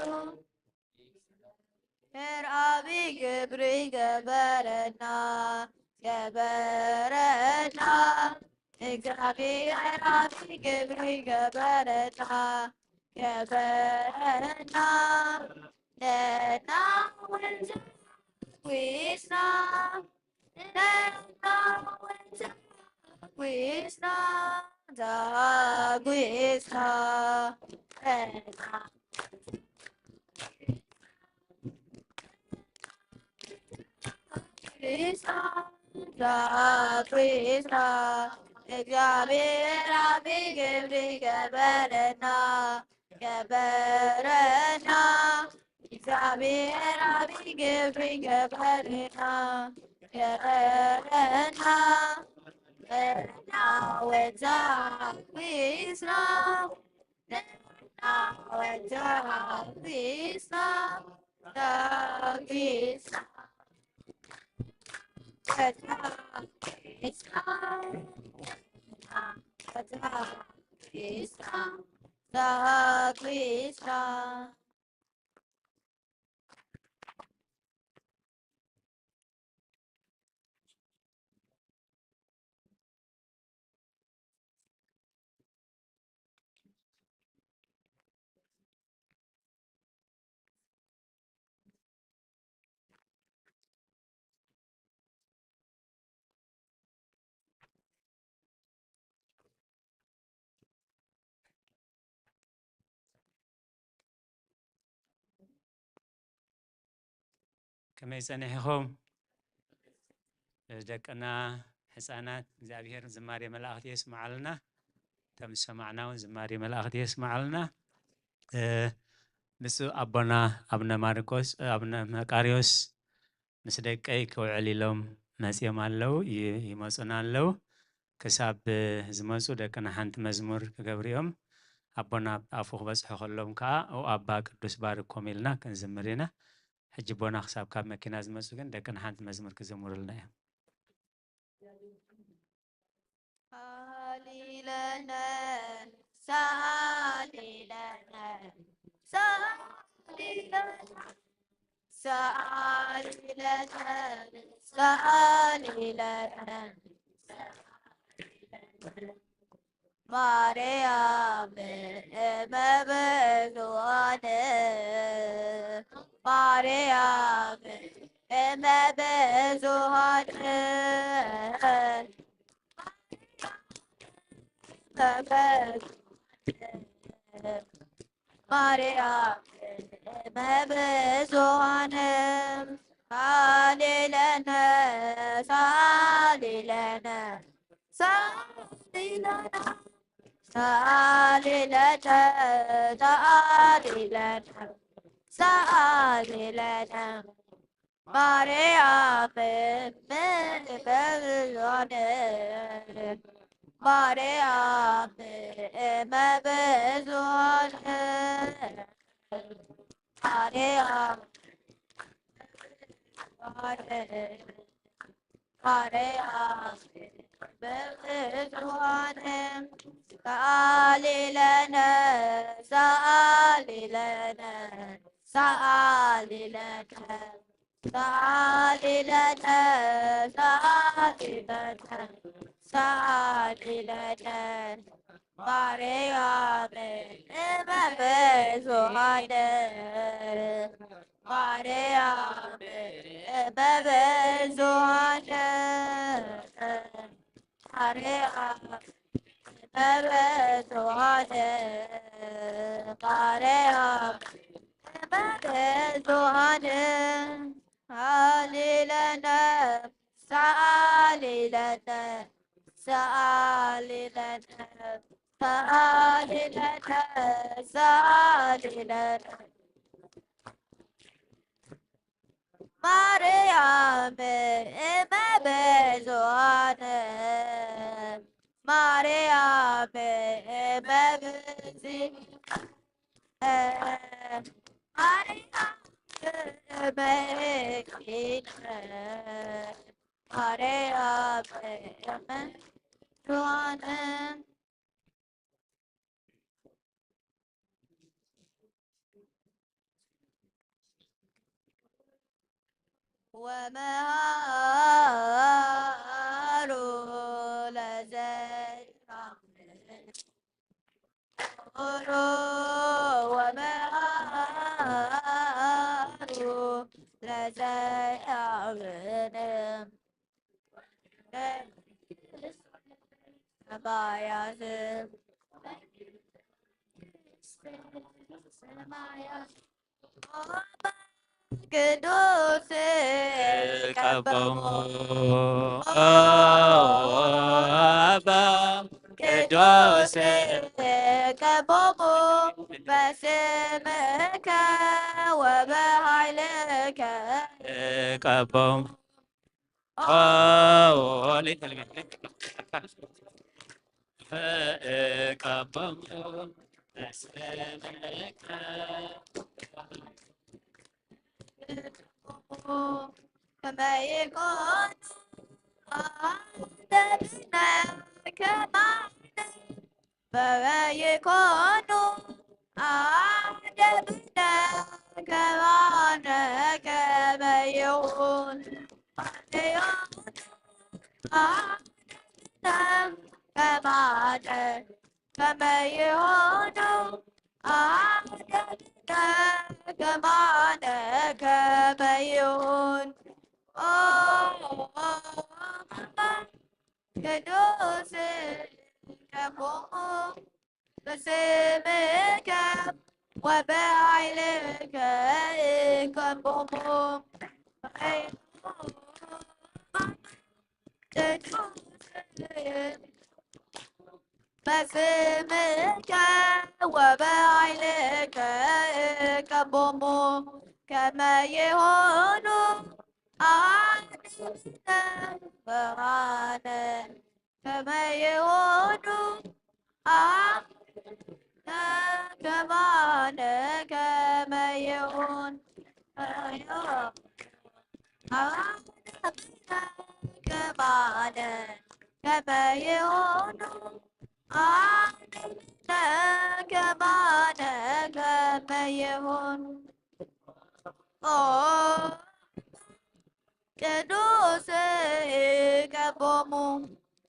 ርአዊ ግብሪ ገበረና፣ ገበረና። እግዚአብሔር ርአዊ ግብሪ ገበረና፣ ገበረና፣ ነናውንታ ጒስና፣ ነናውንታ ጒስና፣ ዛጒስና፣ ዛጒስና፣ ዛጒስና፣ እግዚኣብሔር ዓቢ ግብሪ ገበረና። ገበረና፣ እግዚኣብሔር ዓቢ ግብሪ ገበረና፣ ገበረና፣ እና ወዛ ጒስና፣ እና ወዛ ጒስና፣ ዛጒስና፣ ዛጒስና፣ ዛጒስና፣ ዛጒስና። ከመይ ጸኒሕኹም? ደቅና ህጻናት፣ እግዚኣብሔር ዝማሬ መላእኽቲ የስምዓልና። እቶም ዝሰማዕና እውን ዝማሬ መላእኽቲ የስምዓልና። እ፣ ብፁዕ ኣቦና ኣቡነ ማርቆስ፣ ኣቡነ መቃርዮስ ምስ ደቀይ ክውዕል ኢሎም መጺኦም ኣለዉ፣ ይ-፣ ይመጹና ኣለዉ። ክሳብ ዝመጹ ደቅና ሓንቲ መዝሙር ክገብሩ እዮም። ኣቦና ኣፉ ክበጽሑ ከለዎም ከኣ፣ "ኦ ኣባ ቅዱስ ባርኮም" ኢልና ክንዝምር ኢና። ሕጂ ኣቦና ክሳብ ካብ መኪና ዝመጹ ግን ደቅና ሓንቲ መዝሙር ክዝምሩልና እዮም። ሳሊ ለነ፣ ሳሊ ለነ፣ ሳሊ ለነ፣ ሳሊ ለነ፣ ሳሊ ለነ። ማርያም እመ ብዙኃን፣ ማርያም እመ ብዙኃን፣ ማርያም እመ ብዙኃን፣ ሳሊ ለነ፣ ሳሊ ለነ፣ ሳሊ ለነ፣ ሳሊ ለነ፣ ሳሊ ለነ፣ ሳሊ ለነ። ማርያም እመ ብዙኃን፣ ማርያም እመ ብዙኃን፣ ማርያም ብዙኃን፣ ማርያም እመ ብዙኃን፣ ሰአሊ ለነ፣ ሰአሊ ለነ፣ ሰአሊ ለነ። ሰአሊ ለነ፣ ሰአሊ ለነ፣ ሰአሊ ለነ። ማርያም እመ ብዙኃን፣ ማርያም እመ ብዙኃን፣ ማርያም እመ ብዙኃን፣ ማርያም እመ ብዙኃን። ሰአሊ ለነ፣ ሰአሊ ለነ፣ ሰአሊ ለነ፣ ሰአሊ ለነ፣ ሰአሊ ለነ። ማርያም እመ ብዙኃን፣ ማርያም እመ ብዙኃን፣ ማርያም እመ ኪነ፣ ማርያም እመ ብዙኃን። ወመሃሩ ለዘይአምን ሰማያት ቅዱስ ቀቦሙ። አባ ቅዱስ ቀቦሙ በስምከ ወበኃይልከ ቀቦሙ። ቀቦሙ በስምከ ከመ ይኩን አደብነ ከማነ። ከመ ይኩን አደብነ ከማነ። ከመ ይኩን አደብነ ከማነ። ከመ ይኩን አደብነ ከማነ። ከመ ይኩን ቅዱስ ቀቦሙ በስምከ ወበኃይልከ ቀቦሙ። ቅዱስ በስምከ ወበኃይልከ ቀቦሙ ከመ ይኩኑ አደብነ ከማነ። ከመ ይኩኑ አደብነ ከማነ። ከመ ይኩን አደብነ ከማነ። ከመ ይኩኑ አደብነ ከማነ። ከመ ይኩን ኦ ቅዱስ ቀቦሙ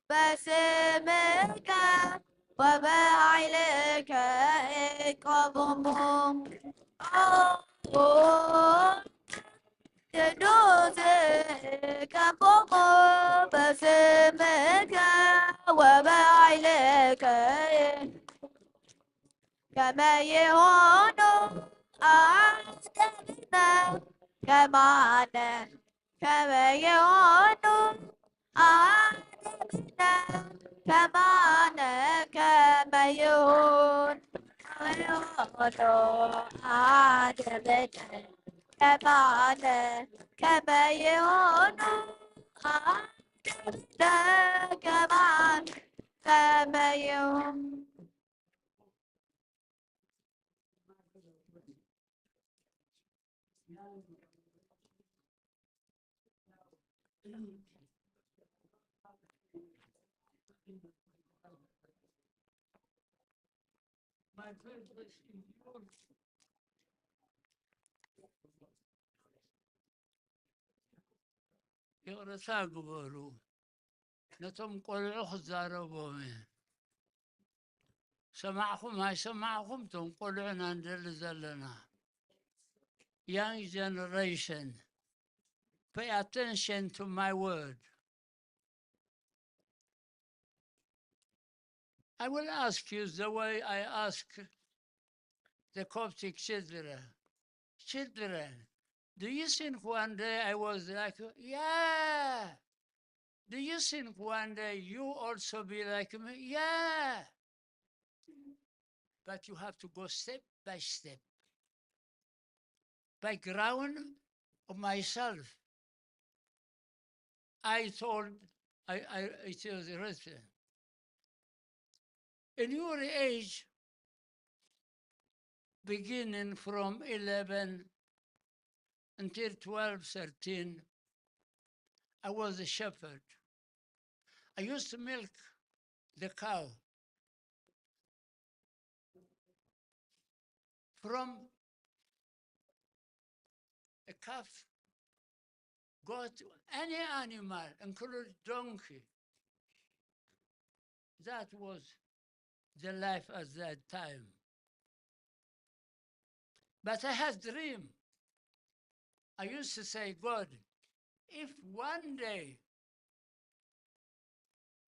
በስምከ ወበኃይልከ ቀቦሙ። ኦ ቅዱስ ቀቦሙ በስምከ ወበኃይልከ ከመ ይኩኑ አደብነ ከማነ። ከመ ይኩኑ አደብነ ከማነ። ከመ ይኩኑ አደብነ ከማነ። ከመ ይኩኑ አደብነ ከማነ። ከመ ይኩኑ ይቕረታ ግበሩ። ነቶም ቆልዑ ክዛረቦም እየ። ሰማዕኹም ኣይሰማዕኹም፣ እቶም ቆልዑ ኢና ንደሊ ዘለና። Young generation, pay attention to my word. I will ask you the way I ask the Coptic children. Children, do you think one day I was like you? Yeah. Do you think one day you also be like me? Yeah. But you have to go step by step. By ground of myself, I told, I, I, it was written. In your age, beginning from eleven until twelve, thirteen, I was a shepherd. I used to milk the cow. From a calf, goat, any animal, include donkey. That was the life at that time. But I had dream. I used to say, "God, if one day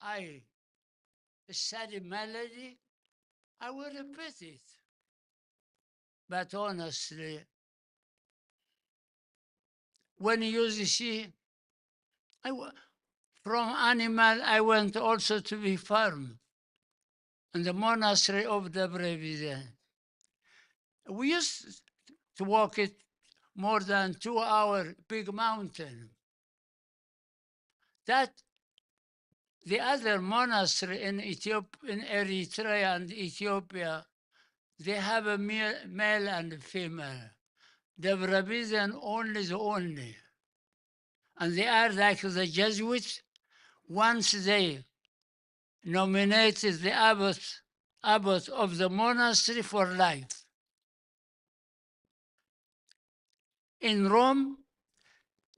I study melody, I will repeat it. But honestly, when you see, I, wa- from animal, I went also to be farm in the monastery of Debre Bize. We used to walk it more than two hour big mountain. That the other monastery in Ethiopia, in Eritrea and Ethiopia, they have a male, male and female. Debre Bize only the only. And they are like the Jesuits. Once they nominated the abbot, abbot of the monastery for life. In Rome,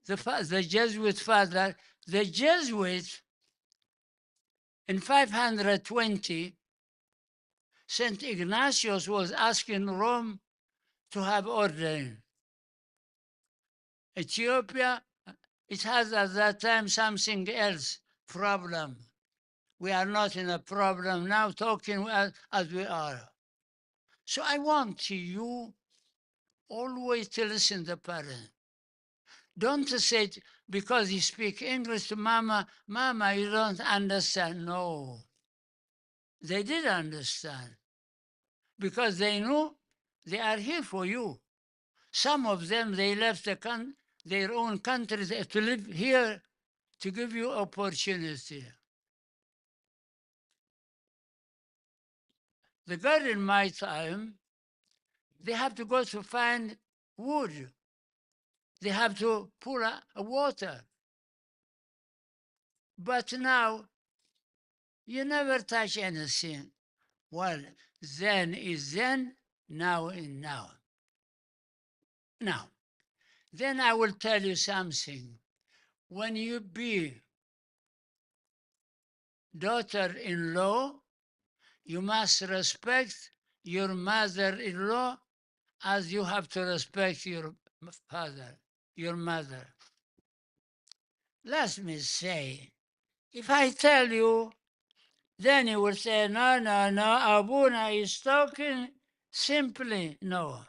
the, fa- the Jesuit father, the Jesuit in five hundred twenty, Saint Ignatius was asking Rome to have ordained. Ethiopia, it has at that time something else problem. We are not in a problem now, talking as, as we are. So I want you always to listen the parent. Don't say it because you speak English to mama, mama, you don't understand. No, they did understand because they know they are here for you. Some of them, they left the con- their own country to live here to give you opportunity. The girl in my time, they have to go to find wood. They have to pull a, a water. But now, you never touch anything. Well, then is then, now is now. Now, then I will tell you something. When you be daughter-in-law, you must respect your mother-in-law as you have to respect your father, your mother. Let me say, if I tell you, then you will say, no, no, no, Abuna is talking simply. No.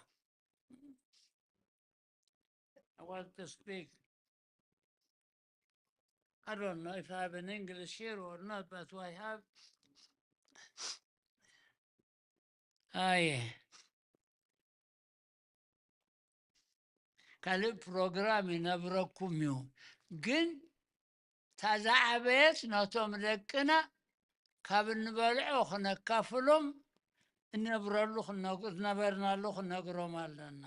I want to speak. I don't know if I have an English here or not, but I have. I ካልእ ፕሮግራም ይነብረኩም እዩ። ግን እታ ዝዓበየት ነቶም ደቅና ካብ እንበልዖ ክነካፍሎም እነብረሉ ክነግ- ዝነበርናሉ ክነግሮም ኣለና።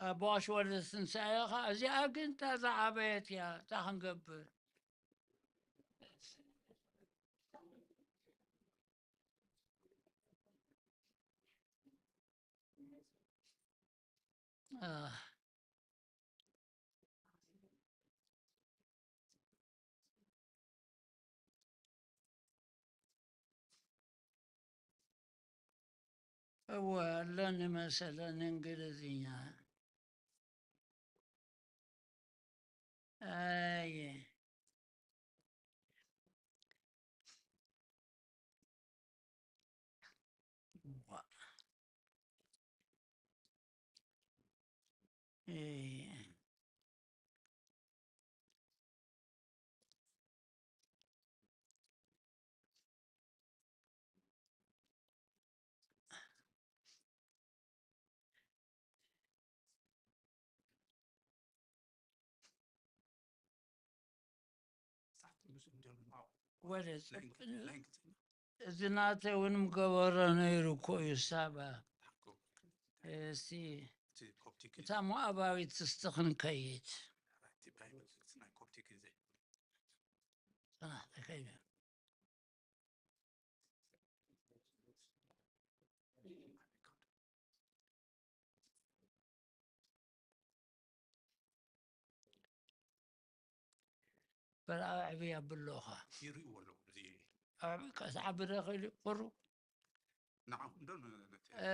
ኣቦ ኣሽ ወልደ ትንሳኤ ኸዓ እዚኣ ግን እታ ዝዓበየት እያ፣ እታ ክንገብር። እወ ኣለኒ መሰለኒ እንግሊዝኛ። ኣየ ወደ እዚ ናተይ እውን ምገበሮ ነይሩ እኮ እዩ ሳባ። እስቲ እታ ሞኣባዊት እስቲ ክንከይድ። በል ኣዕብያ ብሎኻ። ይርእዎ ኣለዉ። እዚ ኣዕቢ ከስዓቢ ዶ ክእል እዩ ቁሩ? ንዓኹም ዶ ን- እ፣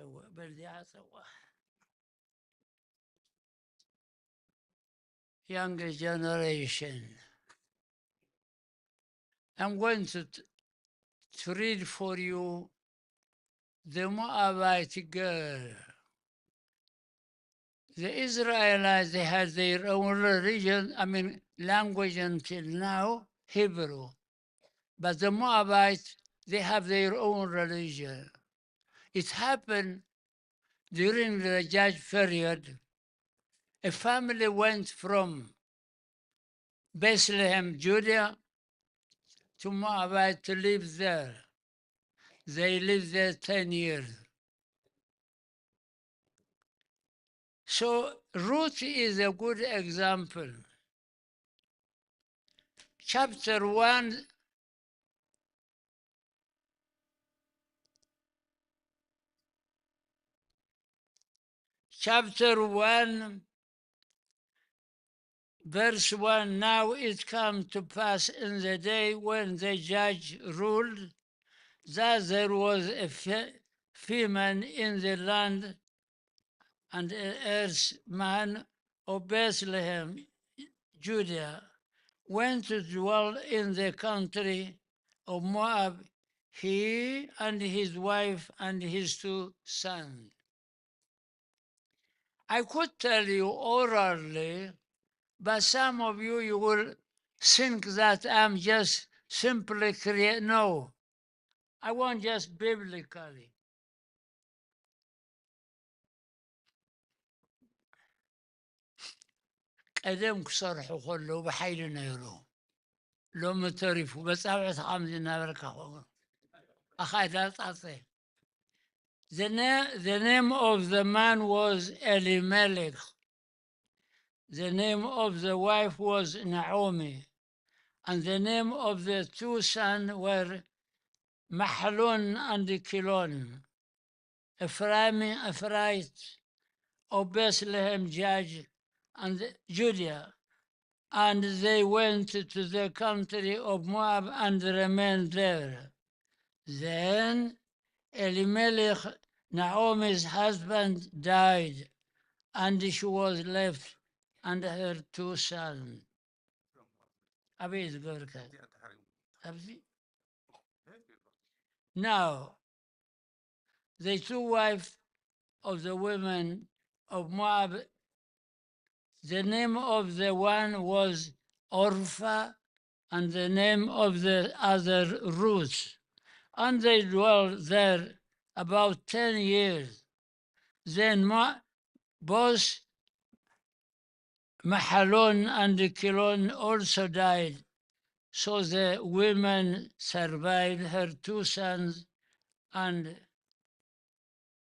እወ፣ በዚኣ ጸዋ። younger generation. I'm going to, to read for you the Moabite girl. The Israelites, they had their own religion, I mean, language until now, Hebrew. But the Moabites, they have their own religion. It happened during the judge period. A family went from Bethlehem, Judea, to Moabite to live there. They lived there ten years. So Ruth is a good example. Chapter one, chapter one, verse one. Now it came to pass in the day when the judge ruled that there was a fe-, famine in the land, and a heirsman of Bethlehem, Judea, went to dwell in the country of Moab, he and his wife and his two sons. I could tell you orally, but some of you, you will think that I'm just simply create. No, I want just biblically. ቀደም ክሰርሑ ከለዉ ብሓይሊ ነይሩ። ሎሚ ተሪፉ። በጻብዕቲ ከምዚ እናበልካ ኸ-፣ ኣኻይዳ ጻጸ። The na-, the name of the man was Elimelech. The name of the wife was Naomi. And the name of the two sons were Mahlon and Kilon. Ephraim, Ephraite of Bethlehem, Judge, and Judea, and they went to the country of Moab and remained there. Then Elimelech, Naomi's husband, died, and she was left and her two sons. ኣበይ ዝገብርከ? ኣብዚ? Now, the two wives of the women of Moab, the name of the one was Orpah, and the name of the other Ruth. And they dwelt there about ten years. Then Mo-, both Mahalon and Kilon also died. So the woman survived her two sons and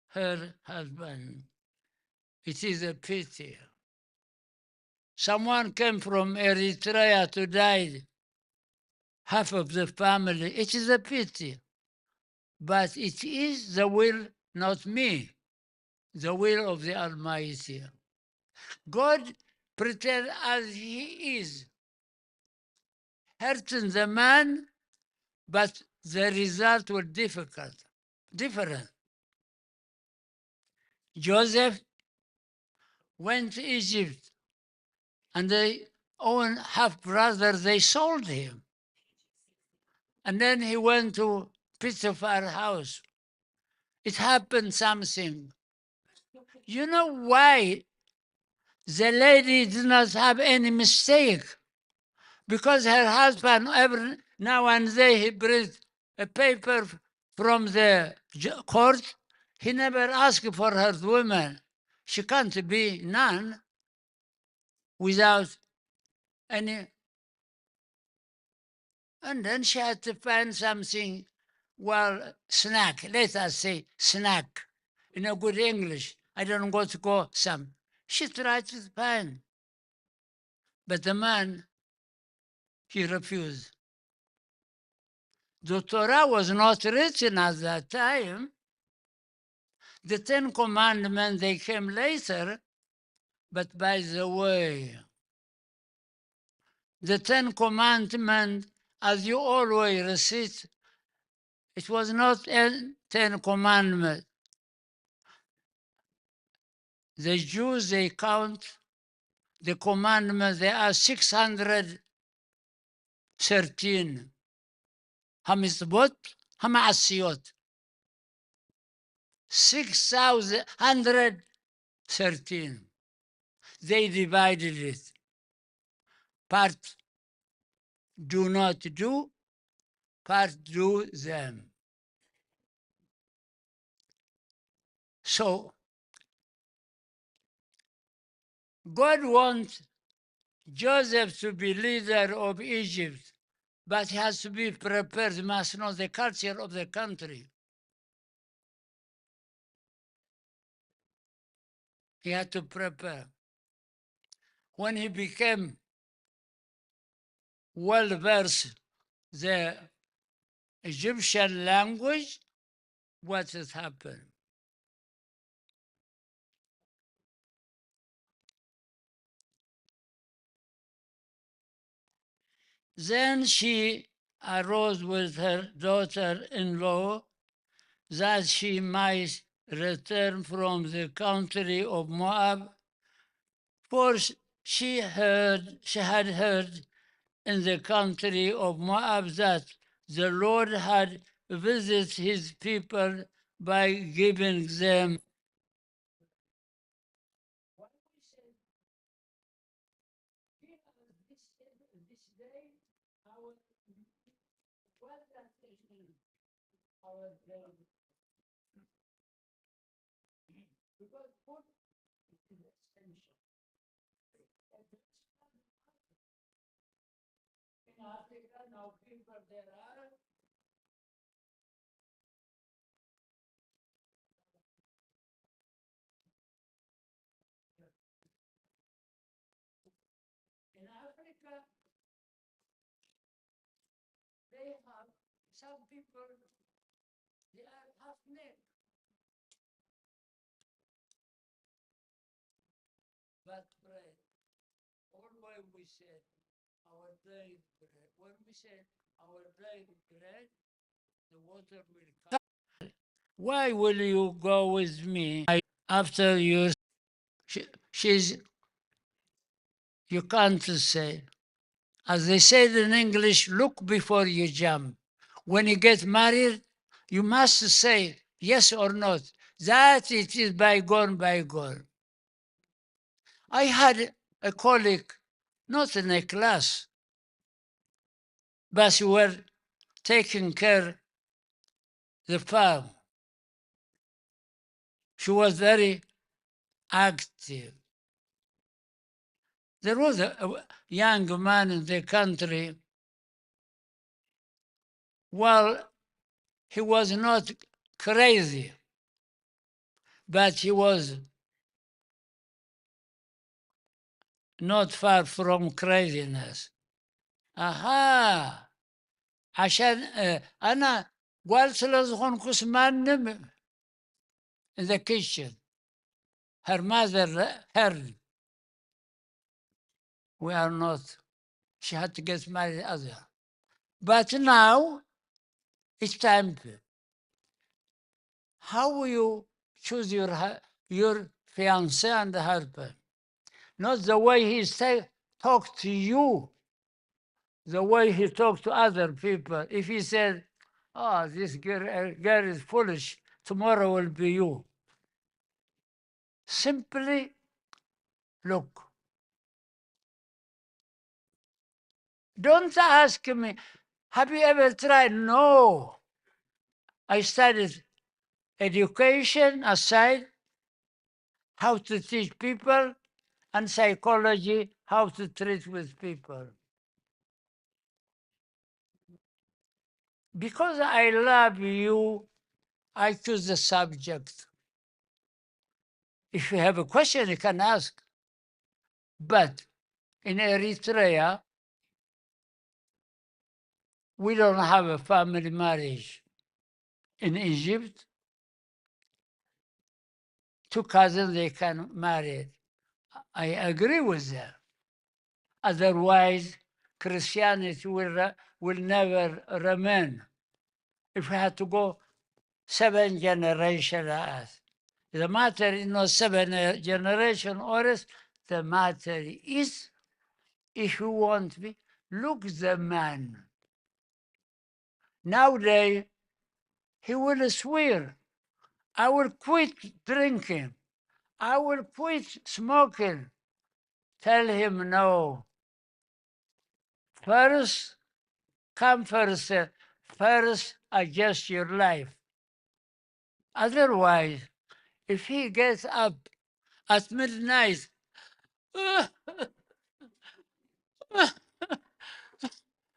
her husband. It is a pity. Someone came from Eritrea to die, half of the family. It is a pity. But it is the will, not me, the will of the Almighty. God pretend as he is, hurting the man, but the result was difficult, different. Joseph went to Egypt, and they own half brother, they sold him. And then he went to Potiphar's house. It happened something. You know why the lady did not have any mistake? Because her husband, every now and then, he brings a paper from the ju-, court. He never asked for her woman. She can't be none without any. And then she had to find something, well, snack. Let us say snack in a good English. I don't go to go some. She tried to find, but the man, he refused. The Torah was not written at that time. The Ten Commandments, they came later, but by the way, the Ten Commandments, as you always recite, it was not a Ten Commandments. The Jews, they count the commandments, there are six hundred thirteen. המצוות המעשיות. Six hundred thirteen. They divided it. Part do not do, part do them. So, God wants Joseph to be leader of Egypt, but he has to be prepared, he must know the culture of the country. He had to prepare. When he became well versed the Egyptian language, what has happened? Then she arose with her daughter-in-law that she might return from the country of Moab, for sh- she heard she had heard in the country of Moab that the Lord had visited his people by giving them In Africa, they have some people, they are half naked. But pray. Always we said, our daily bread. When we said, our daily bread, the water will come. Why will you go with me after you? She, she's, you can't say. As they said in English, look before you jump. When you get married, you must say yes or not. That it is bygone, bygone. I had a colleague, not in a class, but we were taking care the farm. She was very active. There was a, a young man in the country. Well, he was not crazy, but he was not far from craziness. ኣሃ፣ ዓሻን ኣና ጓል ስለ ዝኾንኩስ ማንም in the kitchen, her mother heard. We are not, she had to get married other. But now it's time to, how you choose your your fiance and husband, not the way he say talk to you, the way he talk to other people. If he said, "Oh, this girl, girl is foolish, tomorrow will be you." Simply look. Don't ask me, "Have you ever tried?" No. I studied education aside, how to teach people, and psychology, how to treat with people. Because I love you, I choose the subject. If you have a question, you can ask. But in Eritrea, we don't have a family marriage. In Egypt, two cousins, they can marry. I agree with them. Otherwise, Christianity will, will never remain. If we had to go seven generation as the matter is not seven generation or is the matter is, if you want me, look the man. Nowadays, he will swear, "I will quit drinking. I will quit smoking." Tell him no. First, come first, uh, first adjust your life. Otherwise, if he gets up at midnight,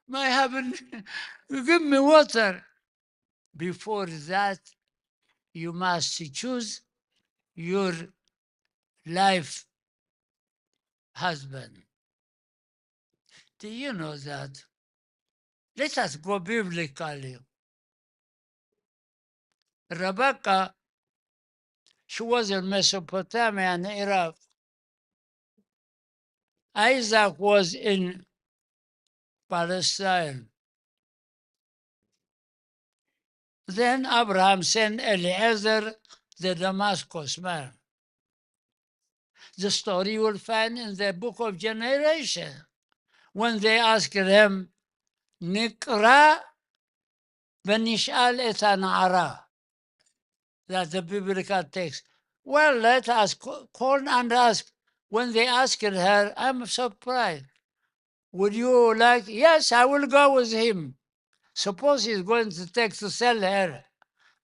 "My heaven, give me water." Before that, you must choose your life husband. Do you know that? Let us go biblically. Rebecca, she was in Mesopotamia and Iraq. Isaac was in Palestine. Then Abraham sent Eliezer the Damascus man. The story you will find in the book of Generation. When they asked him, "ንቅራ በንሽኣል እታ ነዓራ?" That's the biblical text. Well, let us co- call and ask. When they asked her, I'm surprised. Would you like? "Yes, I will go with him." Suppose he's going to take to sell her.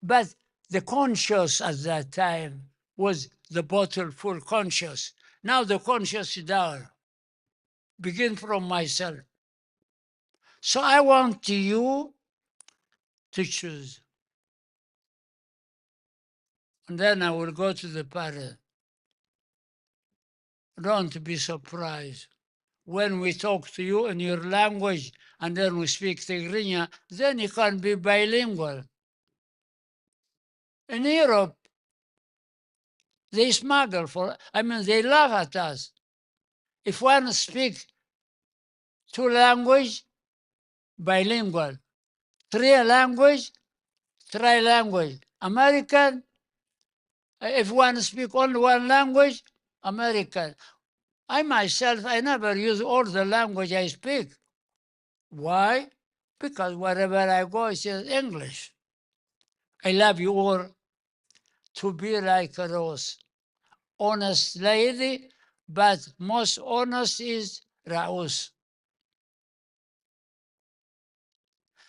But the conscious at that time was the bottle full conscious. Now the conscious is down. Begin from myself. So I want you to choose. And then I will go to the parent. Don't be surprised when we talk to you in your language and then we speak Tigrinya, then you can be bilingual. In Europe, they smuggle for, I mean, they laugh at us. If one speak two language, bilingual, three language, trilingual, American, if one speak only one language, American. I myself, I never use all the language I speak. Why? Because wherever I go, it is English. I love you all to be like Rose. Honest lady, but most honest is Raus.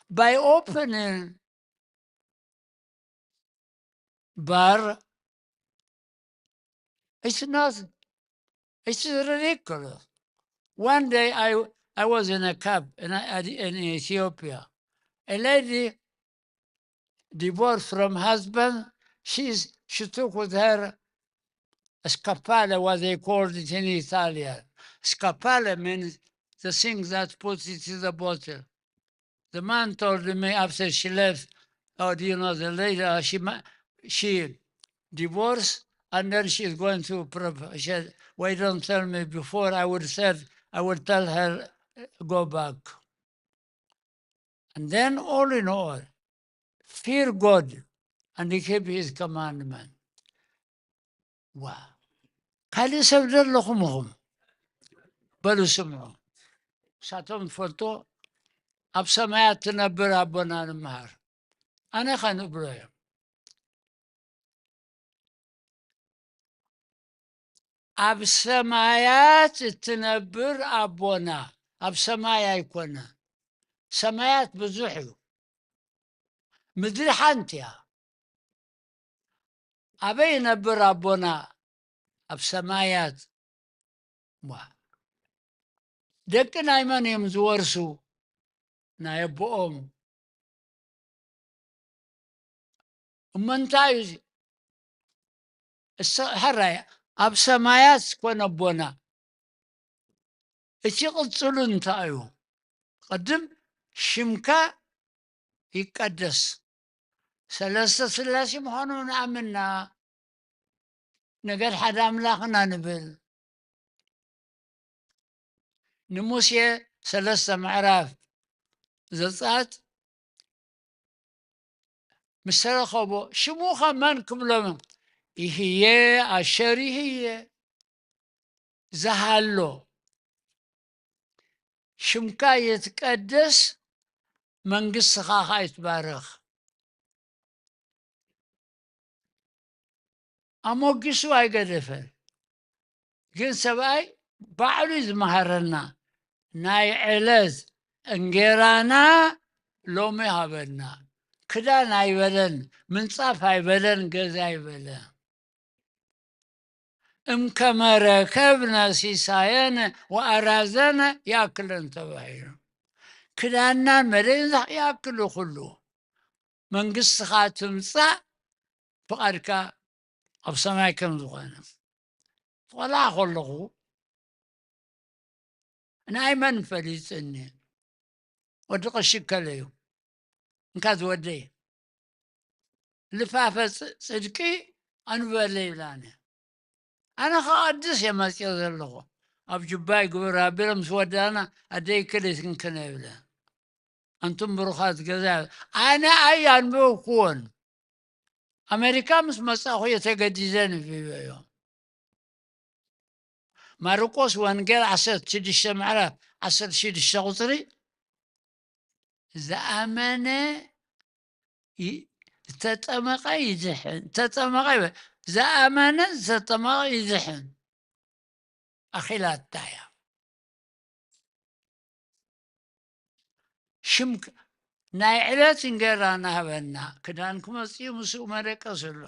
By opening bar, it's not, it's ridiculous. One day I, I was in a cab in, a- in Ethiopia. A lady divorced from husband. She's, she took with her scappale, what they called it in Italian. Scappale means the thing that puts it in the bottle. The man told me after she left, "Oh, do you know the lady? Uh, she, ma- she divorced and then she's going to," prov-" she said, "Why don't tell me before? I would said, I would tell her, uh, go back." And then all in all, fear God and keep his commandment. ዋ፣ ካልእ ሰብ ዶ ኣለኹም ኢኹም? በሉ ስምዑ። ንሳቶም ዝፈልጦ ኣብ ሰማያት ትነብር ኣቦና ንምሃር። ኣነ ኸ ንብሎ እዮም። ኣብ ሰማያት እትነብር ኣቦና፣ ኣብ ሰማይ ኣይኮነ። ሰማያት ብዙሕ እዩ። ምድሪ ሓንቲ እያ። ኣበይ ይነብር ኣቦና? ኣብ ሰማያት። ዋ። ደቂ ናይ መን እዮም ዝወርሱ? ናይ ኣቦኦም። እሞ እንታይ እዩ እዚ? እሰ-፣ ሕራይ፣ ኣብ ሰማያት ኮነ ኣቦና፣ እቲ ቅጽሉ እንታይ እዩ? ቅድም ሽምካ ይቀደስ። ሰለስተ ስላሴ ምዃኑ ንኣምንና፣ ነገድ ሓደ ኣምላኽ ኢና ንብል። ንሙሴ ሰለስተ ምዕራፍ ዘጸኣት ምስ ተረኸቦ፣ ሽሙ ኸ መን ክብሎም? ይህየ ኣሸር ይህየ። ዝሃሎ፣ ሽምካ ይትቀደስ፣ መንግስትኻ ኸኣ ይትባረኽ። ኣሞጊሱ ኣይገደፈን። ግን ሰብኣይ ባዕሉ እዩ ዝመሃረና። ናይ ዕለት እንጌራና ሎሚ ሃበና። ክዳን ኣይበለን፣ ምንጻፍ ኣይበለን፣ ገዛ ኣይበለ። እምከመ ረከብነ ሲሳየነ ወኣራዘነ ይኣክለን ተባሂሉ። ክዳንናን መደይን ይኣክሉ ኩሉ። መንግስትኻ ትምጻእ፣ ፍቓድካ ኣብ ሰማይ ከም ዝኾነ። ቆልዓ ከለኹ ንኣይ መን ፈሊጥኒ? ወዲ ቀሺ እከለ እዩ። እንካ ዝወደይ፣ ልፋፈ ጽ-፣ ጽድቂ ኣንበለ ይብላኒ። ኣነ ከቐድስ እየ መጽዮ ዘለኹ። ኣብ ጁባይ ግብር ኣቢለ ምስ ወዳና ኣደይ ክልት ክንክነ ይብለ። ኣንቱም ብሩኻት ገዛ፣ ኣነ ኣይ ኣንበብኩዎን። ኣሜሪካ ምስ መጻኹ እየ ተገዲደ ንብበዮ። ማርቆስ ወንጌል ዓሰርተ ሽዱሽተ ምዕራፍ ዓሰርተ ሽዱሽተ ቁጽሪ፣ "ዝኣመነ ይ-፣ ዝተጠመቐ ይድሕን፣ ዝተጠመቐ ይበ-፣ ዝኣመነ ዝተጠመቐ ይድሕን." ኣኺላታ እያ። ሽም ክ-፣ ናይ ዕለት እንጌራ ናህበና፣ ክዳን ክመጽእ እዩ፣ ምስኡ መደቀስ ኣሎ።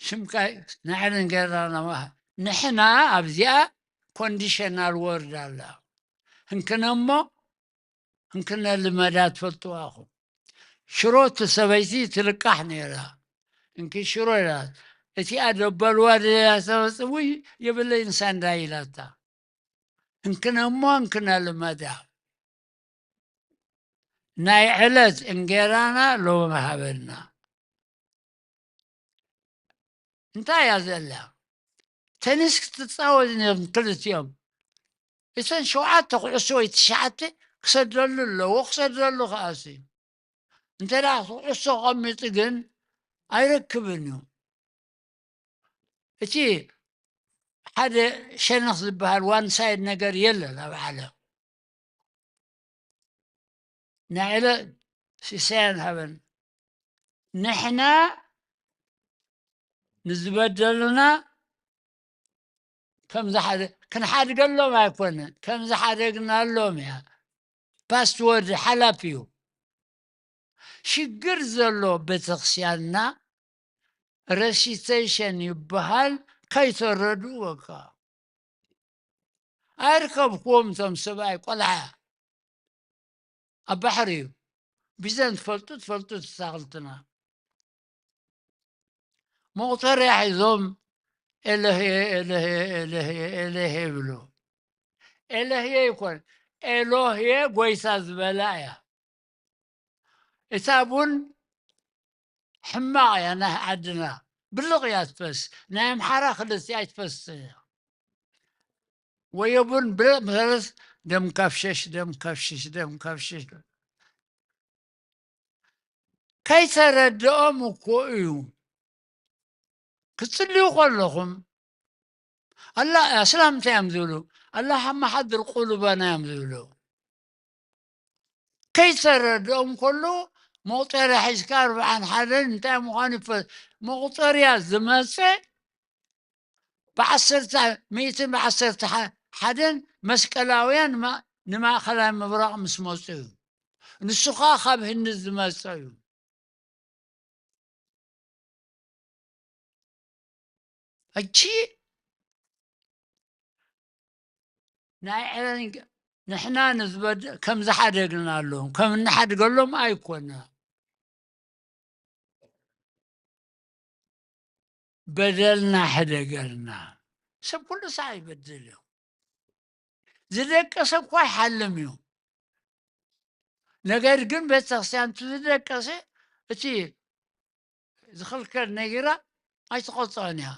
ሽምካ ናይ ዕለት እንጌራ ናማ-፣ ንሕና ኣብዚኣ ኮንዲሽናል ወርድ ኣላ። ህንክነ እሞ፣ ህንክነ ልመዳ ትፈልጥዋ ኢኹም። ሽሮ እቲ ሰበይቲ ትልቃሕ ነይራ። እንኪ ሽሮ ኢላ፣ እቲኣ ደበልዋ ደያ ሰበፅ፣ "ውይ፣ የብለይ ንሳንዳ" ኢላታ። እንክነ እሞ እንክነ ልመዳ። ናይ ዕለት እንጌራና ሎሚ ሃበና። እንታይ እያ ዘላ? ቴኒስ ክትጻወት ነይሮም ክልቲኦም። እተን ሸውዓተ ኩዕሶ ወይ ትሽዓተ ክሰደሉ ኣለዎ፣ ክሰደሉ ከኣሲ። እንተ ደኣ ኩዕሶ ቀሚጡ ግን ኣይረክብን እዩ። እቲ ሓደ ሸነኽ ዝበሃል ዋን ሳይድ ነገር የለን ኣብ ዓለም። ንዕለ ሲሳያን ሃበን። ንሕና ንዝበደሉና ከም ዝሓደ-፣ ክንሓድገሎም ኣይኮነን፣ ከም ዝሓደግናሎም እያ። ፓስወርድ ሓላፍ እዩ። ሽግር ዘሎ ቤተክርስቲያንና ረሲቴሽን ይበሃል፣ ከይተረድኡ በቃ። ኣይርከብኩዎም እቶም ሰብኣይ ቆልዓ ኣብ ባሕሪ እዩ። ቢዘን ትፈልጡ፣ ትፈልጡ ትሳኽልትና። መቑጸርያ ሒዞም ኤሎሄ፣ ኤሎሄ፣ ኤሎሄ፣ ኤሎሄ ይብሉ። ኤሎሄ ይኮን፣ ኤሎሄ ጎይታ ዝበላ እያ። እታ ቡን ሕማቕ እያ፣ ናይ ዓድና ብልቕ እያ ትፈስ። ናይ ኣምሓራ ክልቲኣ ኣይትፈስን እያ። ወየ ቡን ብልቕ ምስ በለት ደም ካፍሸሽ፣ ደም ካፍሽሽ፣ ደም ካፍሽሽ። ከይተረድኦም እኮ እዩ። ክትጽልዩ ከለኹም፣ ኣላ-፣ ኣስላም እንታይ እዮም ዝብሉ? "ኣላህ መሓድር ቁሉበና" እዮም ዝብሉ። ከይተረድኦም ከሎ መቑጸርያ ሒዝካ ኣርብዓን ሓደን እንታይ ምዃኑ ይፈ-፣ መቑጸርያ ዝመጸ ብዓሰርተ፣ ሚእትን ብዓሰርተ ሓደን መስቀላውያን ንማ-፣ ንማእከላይ ምብራቕ ምስ መጹ እዩ። ንሱ ኸኣ ካብ ህንዲ ዝመጸ እዩ። ሕጂ ናይ ዕረን-፣ ንሕና ንዝበድ-፣ ከም ዝሓደግናሎም፣ ከም እንሓድገሎም ኣይኮነ። በደልና ሕደገልና። ሰብ ኩሉ ሳዕ ይበድል እዩ። ዝደቀሰ እኳ ይሓልም እዩ። ነገር ግን ቤተክርስትያን እቲ ዝደቀሰ፣ እቲ ዝኽልከል ነጊራ ኣይትቐጽዖን እያ።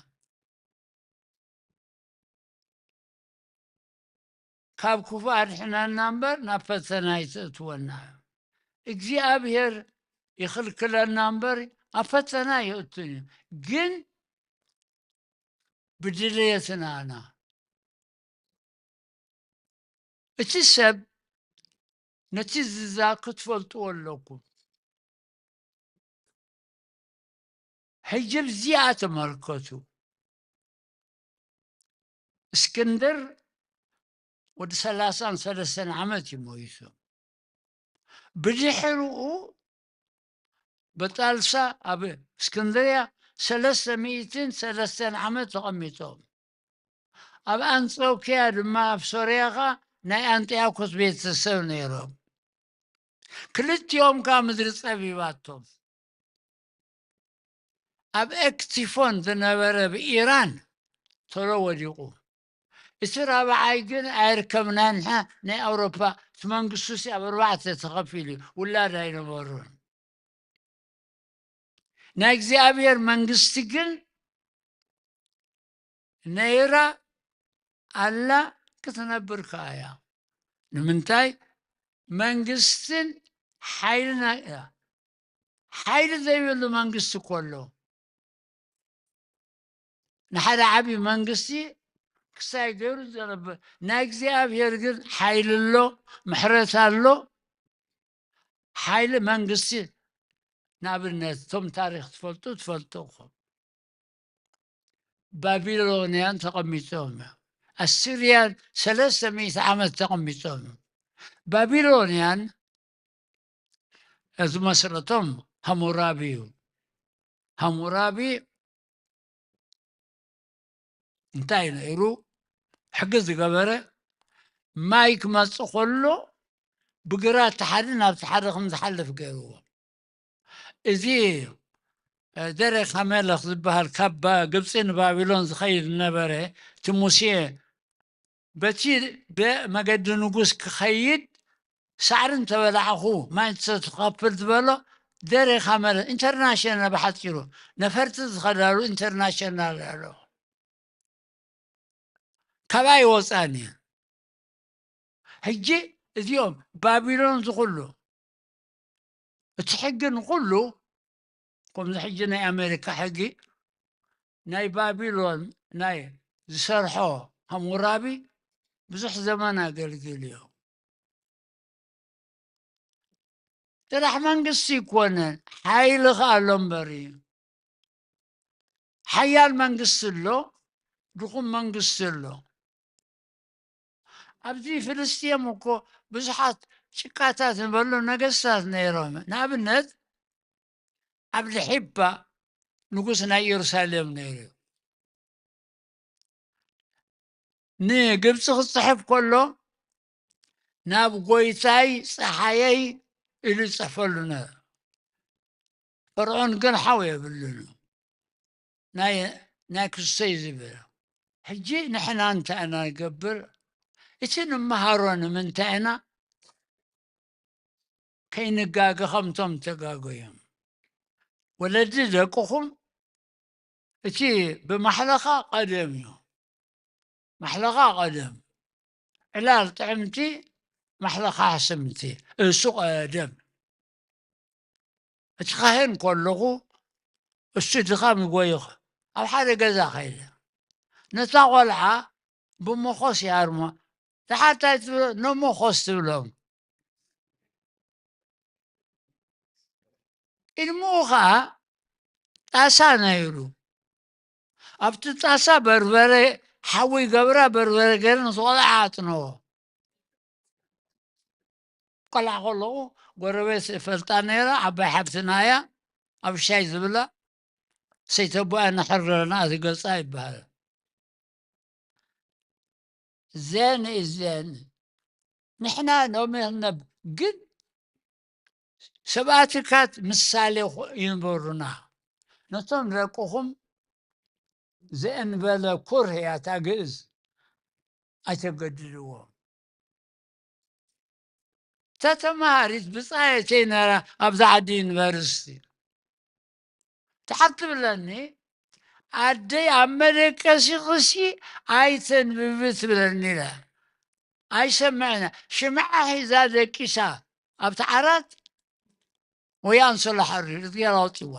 ካብ ክፉእ ኣድሕነና እምበር ናብ ፈተና ኣይትእትወና። እግዚኣብሔር ይኽልክለና እምበር ኣብ ፈተና የእቱን እዩ። ግን ብድልየትና ኢና። እቲ ሰብ ነቲ ዝዛር ክትፈልጥዎ ኣለኩም። ሕጂ ብዚኣ ተመልከቱ። እስክንድር ወዲ ሰላሳን ሰለስተን ዓመት እዩ ሞይቱ። ብድሕርኡ በጣልሳ ኣብ እስክንድርያ ሰለስተ ሚእትን ሰለስተን ዓመት ተቐሚጦም። ኣብ ኣንጾኪያ ድማ ኣብ ሶርያ ኸኣ ናይ ኣንጢያኮስ ቤተሰብ ነይሮም። ክልቲኦም ከኣ ምድሪ ጸቢባቶም። ኣብ ኤክቲፎን ዝነበረ ብኢራን ቶሎ ወዲቑ። እቲ ራብዓይ ግን ኣይርከብናን። ናይ ኣውሮፓ እቲ መንግስቱሲ ኣብ ኣርባዕተ ተኸፊሉ እዩ። ውላድ ኣይነበሩን። ናይ እግዚኣብሔር መንግስቲ ግን ነይራ ኣላ፣ ክትነብር ከኣ እያ። ንምንታይ? መንግስትን ሓይልን እያ። ሓይሊ ዘይብሉ መንግስቲ እኮ ኣሎ። ንሓደ ዓብዪ መንግስቲ ክሳይ ገይሩ ዘረብ ናይ እግዚኣብሔር ግን ሓይሊ ኣሎ፣ ምሕረት ኣሎ። ሓይሊ መንግስቲ ንኣብነት እቶም ታሪኽ ትፈልጡ ትፈልጡ ኢኹም። ባቢሎንያን ተቐሚጦም እዮም። ኣሲርያን ሰለስተ ሚእቲ ዓመት ተቐሚጦም እዮም። ባቢሎንያን ዝመስረቶም ሃሙራቢ እዩ። ሃሙራቢ እንታይ ነይሩ? ሕጊ ዝገበረ ማይ ክመጽእ ከሎ ብግራት ሓደ ናብ ሓደ ከም ዝሓልፍ ገይርዎ። እዚ ደሬ ካመለኽ ዝበሃል ካብ ግብፂ ንባቢሎን ዝኸይድ ዝነበረ እቲ ሙሴ በቲ ብመገዲ ንጉስ ክኸይድ ሳዕሪ እንተበላዕኹ ማይ እንተትኸፍል ዝበሎ ደሬ ካመለኽ ኢንተርናሽናል ብሓፂሩ ነፈርቲ ዝኸዳሉ ኢንተርናሽናል ኣሎ። ካባይ ወፃኒ ሕጂ እዚኦም ባቢሎን ዝኹሉ እቲ ሕጊ ንኹሉ ከምዚ ሕጂ ናይ ኣሜሪካ ሕጊ ናይ ባቢሎን ናይ ዝሰርሖ ሃሙራቢ ብዙሕ ዘመን ኣገልግል እዩ። ጥራሕ መንግስቲ ይኮነን ሓይሊ ከኣሎ እምበር እዩ። ሓያል መንግስቲ ኣሎ፣ ድኹም መንግስቲ ኣሎ። ኣብዚ ፍልስጥኤም እኮ ብዙሓት ጭቃታት ዝበሉ ነገስታት ነይሮም። ንኣብነት ኣብ ልሒባ ንጉስ ናይ ኢየሩሳሌም ነይሩ። ንግብፂ ክፅሕፍ ከሎ ናብ ጎይታይ ፀሓየይ ኢሉ ይፅሕፈሉ ነበረ። ፈርዖን ግን ሓው የብሉን። ናይ ናይ ክሰይ ዝብል ሕጂ ንሕና እንታይ ኢና ንገብር? እቲ ንምሃሮ ንምንታይ ኢና ከይንጋገ ከምቶም ተጋገዮም ወለዲ ደቅኹም እቲ ብማሕለኻ ቀደም እዩ። ማሕለኻ ቀደም ዕላል ጥዕምቲ ማሕለኻ ሕስምቲ እሱ ቀደም እቲ ካህን ከለኹ እሱ ድኻም ይጎይኽ ኣብ ሓደ ገዛ ኸይደ ነታ ቆልዓ ብመኾስ ይሃርሞ። ተሓታይ ትብሎ ነመኾስ ትብሎም። ቅድሚኡ ኸዓ ጣሳ ነይሩ። ኣብቲ ጣሳ በርበረ ሓዊ ገብራ በርበረ ገይረ ነቲ ቆልዓ ኣጥነዎ። ቆልዓ ከለኹ ጎረቤት እፈልጣ ነይረ። ዓባይ ሓብትና እያ ኣብ ሻይ ዝብላ ሰይተቦኣ ነሕረና እቲ ገፃ ይበሃል። ዘን እዘን ንሕና ኖሜርነብ ግን ሰብኣትካት ምሳሌ ይንበሩና። ነቶም ደቅኹም ዘእንበለ ኩርህ እያ እታ ግእዝ ኣይተገድድዎም። እታ ተምሃሪት ብፃየተይ ነራ ኣብዛ ዓዲ ዩኒቨርሲቲ ትሓር ትብለኒ ኣደይ ኣብ መደቀሲ ክሲ ኣይተንብቢ ትብለኒ ኢላ ኣይሰምዕና ሽምዓ ሒዛ ደቂሳ ኣብቲ ዓራት ወይ ኣንሶላ ሓሪር እዝግሄር ኣውፅዋ።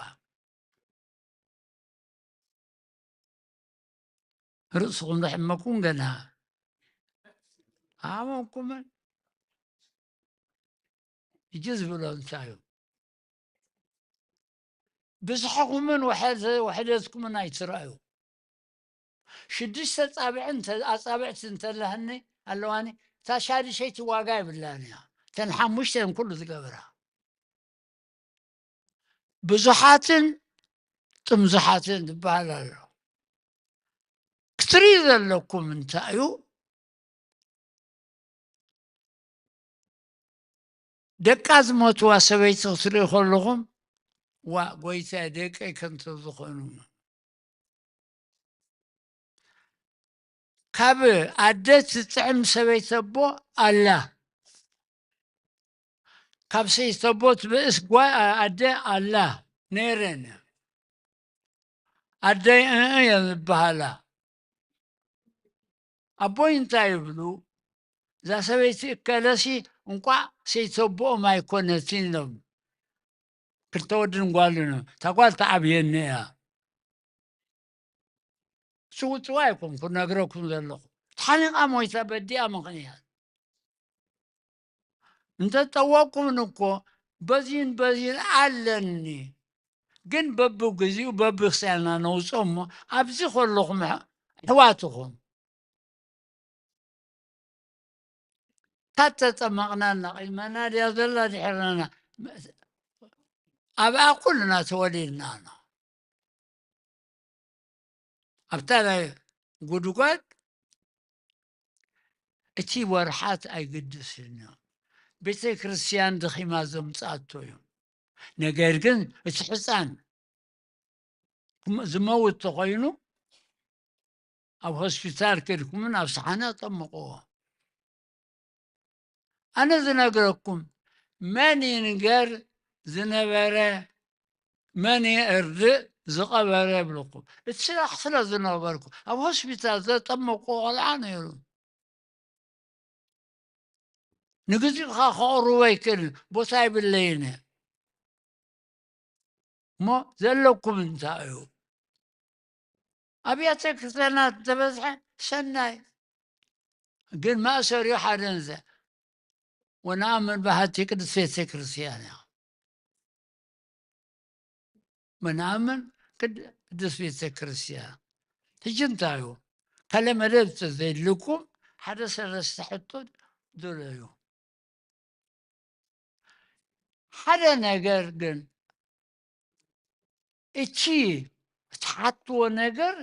ርእስኹም ዘሕመኩም ገና ኣመኩምን። እጂ ዝብሎ እንታይ እዩ? ብዝሕኹምን ውሐደ-፣ ውሕደትኩምን ኣይትረኣዩ። ሽዱሽተ ጻብዕን ተ-፣ ኣጻብዕቲ እንተለህኒ ኣለዋኒ፣ እታ ሻድሸይቲ ዋጋ የብላን እያ። እተን ሓሙሽተ እየን ኩሉ ዝገብራ። ብዙሓትን ጥምዙሓትን ዝበሃል ኣሎ። ክትርኢ ዘለኩም እንታይ እዩ? ደቃ ዝሞትዋ ሰበይቲ ክትሪኡ ከለኹም፣ "ዋ፣ ጎይታ፣ ደቀይ ከምቶም ዝኾኑ?" ካብ ኣደ ትጥዕም ሰበይቲ ኣቦ ኣላ። ካብ ሰይቲ ኣቦ ትብእስ ጓ-፣ ኣደ ኣላ፣ ነይረን። ኣደይ እእ እየን ዝበሃላ። ኣቦይ እንታይ ይብሉ? "እዛ ሰበይቲ እከለሲ እንቋዕ ሰይቲ ኣቦኦም ኣይኮነትን" ኢሎም። ክልተ ወድን ጓልን እዮም። እታ ጓል ትዓብየኒ እያ። ጽውጽዋ ኣይኮንኩ ነግረኩም ዘለኹ። ተሓኒቓ ሞይታ በዲኣ ምኽንያት። እንተ ጠወቅኩምን እኮ በዚን በዚን ኣለኒ። ግን በብግዚኡ በብክስያና ነውጾ እሞ ኣብዚ ከለኹም ኣሕ-፣ ኣሕዋትኹም። ካብ ተጠመቕና እናቐድመና ድያ ዘላ ድሕረና? ኣብኣ ኩልና ተወሊድና ኢና። ኣብታ ናይ ጉድጓድ እቲ ወርሓት ኣይግድስን እዩ። ቤተ ክርስቲያን ደኺማ ዘምጽኣቶ እዩ። ነገር ግን እቲ ሕፃን ክም-፣ ዝመውት ተኾይኑ ኣብ ሆስፒታል ከድኩምን ኣብ ሰሓነ ጠምቕዎ። ኣነ ዝነግረኩም መን ይንገር ዝነበረ፣ መን የእርድእ ዝቐበረ ይብለኩም። እቲ ስራሕ ስለ ዝነበርኩ ኣብ ሆስፒታል ዘጠመቁ ቆልዓ ነይሩ። ንግዚኡ ከ ከቕርቦ ኣይክእልን፣ ቦታ ይብለይን እየ። እሞ ዘለኩም እንታይ እዩ? ኣብያተ ክርስቲያናት እንተበዝሐ ሰናይ፣ ግን ማእሰሪኡ ሓደ እንዘ ወነኣምን በሃቲ ቅድስት ቤተ ክርስቲያን እያ። ምንኣምን ቅድ-፣ ቅድስት ቤተ ክርስቲያን። ሕጂ እንታይ እዩ? ካለ መደብ ተዘይልኩም ሓደ ሰለስተ ሕቶ ድለዩ። ሓደ ነገር ግን እቲ እትሓትዎ ነገር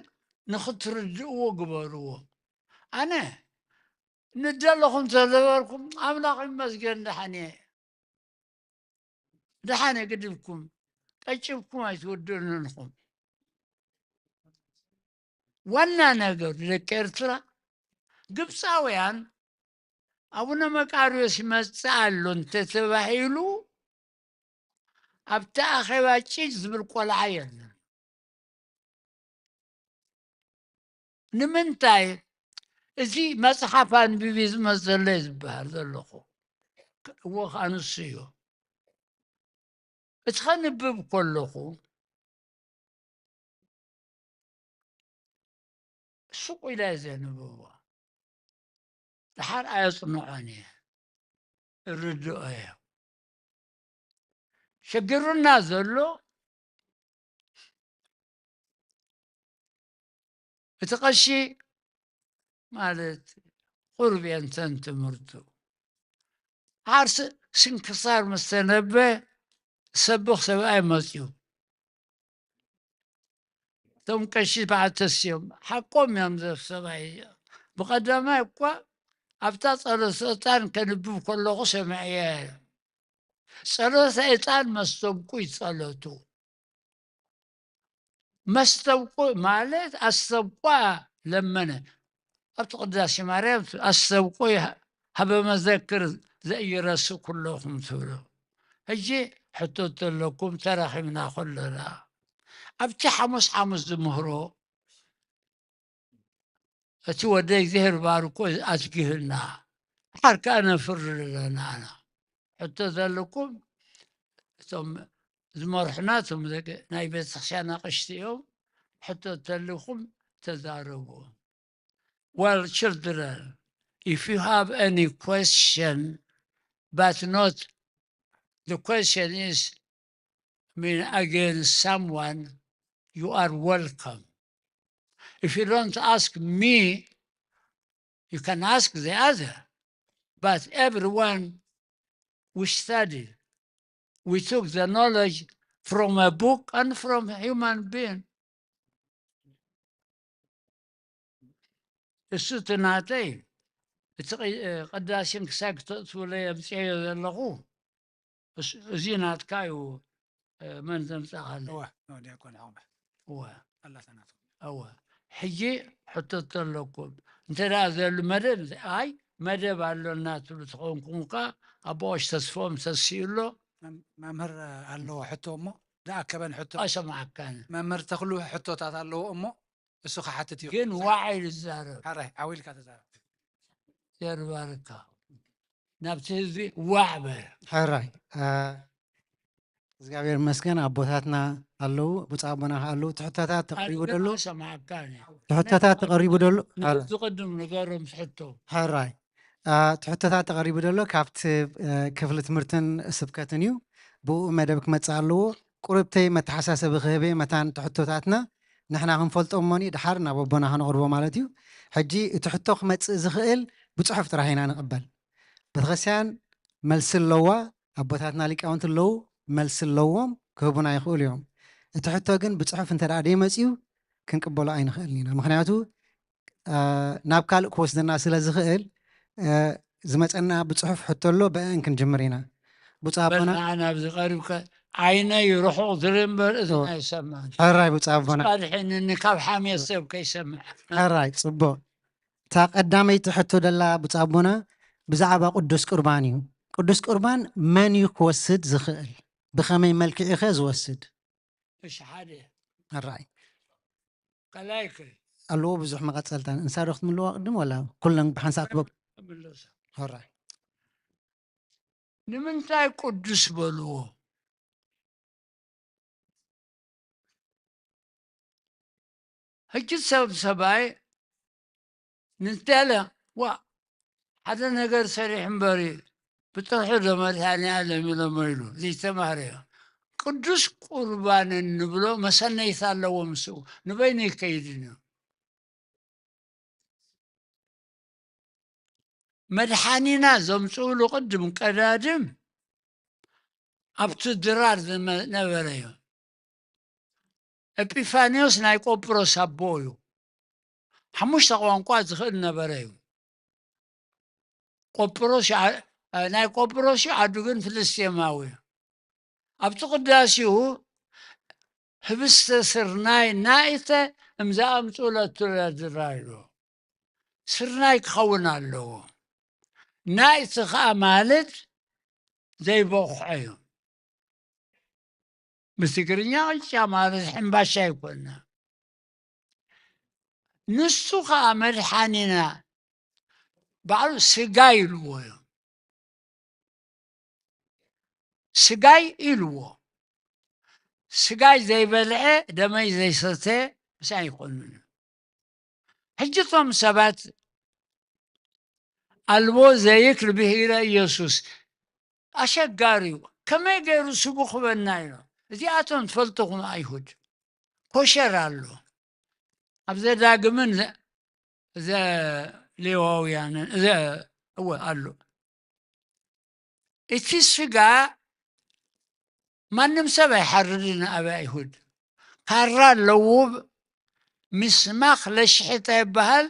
ንኽትርድእዎ ግበርዎ። ኣነ ንደለኹም ተዘበርኩም ኣምላኽ ይመስገን ደሓን እየ። ደሓን እየ ግድብኩም፣ ቀጭብኩም ኣይትወድኡን ኢኹም። ዋና ነገር ደቂ ኤርትራ፣ ግብፃውያን ኣቡነ መቃርዮስ ይመጽእ ኣሎ እንተተባሂሉ ኣብቲ ኣኼባ ጭጭ ዝብል ቆልዓ የለን። ንምንታይ? እዚ መጽሓፍ ኣንቢቢ ዝመዘለይ ዝበሃል ዘለኹ። እዎ፣ ከኣ ንሱ እዩ። እቲ ኸንብብ ከለኹ፣ ሱቕ ኢለ እየ ዘንብቦ። ደሓር ኣየጽንዖን እየ። እርድኦ እየ። ሸጊሩና ዘሎ እቲ ቀሺ ማለት ቁሩብ እየን እተን ትምህርቱ። ዓርሲ ስንክሳር ምስ ተነበ ሰብኽ ሰብኣይ መጽዩ። እቶም ቀሺ በዓል ተስዮም ሓቆም እዮም። ዘፍ ሰብኣይ ብቐዳማይ እኳ ኣብታ ጸሎተ ዕጣን ከንብብ ከለኹ ሰሚዐያ እየ። ጸሎተ ዕጣን መስተብቁ ይጸለቱ። መስተብቁ ማለት ኣስተብቋ ለመነ። ኣብቲ ቅዳሴ ማርያም ኣስተብቁ ይሃ-፣ ሀበ መዘክር ዘይረስእ ኩለኹም ትብሉ። ሕጂ ሕቶ እንተለኩም ተራኺብና ከለና ኣብቲ ሓሙስ ሓሙስ ዝምህሮ እቲ ወደ እግዚኣብሔር ባርኮ ኣትጊህና፣ ድሓር ከኣ ነፍሪ ኣለና ኣና። ሕቶ ዘለኩም እቶም ዝመርሑና እቶም ደቂ ናይ ቤተክርስትያን ኣቕሽቲ እዮም። ሕቶ እንተልኩም ተዛረቡ። Well, children, if you have any question, but not the question is, I mean, against someone, you are welcome. If you don't ask me, you can ask the other. But everyone, we studied, we took the knowledge from a book and from a human being. እሱ እቲ ናተይ፣ እቲ ቂ-፣ ቅዳሴን ክሳብ ክተእትውለይ ኣምፅኤዮ ዘለኹ፣ እስ-፣ እዚ ናትካ እዩ። መን ዘምፃእካ ኣሎ? እወ፣ እወ፣ ዲያቆን ዓቕመ። እወ። ኣላታ ናቱ። እወ። ሕጂ ሕቶ ተለኩም። እንተ ደኣ ዘሉ መደብ፣ ኣይ፣ መደብ ኣሎና ትብሉ ተኾንኩም ከኣ፣ ኣቦ ቀሺ ተስፍኦም ተሲኡ ኣሎ። መም-፣ መምህር ኣለዎ ሕቶ እሞ፣ ዝኣከበን ሕቶ። ኣይሰማዕካን። መምህር ተኽሉ ሕቶታት ኣለዎ እሞ፣ እሱ ክሓትት እዩ። ግን ዋዒ ዝዛረብ። ሓራይ፣ ዓው ኢልካ ተዛረብ። ዘርባርካ። ናብቲ ህዝቢ ዋዕ በል። ሕራይ፣ አ፣ እግዚኣብሔር ይመስገን፣ ኣቦታትና ኣለዉ፣ ብፁዕ ኣቦና ከኣ ኣለዉ። ትሕቶታት ተቐሪቡ ኣነ ደሎ፣ ሰማዕካ እኔ። ትሕቶታት ተቐሪቡ ደሎ፣ ነዚ ሕራይ። ቅድም ንገሮም ትሕቶ። ሕራይ፣ አ፣ ትሕቶታት ተቐሪቡ ደሎ፣ ካብቲ፣ አ፣ ክፍሊ ትምህርትን ስብከትን እዩ። ብኡ መደብ ክመጽእ ኣለዎ። ቁርብተይ መተሓሳሰቢ ክህበ መታን ትሕቶታትና ንሕና ክንፈልጦ እሞኒ ድሓር ናብ ኣቦና ከነቕርቦ ማለት እዩ። ሕጂ እቲ ሕቶ ክመጽእ ዝኽእል ብጽሑፍ ጥራሕ ኢና ንቕበል። ቤተክርስትያን መልሲ ኣለዋ፣ ኣቦታትና ሊቃውንቲ ኣለዉ፣ መልሲ ኣለዎም፣ ክህቡና ይኽእሉ እዮም። እቲ ሕቶ ግን ብጽሑፍ እንተ ደኣ ደይመጽዩ ክንቅበሎ ኣይንኽእልን ኢና። ምኽንያቱ፣ አ፣ ናብ ካልእ ክወስደና ስለ ዝኽእል፣ አ፣ ዝመጸና ብጽሑፍ ሕቶ ኣሎ፣ ብአን ክንጅምር ኢና። ብፁዕ ኣቦና። በል ንዓ ናብዚ ቀሪብካ፣ ዓይነይ ርሑቕ ዝርኢ እምበር እዝኒ እወ። ኣይሰምዕን። ሕራይ ብፁዕ ኣቦና። ኣድሕንኒ ካብ ሓሜት ሰብ ከይሰምዕ። ሕራይ፣ ጽቡቕ። እታ ቀዳመይቲ ሕቶ ደላ ብፁዕ ኣቦና ብዛዕባ ቅዱስ ቁርባን እዩ። ቅዱስ ቁርባን መን እዩ ክወስድ ዝኽእል? ብኸመይ መልክዕ ኸ ዝወስድ? እሺ፣ ሓደ። ሕራይ። ካልኣይ ከ? ኣለዎ ብዙሕ መቐጸልታ። ንሳ ዶ ክትምልዋ ቅድም ወላ ኩለን ብሓንሳእ ክበብ-? እምለሳ። ሕራይ። ንምንታይ ቅዱስ በልዎ? ሕጂ ሰብ ሰብኣይ ንተለ፣ ዋ፣ ሓደ ነገር ሰሪሕ እምበሪ፣ ብጥርሑ ዶ መድኃኔ ዓለም ኢሎሞ ኢሉ ዘይተማህረ እዩ። ቅዱስ ቁርባን እንብሎ መሰነይታ ኣለዎ ምስኡ፣ ንበይኑ ይከይድን እዩ። መድሓኒና ዘምጽኡሉ ቅድም ቀዳድም ኣብቲ ድራር ዝመ-፣ ነበረ እዩ። ኤጲፋንዮስ ናይ ቆጵሮስ ኣቦ እዩ። ሓሙሽተ ቋንቋ ዝኽእል ነበረ እዩ። ቆጵሮስ ዓ-፣ ናይ ቆጵሮስ እዩ፣ ዓዱ ግን ፍልስጤማዊ እዩ። ኣብቲ ቅዳሴኡ ህብስተ ስርናይ ናእተ እምዘኣምጽኡ ለቱ ለድራይ ኢሉ። ስርናይ ክኸውን ኣለዎ። ናእቲ ኸኣ ማለት ዘይበኹዐ እዩ። ብትግርኛ ቅጫ ማለት ሕምባሻ ኣይኮነ። ንሱ ኸኣ መድሓኒና ባዕሉ ስጋ ኢልዎ እዩ። ስጋይ ኢልዎ። ስጋይ ዘይበልዐ ደመይ ዘይሰተ ምሳይ ኣይኮኑን። ሕጂ እቶም ሰባት ኣልቦ ዘይክል ብሂረ ኢየሱስ ኣሸጋሪ እዩ። ከመይ ገይሩ ስጉ ክበና ኢሎ? እዚኣቶም ትፈልጥኹም ኣይሁድ ኮሸር ኣሎ። ኣብ ዘዳግምን ዘ-፣ ዘሌዋውያንን ዘ-፣ እወ ኣሎ። እቲ ስጋ ማንም ሰብ ኣይሓርድን ኣብ ኣይሁድ። ካራ ኣለዎ፣ ምስማኽ ለሽሕታ ይበሃል፣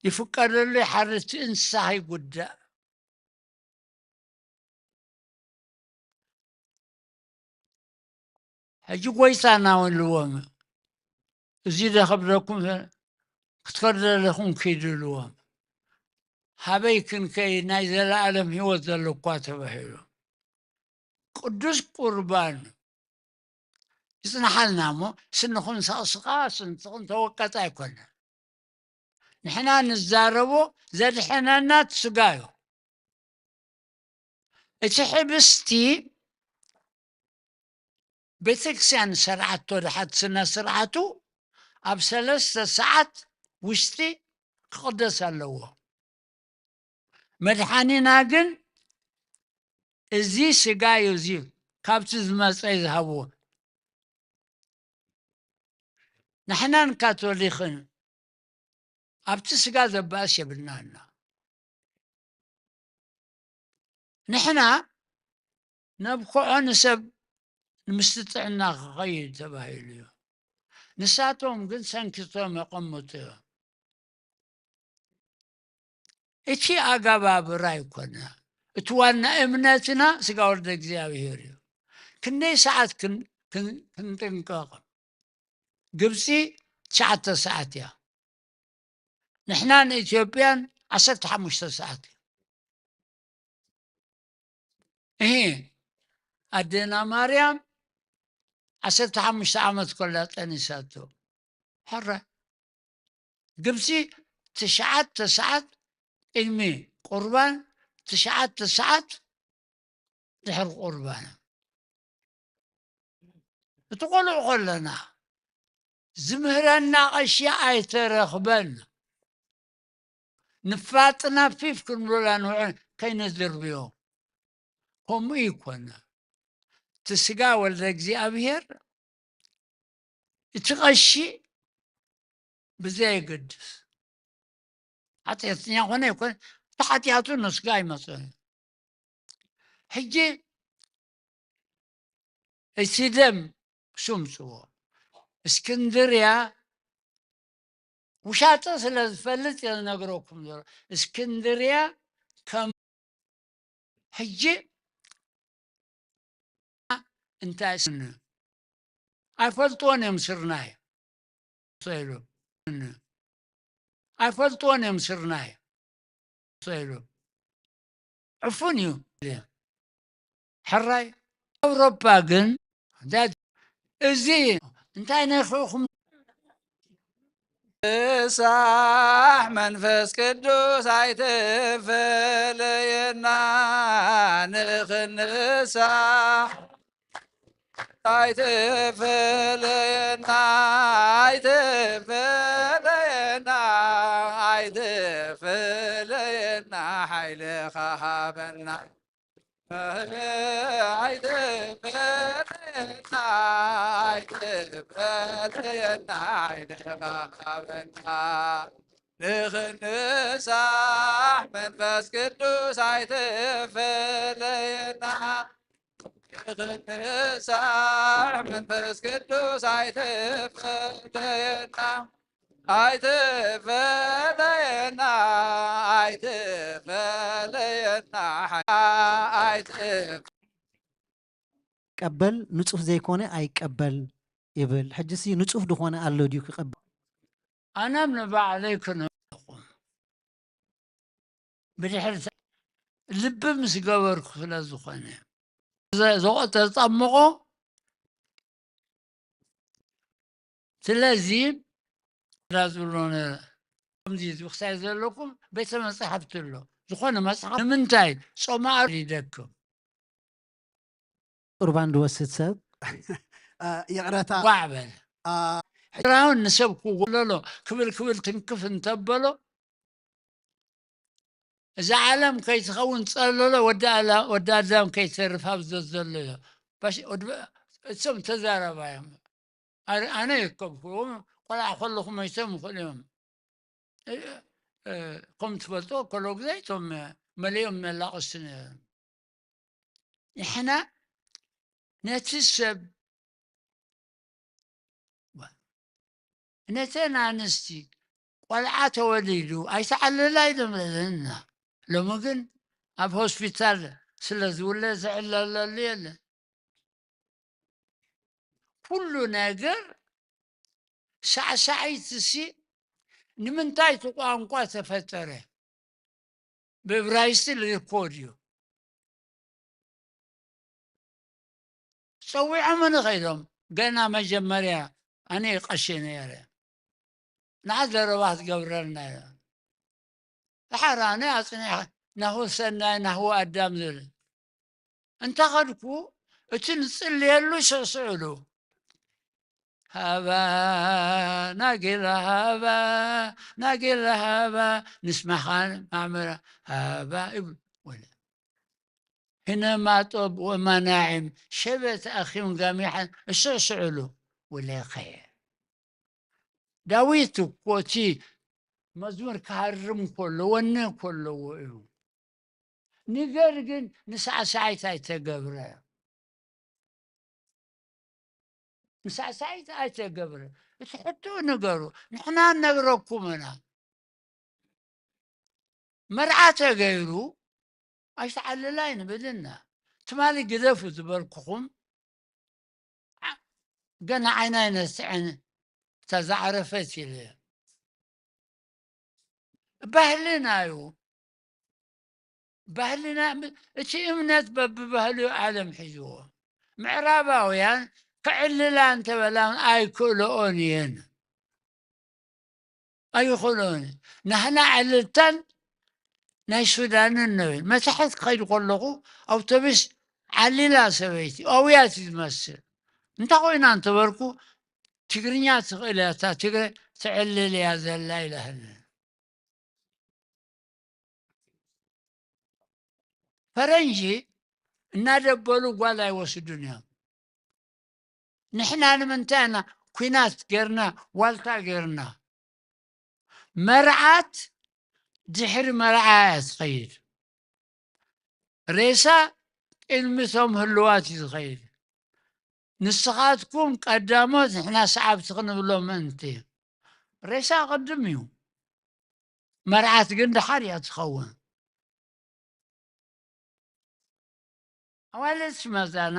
ይፍቀደሉ፣ ይሓርድ፣ እቲ እንስሳ ከይጉዳእ። ሕጂ ጎይታና እውን ኢልዎም፣ እዚ ዶ ከብደኩም ክትከዱ ዘለኹም ኪዱ ኢልዎም። ሃበይ ክንከይድ ናይ ዘለኣለም ህይወት ዘለኳ ተባሂሉ። ቅዱስ ቁርባን ይጽንሓልና እሞ ስንኹም ሰቕስቓ ስንትኹም ተወቀጣ ኣይኮነን። ንሕና ንዛረቦ ዘድሕነና እቲ ስጋ እዩ። እቲ ሕብስቲ ቤተክርስትያን ዝሰርዓቶ ድሓት ስነ ስርዓቱ ኣብ ሰለስተ ሰዓት ውሽጢ ክቕደስ ኣለዎ። መድሓኒና ግን እዚ ስጋ እዩ፣ እዚ ካብቲ ዝመፀ እዩ ዝሃብዎ። ንሕናን ካቶሊኽን ኣብቲ ስጋ ዘባእስ የብልናና። ንሕና ነብክዖ ንሰብ ምስቲ ጥዕና ክኸይድ ተባሂሉ እዩ። ንሳቶም ግን ሰንኪቶም የቐምጡ እዮም። እቲ ኣጋባብራ ኣይኮነ። እቲ ዋና እምነትና ስጋ ወልደ እግዚኣብሔር እዩ። ክንደይ ሰዓት ክን-፣ ክን-፣ ክንጥንቀቕ? ግብፂ ትሽዓተ ሰዓት እያ። ንሕና ንኢትዮጵያን ዓሰርተ ሓሙሽተ ሰዓት እዩ። እሂ፣ ኣዴና ማርያም ዓሰርተ ሓሙሽተ ዓመት ኮላ ጠኒሳቶ። ሕረ፣ ግብፂ ትሽዓተ ሰዓት ቅድሚ ቁርባን፣ ትሽዓተ ሰዓት ድሕሪ ቁርባን። እቲ ቆልዑ ከለና ዝምህረና ቀሺ ኣይተረኽበን። ንፋጥና ፊፍ ክንብሎላ ንውዕል ከይነድርብዮ። ከምኡ ይኮነ። እቲ ስጋ ወልደ እግዚኣብሔር፣ እቲ ቀሺ ብዘየገድስ፣ ሓጢኣተኛ ኮነ ይኮነ፣ እቲ ሓጢኣቱ ንስጋ ኣይመፅኦን እዩ። ሕጂ እቲ ደም ስምፅዎ። እስክንድርያ ውሻጠ ስለ ዝፈልጥ እየ ዝነግረኩም ዘሎ። እስክንድርያ ከም ሕጂ እንታይ ስን-፣ ኣይፈልጥዎን እዮም። ስርናይ ኢሉ ኣይፈልጥዎን እዮም። ስርናይ ኢሉ ዕፉን እዩ። ሕራይ ኣውሮፓ ግን እዚ እንታይ ነኽእኹም? ንሳሕ መንፈስ ቅዱስ ኣይትፈለየና፣ ንኽንሳሕ ኣይትፈለየና፣ ኣይትፈለየና፣ ኣይትፈለየና፣ ሓይልኻ ሃበና። ኣይትፈለየና፣ ኣይትፈለየና፣ ሓይልኻ ሃበና። ንኽንሳሕ መንፈስ ቅዱስ ኣይትፈለየና። ንኽንሳሕ መንፈስ ቅዱስ ኣይትፈለየና። ኣይትፈለየና፣ ኣይትፈለየና፣ ኣይትፈ- ቀበል፣ ንጹህ ዘይኮነ ኣይቀበል ይብል። ሕጂሲ ንጹህ ዝኾነ ኣሎ ድዩ ክቐበል? ኣነ ንባዕለይ ክነኹም ብድሕሪ ልቢ ምስ ገበርኩ ስለ ዝኾነ ዘ-፣ ዘጠ-፣ ዘጠምቖ። ስለዚ እዛ ዝብሎ ነ-፣ ከምዚ ዝብክሳይ ዘለኩም ቤተ መጻሕፍቲ ኣሎ። ዝኾነ መጽሓፍ ንምንታይ ጾመ ዓርቢ ይደክም? ቁርባን ዝወስድ ሰብ። እ፣ ይቕረታ። ጓዕ በል። እ፣ ሕራውን ንሰብ ክጎለሎ ክብል ክብል ትንክፍ እንተበሎ፣ እዛ ዓለም ከይትኸውን ጸለሎ፣ ወዲ ኣላ-፣ ወዲ ኣዳም ከይተርፍ ኣብ ዘዘሎ እዩ። ባሽ-፣ ወዲ-፣ እሶም ተዛረባ እዮም። ኣረ-፣ ኣነ ይከብኩ፣ ቆልዓ ከለኹ መይቶም ይኽእሉ እዮም። እ፣ እ፣ ከም ትፈልጦ፣ ከሎ ግዜ እቶም መሊኦም መላቕስቲ ነይሮም። ንሕና ነቲ ሰብ፣ ነተን ኣንስቲ ቆልዓ ተወሊዱ ኣይተዓለላ ኣይነበረን። ሎሚ ግን ኣብ ሆስፒታል ስለ ዝውለድ ዝዕለለሉ የለን። ኩሉ ነገር ሳዕሳዒትሲ ንምንታይ እቲ ቋንቋ ተፈጠረ? ብእብራይስጢ ልኮድ እዩ። ጸዊዖምኒ ከይዶም፣ ገና መጀመርያ ኣነ ቀሺ ነይረ። ንዓ ዘረባ ክትገብረልና እያ። ደሓር ኣነ ኣጽኒሐ፣ ናሁ ሰናይ፣ ናሁ ኣዳም ዝብል። እንተ ኸድኩ፣ እቲ ንጽልየሉ ስዕስዕሉ። ሃባ ናጌላ ሃባ ናጌላ ሃባ ንስማኻን ማዕመራ ሃባ ይብሉ። ወለ ህነ ማጦብ ወማናዒም ሸበት ኣኺም ጋሚሓን እስዕስዕሉ። ወለኸ ዳዊት እኮ እቲ መዝሙር ክሃርም ከሎ ወነ ከለዎ እዩ። ንገር ግን ንሳዕሳዒት ኣይተገብረ። ንሳዕሳዒት ኣይተገብረ። እቲ ሕቶ ንገሩ። ንሕና ነግረኩም ኢና። መርዓ ተገይሩ ኣይተዓልላ ይንብልና። ትማሊ ግደፉ ዝበልኩኹም ዓ-፣ ገና ዓይና ይነስዐን እታ ዝዓረፈት ኢለ። ባህልና እዩ። ባህልና ም-፣ እቲ እምነት በብባህሉ ዓለም ሒዝዎ። ምዕራባውያን ክዕልላ እንተበላ ኣይክእልኦን እየን። ኣይኽእልኦን። ናህና ዕልልታን ናይ ሱዳንን ንብል። መታሕት ክኸይድ ከለኹ ኣውቶቡስ ዓሊላ ሰበይቲ፣ ኣውያት እዩ ዝመስል። እንታይ ኮይና እንተበልኩ፣ ትግርኛ ትኽእል እያ፣ እታ ትግረ ትዕልል እያ ዘላ ኢላህኒ። ፈረንጂ እናደበሉ ጓል ኣይወስዱን እዮም። ንሕና ንምንታይ ኢና ኲናት ጌርና፣ ዋልታ ጌርና? መርዓት ድሕሪ መርዓ እያ ትኸይድ። ሬሳ ቅድሚ እቶም ህልዋት እዩ ዝኸይድ። ንስኻትኩም ቀዳሞት፣ ንሕና ሰዓብቲ ክንብሎም ምእንቲ። ሬሳ ቅድም እዩ። መርዓት ግን ደሓር እያ ትኸውን። ኣዋልድ መዛና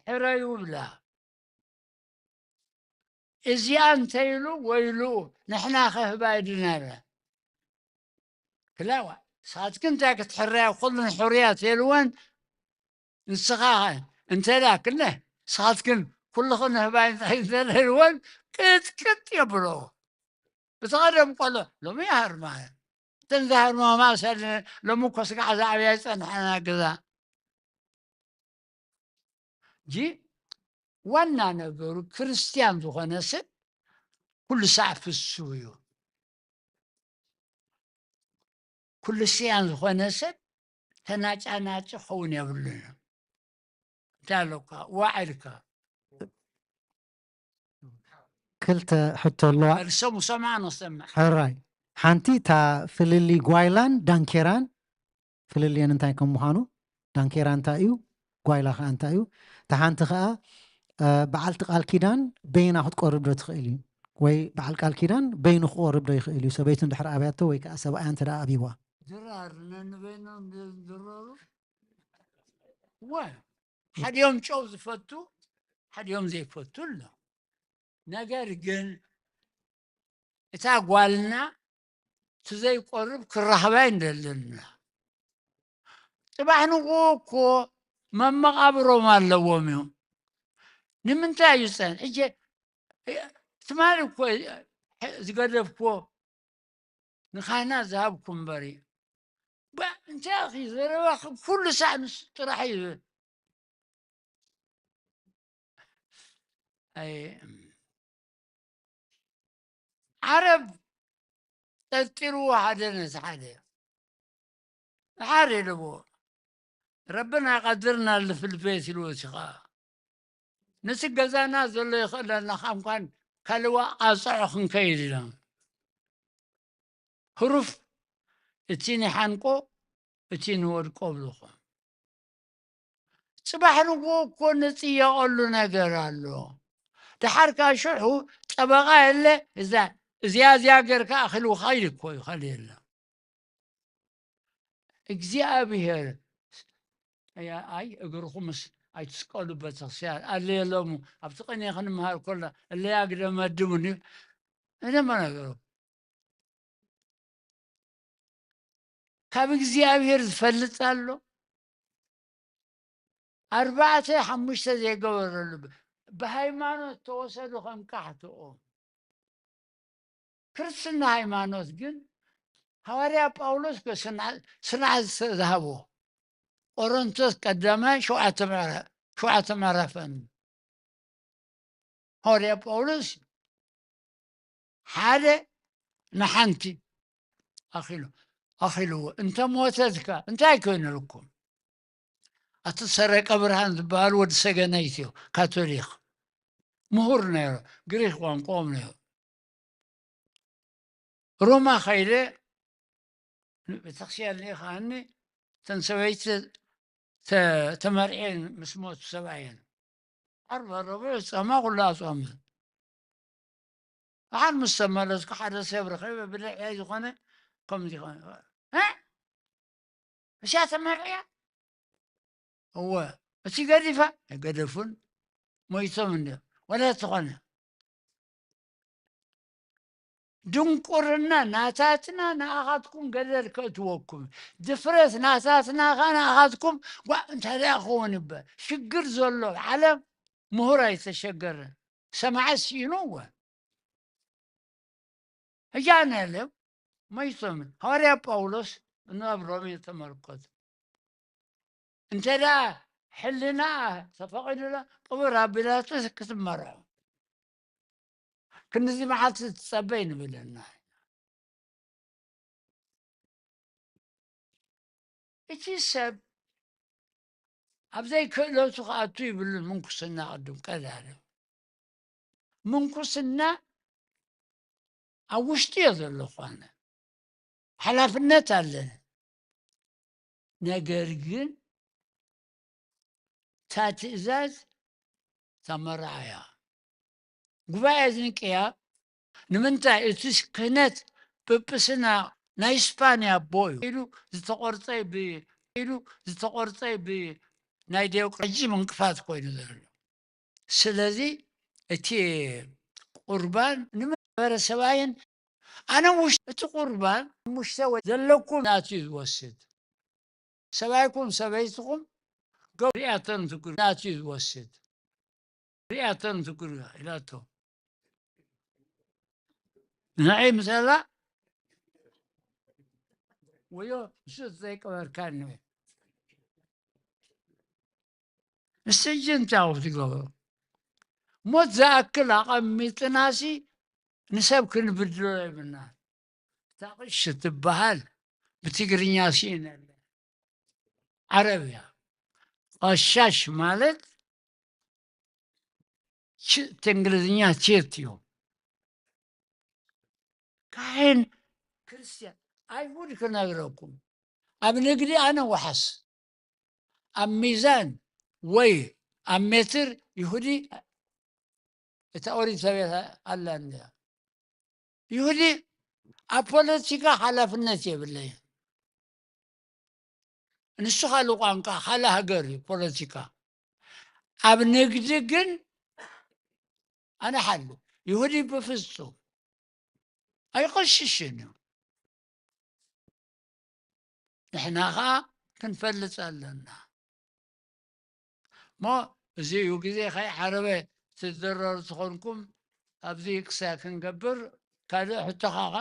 ሕረዩ ብላ። እዚኣ እንተይሉ ወይሉ፣ ንሕና ከህባ ይድናለ። ክላዋ፣ ንስኻትክን እንታይ ክትሕረያ፣ ኩሉን ሕሩያት የልወን። ንስኻ እንተ ደኣ ክለ፣ ንስኻትክን ኩልኽን ህባይ እንታይ እንተ ኢልወን፣ ቅጥቅጥ የብሎ። እቲ ቀደም ቆሎ ሎሚ ይሃርማ። እተን ዝሃርማ ማእሰል ሎሚ እኮ ስጋዕ ዝዓብያ ይጸንሐና ገዛ። እንጂ ዋና ነገሩ ክርስትያን ዝኾነ ሰብ ኩሉ ሳዕ ፍስው እዩ። ኩሉ ስያን ዝኾነ ሰብ ተናጫናጭ ክኸውን የብሉን። እንታይ ኣለካ? ዋዕ ኢልካ። ክልተ ሕቶ ኣለዋ። ርእሶም ሰማዕ ንሰምዕ። ሕራይ። ሓንቲ እታ ፍልልይ ጓይላን ዳንኬራን ፍልልየን እንታይ ከም ምዃኑ፣ ዳንኬራ እንታይ እዩ፣ ጓይላ ኸዓ እንታይ እዩ። እታ ሓንቲ ኸዓ፣ እ፣ በዓልቲ ቃል ኪዳን በይና ክትቆርብ ዶ ትኽእል እዩ? ወይ በዓል ቃል ኪዳን በይኑ ክቆርብ ዶ ይኽእል እዩ? ሰበይቱ እንድሕር ኣብያቶ ወይ ከዓ ሰብኣያ እንተ ደኣ ኣብይዋ። ድራር ነንበይኖም ዝድረሩ? ወ-፣ ሓዲኦም ጨው ዝፈቱ፣ ሓዲኦም ዘይፈቱ ኣሎ። ነገር ግን እታ ጓልና እቲ ዘይቆርብ ክራኸባ እንደለና። ጽባሕ ንግሆ እኮ መመቓብሮም ኣለዎም እዮም። ንምንታይ እዩ ዝጸን-፣ ሕጂ ትማሊ እኮ ዝገደፍክዎ ንኻህናት ዝሃብኩ እምበሪ። ባ-፣ እንታይ ኢኺ ዘረባኺ ኩሉ ሳዕ ንሱ ጥራሕ እዩ ዝብል። ኣይ፣ ዓረብ ጠርጢርዎ ሓደ ነቲ ሓደ። ሓደ ኢልዎ። ረብና ቀድርና ልፍልፌት ኢልዎ እቲ ኸዓ። ነቲ ገዛና ዘሎ ይኽእለና፣ ካብ እንኳን ካልእ ኣፀዖ ክንከይድ ኢሎም። ህሩፍ እቲ ንሓንቆ፣ እቲ ንወድቆ ብልኹ። ጽባሕ ንግሆ እኮ ንጽየቐሉ ነገር ኣሎ። ደሓር ከኣ ሽሑ ጠበቓ የለ፣ እዛ፣ እዚኣ፣ እዚኣ ጌርካ ኣኺሉ ኸይድ እኮ ይኸል የለ። እግዚኣብሔር፣ ኣይ፣ ኣይ፣ እግርኹምስ ኣይትስቀሉ ቤተክርስትያን፣ ኣለየሎሙ፣ ኣብቲ ቅኔ ክንምሃር ከሎ፣ እለያ ግደመድሙኒ፣ እነማ ነገሩ። ካብ እግዚኣብሔር ዝፈልጥ ኣሎ? ኣርባዕተ ሓሙሽተ ዘይገበረሉ፣ ብ-፣ ብሃይማኖት ተወሰዱ ከም ቃሕትኦም። ክርስትና ሃይማኖት ግን ሃዋርያ ጳውሎስ ከ ስርዓ-፣ ስርዓት ዝሃቦ። ቆሮንቶስ ቀዳማይ ሸውዓተ ምዕራ-፣ ሸውዓተ ምዕራፈን። ሃዋርያ ጳውሎስ ሓደ ንሓንቲ ኣኺሉ ኣኺልዎ። እንተ ሞተትካ እንታይ ኮይነልኩም? ኣቲ ሰረቀ ብርሃን ዝበሃል ወዲ ሰገነይቲ እዩ፣ ካቶሊክ ምሁር ነይሩ፣ ግሪክ ቋንቋኦም ነይሩ። ሮማ ኸይደ ቤተክርስትያን ልኢኻኒ፣ እተን ሰበይቲ ተ- ተመርዕየን ምስ ሞቱ ሰብኣየን፣ ዓርቢ ረቡዕ ጸማ ኩሉ ኣጾመ። ደሓር ምስ ተመለስኩ ሓደ ሰብ ረኺበ፣ ብልዕለይ ዝኾነ ከምዚ ኾነ። እ? እሻ ተመርዕያ? እወ። እቲ ገዲፋ? ኣይገደፉን። ሞይቶም እንዲ ወላ ዝኾነ ድንቁርና ናታትና ንኣኻትኩም ገደል ከእትወኩም፣ ድፍረት ናታትና ኸ ንኣኻትኩም ጓ እንታይ ደኣ ክኸውን ይበ ሽግር ዘሎ ዓለም ምሁር ኣይተሸገረን። ሰማዐ ስኢኑ እወ። ሕጂ ኣነ ለ ሞይቶም። ሃዋርያ ጳውሎስ ናብ ሮሜ ተመልከቱ። እንተ ደኣ ሕልና ተፈቒዱላ ቅብር ኣቢላትስ ክትመርዖ ክንዚ መዓልቲ ትጸበይ ንብለና። እቲ ሰብ ኣብ ዘይክእለቱ ክኣቱ ይብሉን ምንኩስና ቅድም ቀዳድም ምንኩስና ኣብ ውሽጢ እየ ዘለኹ ኣነ ሓላፍነት ኣለኒ። ነገር ግን እታ ትእዛዝ እታ መርዓያ ጉባኤ እዚ ንቅያ ንምንታይ እቲ ክህነት ጵጵስና ናይ ስፓንያ ኣቦ እዩ ኢሉ ዝተቆርፀይ ብ ኢሉ ዝተቆርፀይ ብ ናይ ዲዮቅራጂ ምንቅፋት ኮይኑ ዘሎ። ስለዚ እቲ ቁርባን ንማሕበረሰባይን ኣነ ውሽ እቲ ቁርባን ውሽተ ዘለኩም ናት እዩ ዝወስድ። ሰብኣይኩም ሰበይትኹም ገ ሪኣተን ትግር ናት እዩ ዝወስድ። ሪኣተን ትግር ኢላቶ ንዒ ምሰላ ወዮ ንሱ ዘይቀበርካ ንበ ንስጂ እንታይ ትገብሮ? ሞት ዝኣክል ኣቐሚጥናሲ ንሰብ ክንብድሎ የብልና። እታ ቅሽ ትበሃል ብትግርኛ ሲእነ ዓረብ እያ። ቀሻሽ ማለት ች- እቲ እንግሊዝኛ ቼት እዩ። ካህን ክርስቲያን ኣይሁድ ክነግረኩም ኣብ ንግዲ ኣነ ወሓስ ኣብ ሚዛን ወይ ኣብ ሜትር ይሁዲ እታ ኦሪት ሰቤት ኣላ እንድያ። ይሁዲ ኣብ ፖለቲካ ሓላፍነት የብለይ። ንሱ ካልእ ቋንቋ ካልእ ሃገር እዩ ፖለቲካ። ኣብ ንግዲ ግን ኣነ ሓሉ ይሁዲ ብፍጹም ኣይቆሽሽን እዩ። ንሕና ኸዓ ክንፈልጥ ኣለና። እሞ እዚ እዩ ግዜ ከይዓረበ ትዘረሩ ዝኾንኩም ኣብዚ ክሳብ ክንገብር ካልእ ሕቶ ከዓ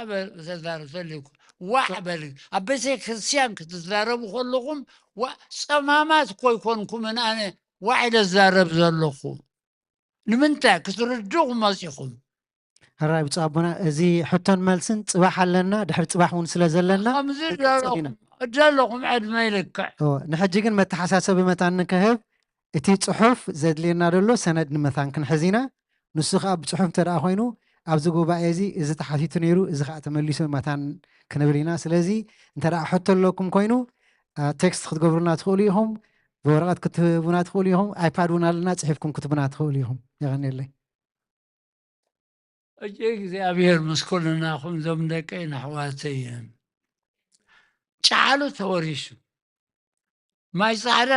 ተዛረብ ተልኩ ዋዕ በል ኣብ ቤተ ክርስቲያን ክትዛረቡ ከለኹም ዋዕ ፀማማት ኮይኮንኩምን ኣነ ዋዕ ኢለ ዝዛረብ ዘለኹ ንምንታይ ክትርድኹም መፂኹም ሕራይ ብፁዕ ኣቦና እዚ ሕቶን መልስን ፅባሕ ኣለና ድሕሪ ፅባሕ እውን ስለ ዘለና ከምዚ ዘለኹም ዕድመ ይልክዕ ንሕጂ ግን መተሓሳሰቢ መታን ንክህብ እቲ ፅሑፍ ዘድልየና ዘሎ ሰነድ ንመታን ክንሕዝ ኢና ንሱ ከዓ ብፅሑፍ እንተ ኮይኑ ኣብዚ ጉባኤ እዚ እዚ ተሓቲቱ ነይሩ እዚ ከዓ ተመሊሱ መታን ክንብል ኢና ስለዚ እንተ ሕቶ ኣለኩም ኮይኑ ቴክስት ክትገብሩና ትኽእሉ ኢኹም ብወረቐት ክትህቡና ትኽእሉ ኢኹም ኣይፓድ እውን ኣለና ፅሒፍኩም ክትቡና ትኽእሉ ኢኹም የቐንየለይ እጅ እግዚኣብሔር ምስ ኩልናኹም ዞም ደቀይን ኣሕዋተይን ጨዓሉ ተወሪሱ ማይ ጻዕዳ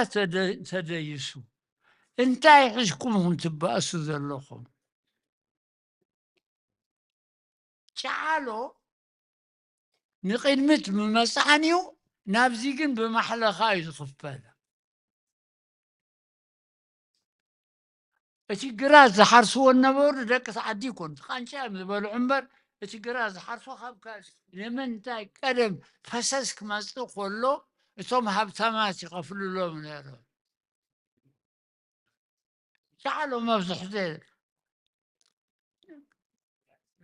ተደይሱ እንታይ ሒዝኩም ኢኹም ትባእሱ ዘለኹም ጨዓሎ ንቕድሚት ምመጽዓን እዩ ናብዚ ግን ብማሕለኻ እዩ ዝኽፈል እቲ ግራት ዝሓርስዎ ነበሩ ደቂ ዓዲ ይኮኑ እቲ ቃንጫ እዮም ዝበልዑ እምበር እቲ ግራት ዝሓርሶ ካብ ካልእ ንምንታይ ቀደም ፈሰስ ክመፅእ ከሎ እቶም ሃብታማት ይኸፍልሎም ነይሮም ሻዕሎ መብዝሕተ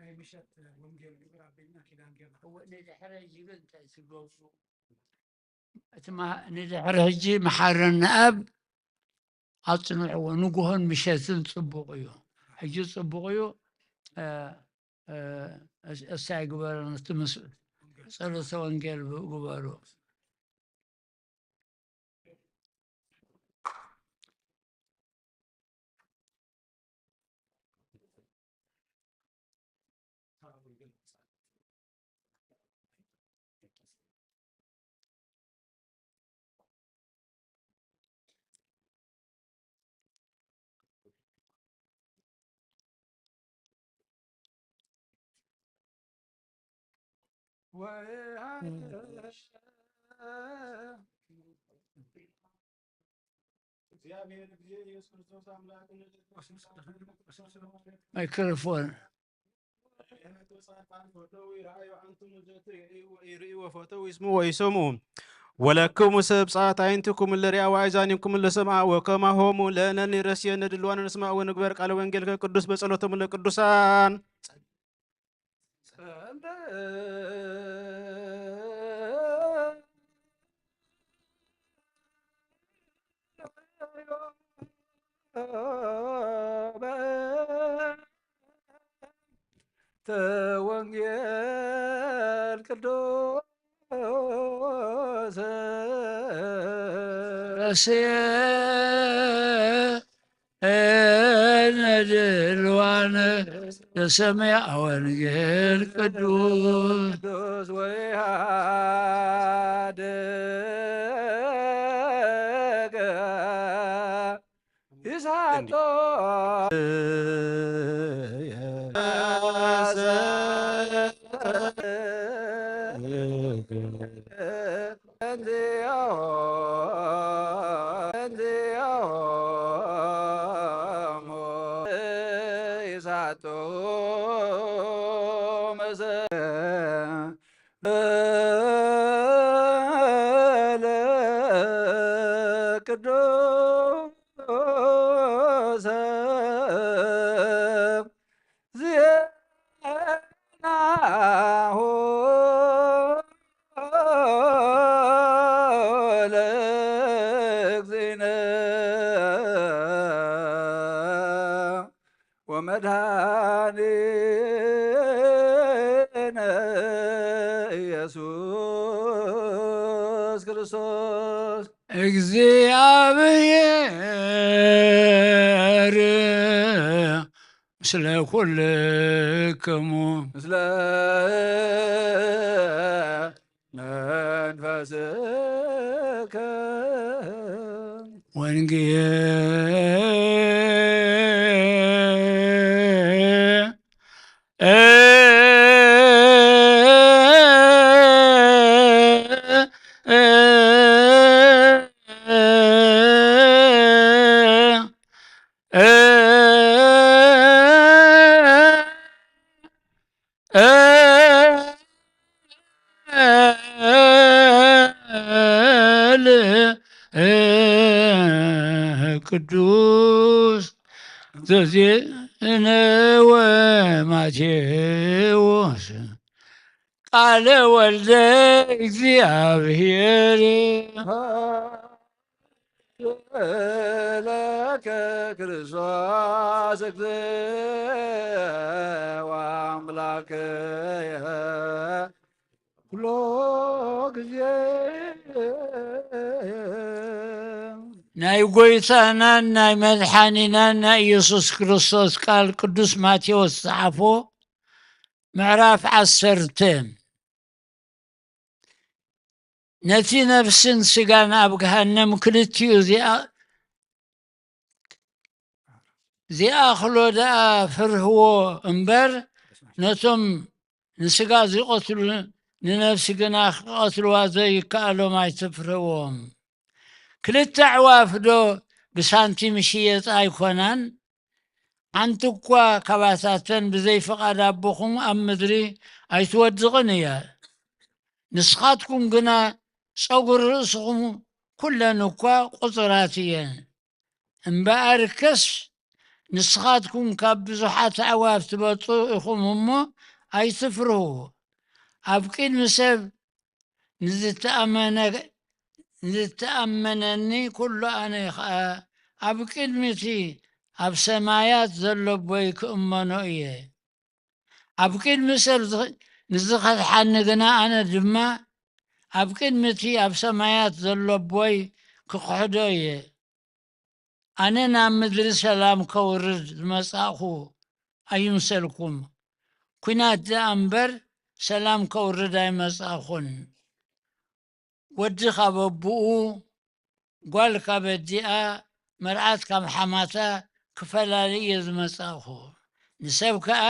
ናይ ምሸት ወንጌል ግብረ ኣበይና ኪዳን ጌርና። እወ፣ ንድሕሪ ሕጂ ግን እንታይ ትገብሩ? እቲ መሃ-፣ ንድሕሪ ሕጂ መሓረኒ ኣብ ኣጽንዕዎ። ንግሆን ምሸትን ጽቡቕ እዩ። ሕጂ ጽቡቕ እዩ። እ፣ እ፣ እስ-፣ እሳይ ግበረን። እቲ ምስ-፣ ጸሎተ ወንጌል ብ-፣ ግበሩ። እግዚአብሔር ጊዜ ኢየሱስ ክርስቶስ አምላክን ማይክሮፎን። ጻድቃን ፈተው ይርአዩ፣ አንትሙ ዘትርእዩ ወይርእዩ ወፈተው ይስሙ ወይሰሙ። ወለክሙ ሰብ ጻት አይንትኩም ለሪያ ወአይዛኒኩም ለሰምዓ ወከማሆሙ ለነኒ ረስየነ ድልዋነ ንስማ ወንግበር ቃለ ወንጌል ከቅዱስ በጸሎተሙ ለቅዱሳን። ተወንጌል ቅዱስ ረስየ እነ ድልዋነ ለሰምያ ወንጌል ቅዱስ። ቅዱስ ወይሃደገ ይሳቶ ቅዱስ ዜናሁ ለእግዚእነ ወመድኃኒነ ኢየሱስ ክርስቶስ። እግዚአብሔር ምስለ ኩልክሙ። ምስለ መንፈስከ። ወንጌል ቅዱስ ዘዜነወ ማቴዎስ ቃለ ወልደ እግዚአብሔር ለከ ክርስቶስ እግዝእ ወአምላክየ ኩሎ ግዜ። ናይ ጎይታናን ናይ መድሓኒናን ናይ ኢየሱስ ክርስቶስ ቃል ቅዱስ ማቴዎስ ዝጸሓፎ ምዕራፍ ዓሰርተ። ነቲ ነፍስን ስጋን ኣብ ገሃነም ክልቲኡ ዚኣ-፣ ዚኣኽሎ ደኣ ፍርህዎ እምበር፣ ነቶም ንስጋ ዚቐትሉ ንነፍሲ ግና ክቐትልዋ ዘይከኣሎም ኣይትፍርህዎም። ክልተ ኣዕዋፍ ዶ ብሳንቲም ይሽየጣ ኣይኮናን? ሓንቲ እኳ ካባታተን ብዘይ ፍቓድ ኣቦኹም ኣብ ምድሪ ኣይትወድቕን እያ። ንስኻትኩም ግና ጸጉሪ ርእስኹም ኩለን እኳ ቁጹራት እየን። እምበኣርከስ ንስኻትኩም ካብ ብዙሓት ኣዕዋፍ ትበልጹ ኢኹም እሞ፣ ኣይትፍርሁ። ኣብ ቅድሚ ሰብ ንዝተኣመነ-፣ ንዝተኣመነኒ ኩሉ ኣነ ኸኣ ኣብ ቅድሚ እቲ ኣብ ሰማያት ዘሎ ኣቦይ ክእመኖ እየ። ኣብ ቅድሚ ሰብ ዝኽ-፣ ንዝኸድሓኒ ግና ኣነ ድማ ኣብ ቅድሚ እቲ ኣብ ሰማያት ዘሎ ኣቦይ ክኽሕዶ እየ። ኣነ ናብ ምድሪ ሰላም ከውርድ ዝመጻእኹ ኣይምሰልኩም። ኲናት ደኣ እምበር ሰላም ከውርድ ኣይመጻእኹን። ወዲ ካብ ኣቦኡ፣ ጓል ካብ ኣዲኣ፣ መርዓት ካብ ሓማታ ክፈላሊ እየ ዝመጻእኹ። ንሰብ ከኣ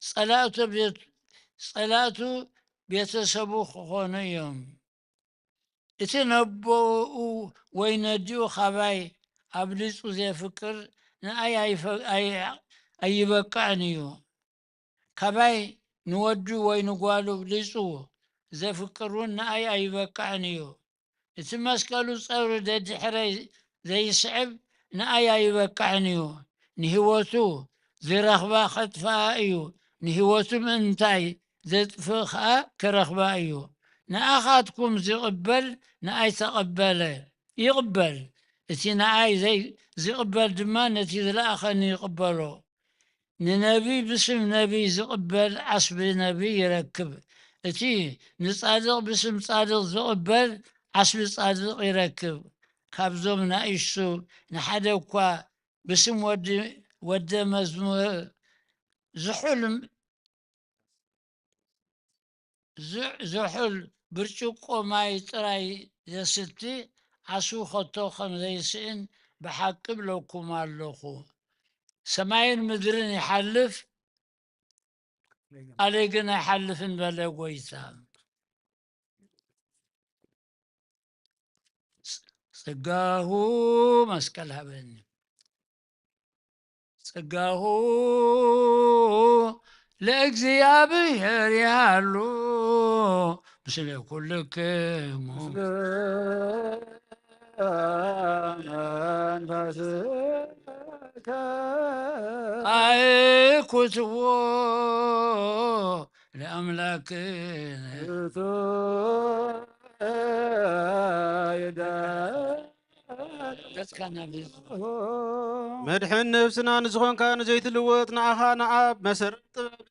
ጸላእቱ ቤት-፣ ጸላእቱ ቤተሰቡ ክኾኑ እዮም። እቲ ነቦኡ ወይ ነዲኡ ካባይ ኣብሊጹ ዜፍቅር ንኣይ ኣይፈ-፣ ኣይ-፣ ኣይበቅዕን እዩ። ካባይ ንወዱ ወይ ንጓሉ ኣብሊጹ ዜፍቅር እውን ንኣይ ኣይበቅዕን እዩ። እቲ መስቀሉ ጸውሪ ደድሕረይ ዘይስዕብ ንኣይ ኣይበቅዕን እዩ። ንህይወቱ ዚረኽባ ኸጥፍኣ እዩ፣ ንህይወቱ ምእንታይ ዜጥፍእ ኸኣ ኪረኽባ እዩ። ንኣኻትኩም ዚቕበል ንኣይ ተቐበለ፣ ይቕበል። እቲ ንኣይ ዘይ-፣ ዚቕበል ድማ ነቲ ዝለኣኸኒ ይቕበሎ። ንነቢይ ብስም ነቢይ ዚቕበል ዓስቢ ነቢይ ይረክብ። እቲ ንጻድቕ ብስም ጻድቕ ዚቕበል ዓስቢ ጻድቕ ይረክብ። ካብዞም ናእሽቱ ንሓደ እኳ ብስም ወዲ፣ ወደ መዝሙር ዝሑል፣ ዝ-፣ ዝሑል ብርጭቆ ማይ ጥራይ ዘስቲ ዓስቢ ኸቶ ኸም ዘይስእን ብሓቂ እብለኩም ኣለኹ። ሰማይን ምድርን ይሓልፍ፣ ቃለይ ግን ኣይሓልፍን በለ ጐይታ። ጸጋሁ መስቀል ሃበኒ። ጸጋሁ ለእግዚኣብሔር ይሃሉ ምስለ ኩልክሙ። መንፈስከ ኣይኩትዎ ለኣምላክነ። መድሕን ነብስና ንዝኾንካ ንዘይትልወጥ ንኣኻ ንኣብ መሰረት ጥበብ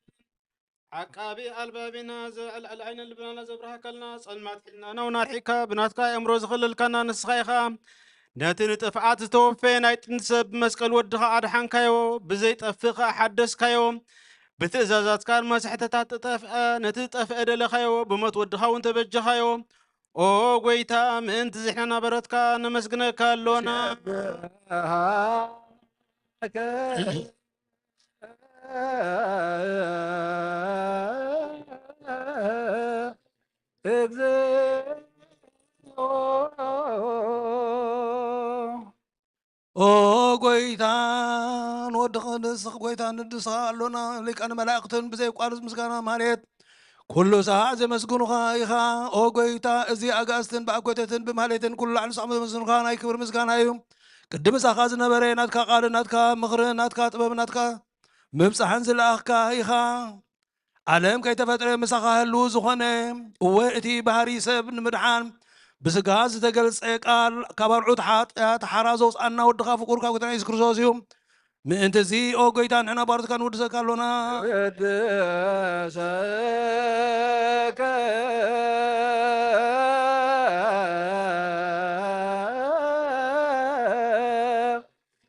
ዓቃቢ ኣልባቢና ዘዕልዕል ዓይነ ልብናና ዘብርሃካልና ጸልማት ሕልናና እውን ኣርሒካ ብናትካ ኣእምሮ ዝኸለልካና ንስኻ ኢኻ። ነቲ ንጥፍኣት ዝተወፈየ ናይ ጥንቲ ሰብ ብመስቀል ወድኻ ኣድሓንካዮ፣ ብዘይጠፍእ ኸኣ ሓደስካዮ። ብትእዛዛትካ ድማ ስሕተታት ተጠፍአ፣ ነቲ ዝጠፍአ ደለኻዮ፣ ብሞት ወድኻ እውን ተበጀኻዮ። ኦ ጐይታ፣ ምእንቲ ዝሕነና በረትካ ነመስግነካ ኣሎና። እግዚኦ። ኦ ጐይታ፣ ንወድኻ ንስኽ ጐይታ ንድስኻ ኣሎና፣ ሊቃነ መላእክትን ብዘይቋርጽ ምስጋና ማህሌት ኩሉ ሳዕ ዘመስግኑኻ ኢኻ። ኦ ጐይታ፣ እዚ ኣጋእዝትን ብኣኮቴትን ብማህሌትን ኩሉ ላዕሊ ሳዕ ዘመስግኑኻ ናይ ክብሪ ምስጋና እዩ። ቅድሚ ምሳኻ ዝነበረ ናትካ ቃልን ናትካ ምኽርን ናትካ ጥበብን ናትካ ምብጻሕን ዝለኣኽካ ኢኻ። ዓለም ከይተፈጥረ ምሳኻ ህልው ዝኾነ፣ እወ፣ እቲ ባህሪ ሰብ ንምድሓን ብስጋ ዝተገልጸ ቃል፣ ካብ ኣርዑት ሓጢኣት ሓራ ዘውጽኣና ወድኻ ፍቁር ካብ ጐይታና የሱስ ክርስቶስ እዩ። ምእንቲ እዚ፣ ኦ ጐይታ፣ ንሕና ባሮትካ ንውድሰካ ኣሎና። ንውድሰከ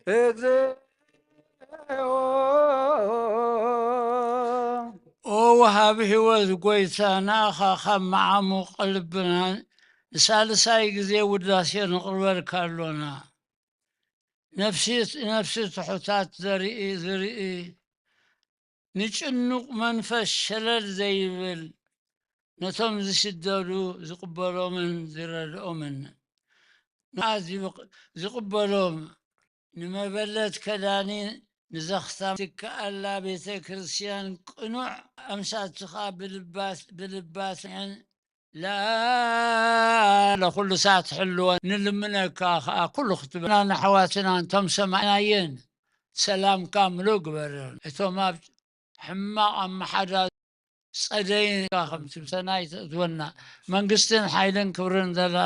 እግዚኦ። ኦ ወሃቢ ህይወት ጐይታ፣ ንኣኻ ካብ መዓሙቕ ልብና ንሳልሳይ ግዜ ውዳሴ ንቕርበልካ ኣሎና። ነፍሲ፣ ነፍሲ ትሑታት ዘርኢ፣ ዝርኢ፣ ንጭኑቕ መንፈስ ሸለል ዘይብል፣ ነቶም ዝስደዱ ዝቕበሎምን ዝረድኦምን፣ ንኣት ዝብቕ-፣ ዝቕበሎም፣ ንመበለት ከዳኒ ንዘኽታም ትከኣላ ቤተ ክርስቲያን ቅኑዕ ኣምሳትኻ ብልባት-፣ ብልባትዕን ለኩሉ ሳት ሕልወን ንልምነካ ከኣ ኩሉ ክትብና ንኣሕዋትና እንቶም ሰማዕናየን ሰላምካ ምሉእ ግበረን። እቶም ኣብ ሕማቕ ኣመሓዳ ጸደይ ከምቲ ሰናይ ዝወና መንግስትን ሓይልን ክብርን ዘላ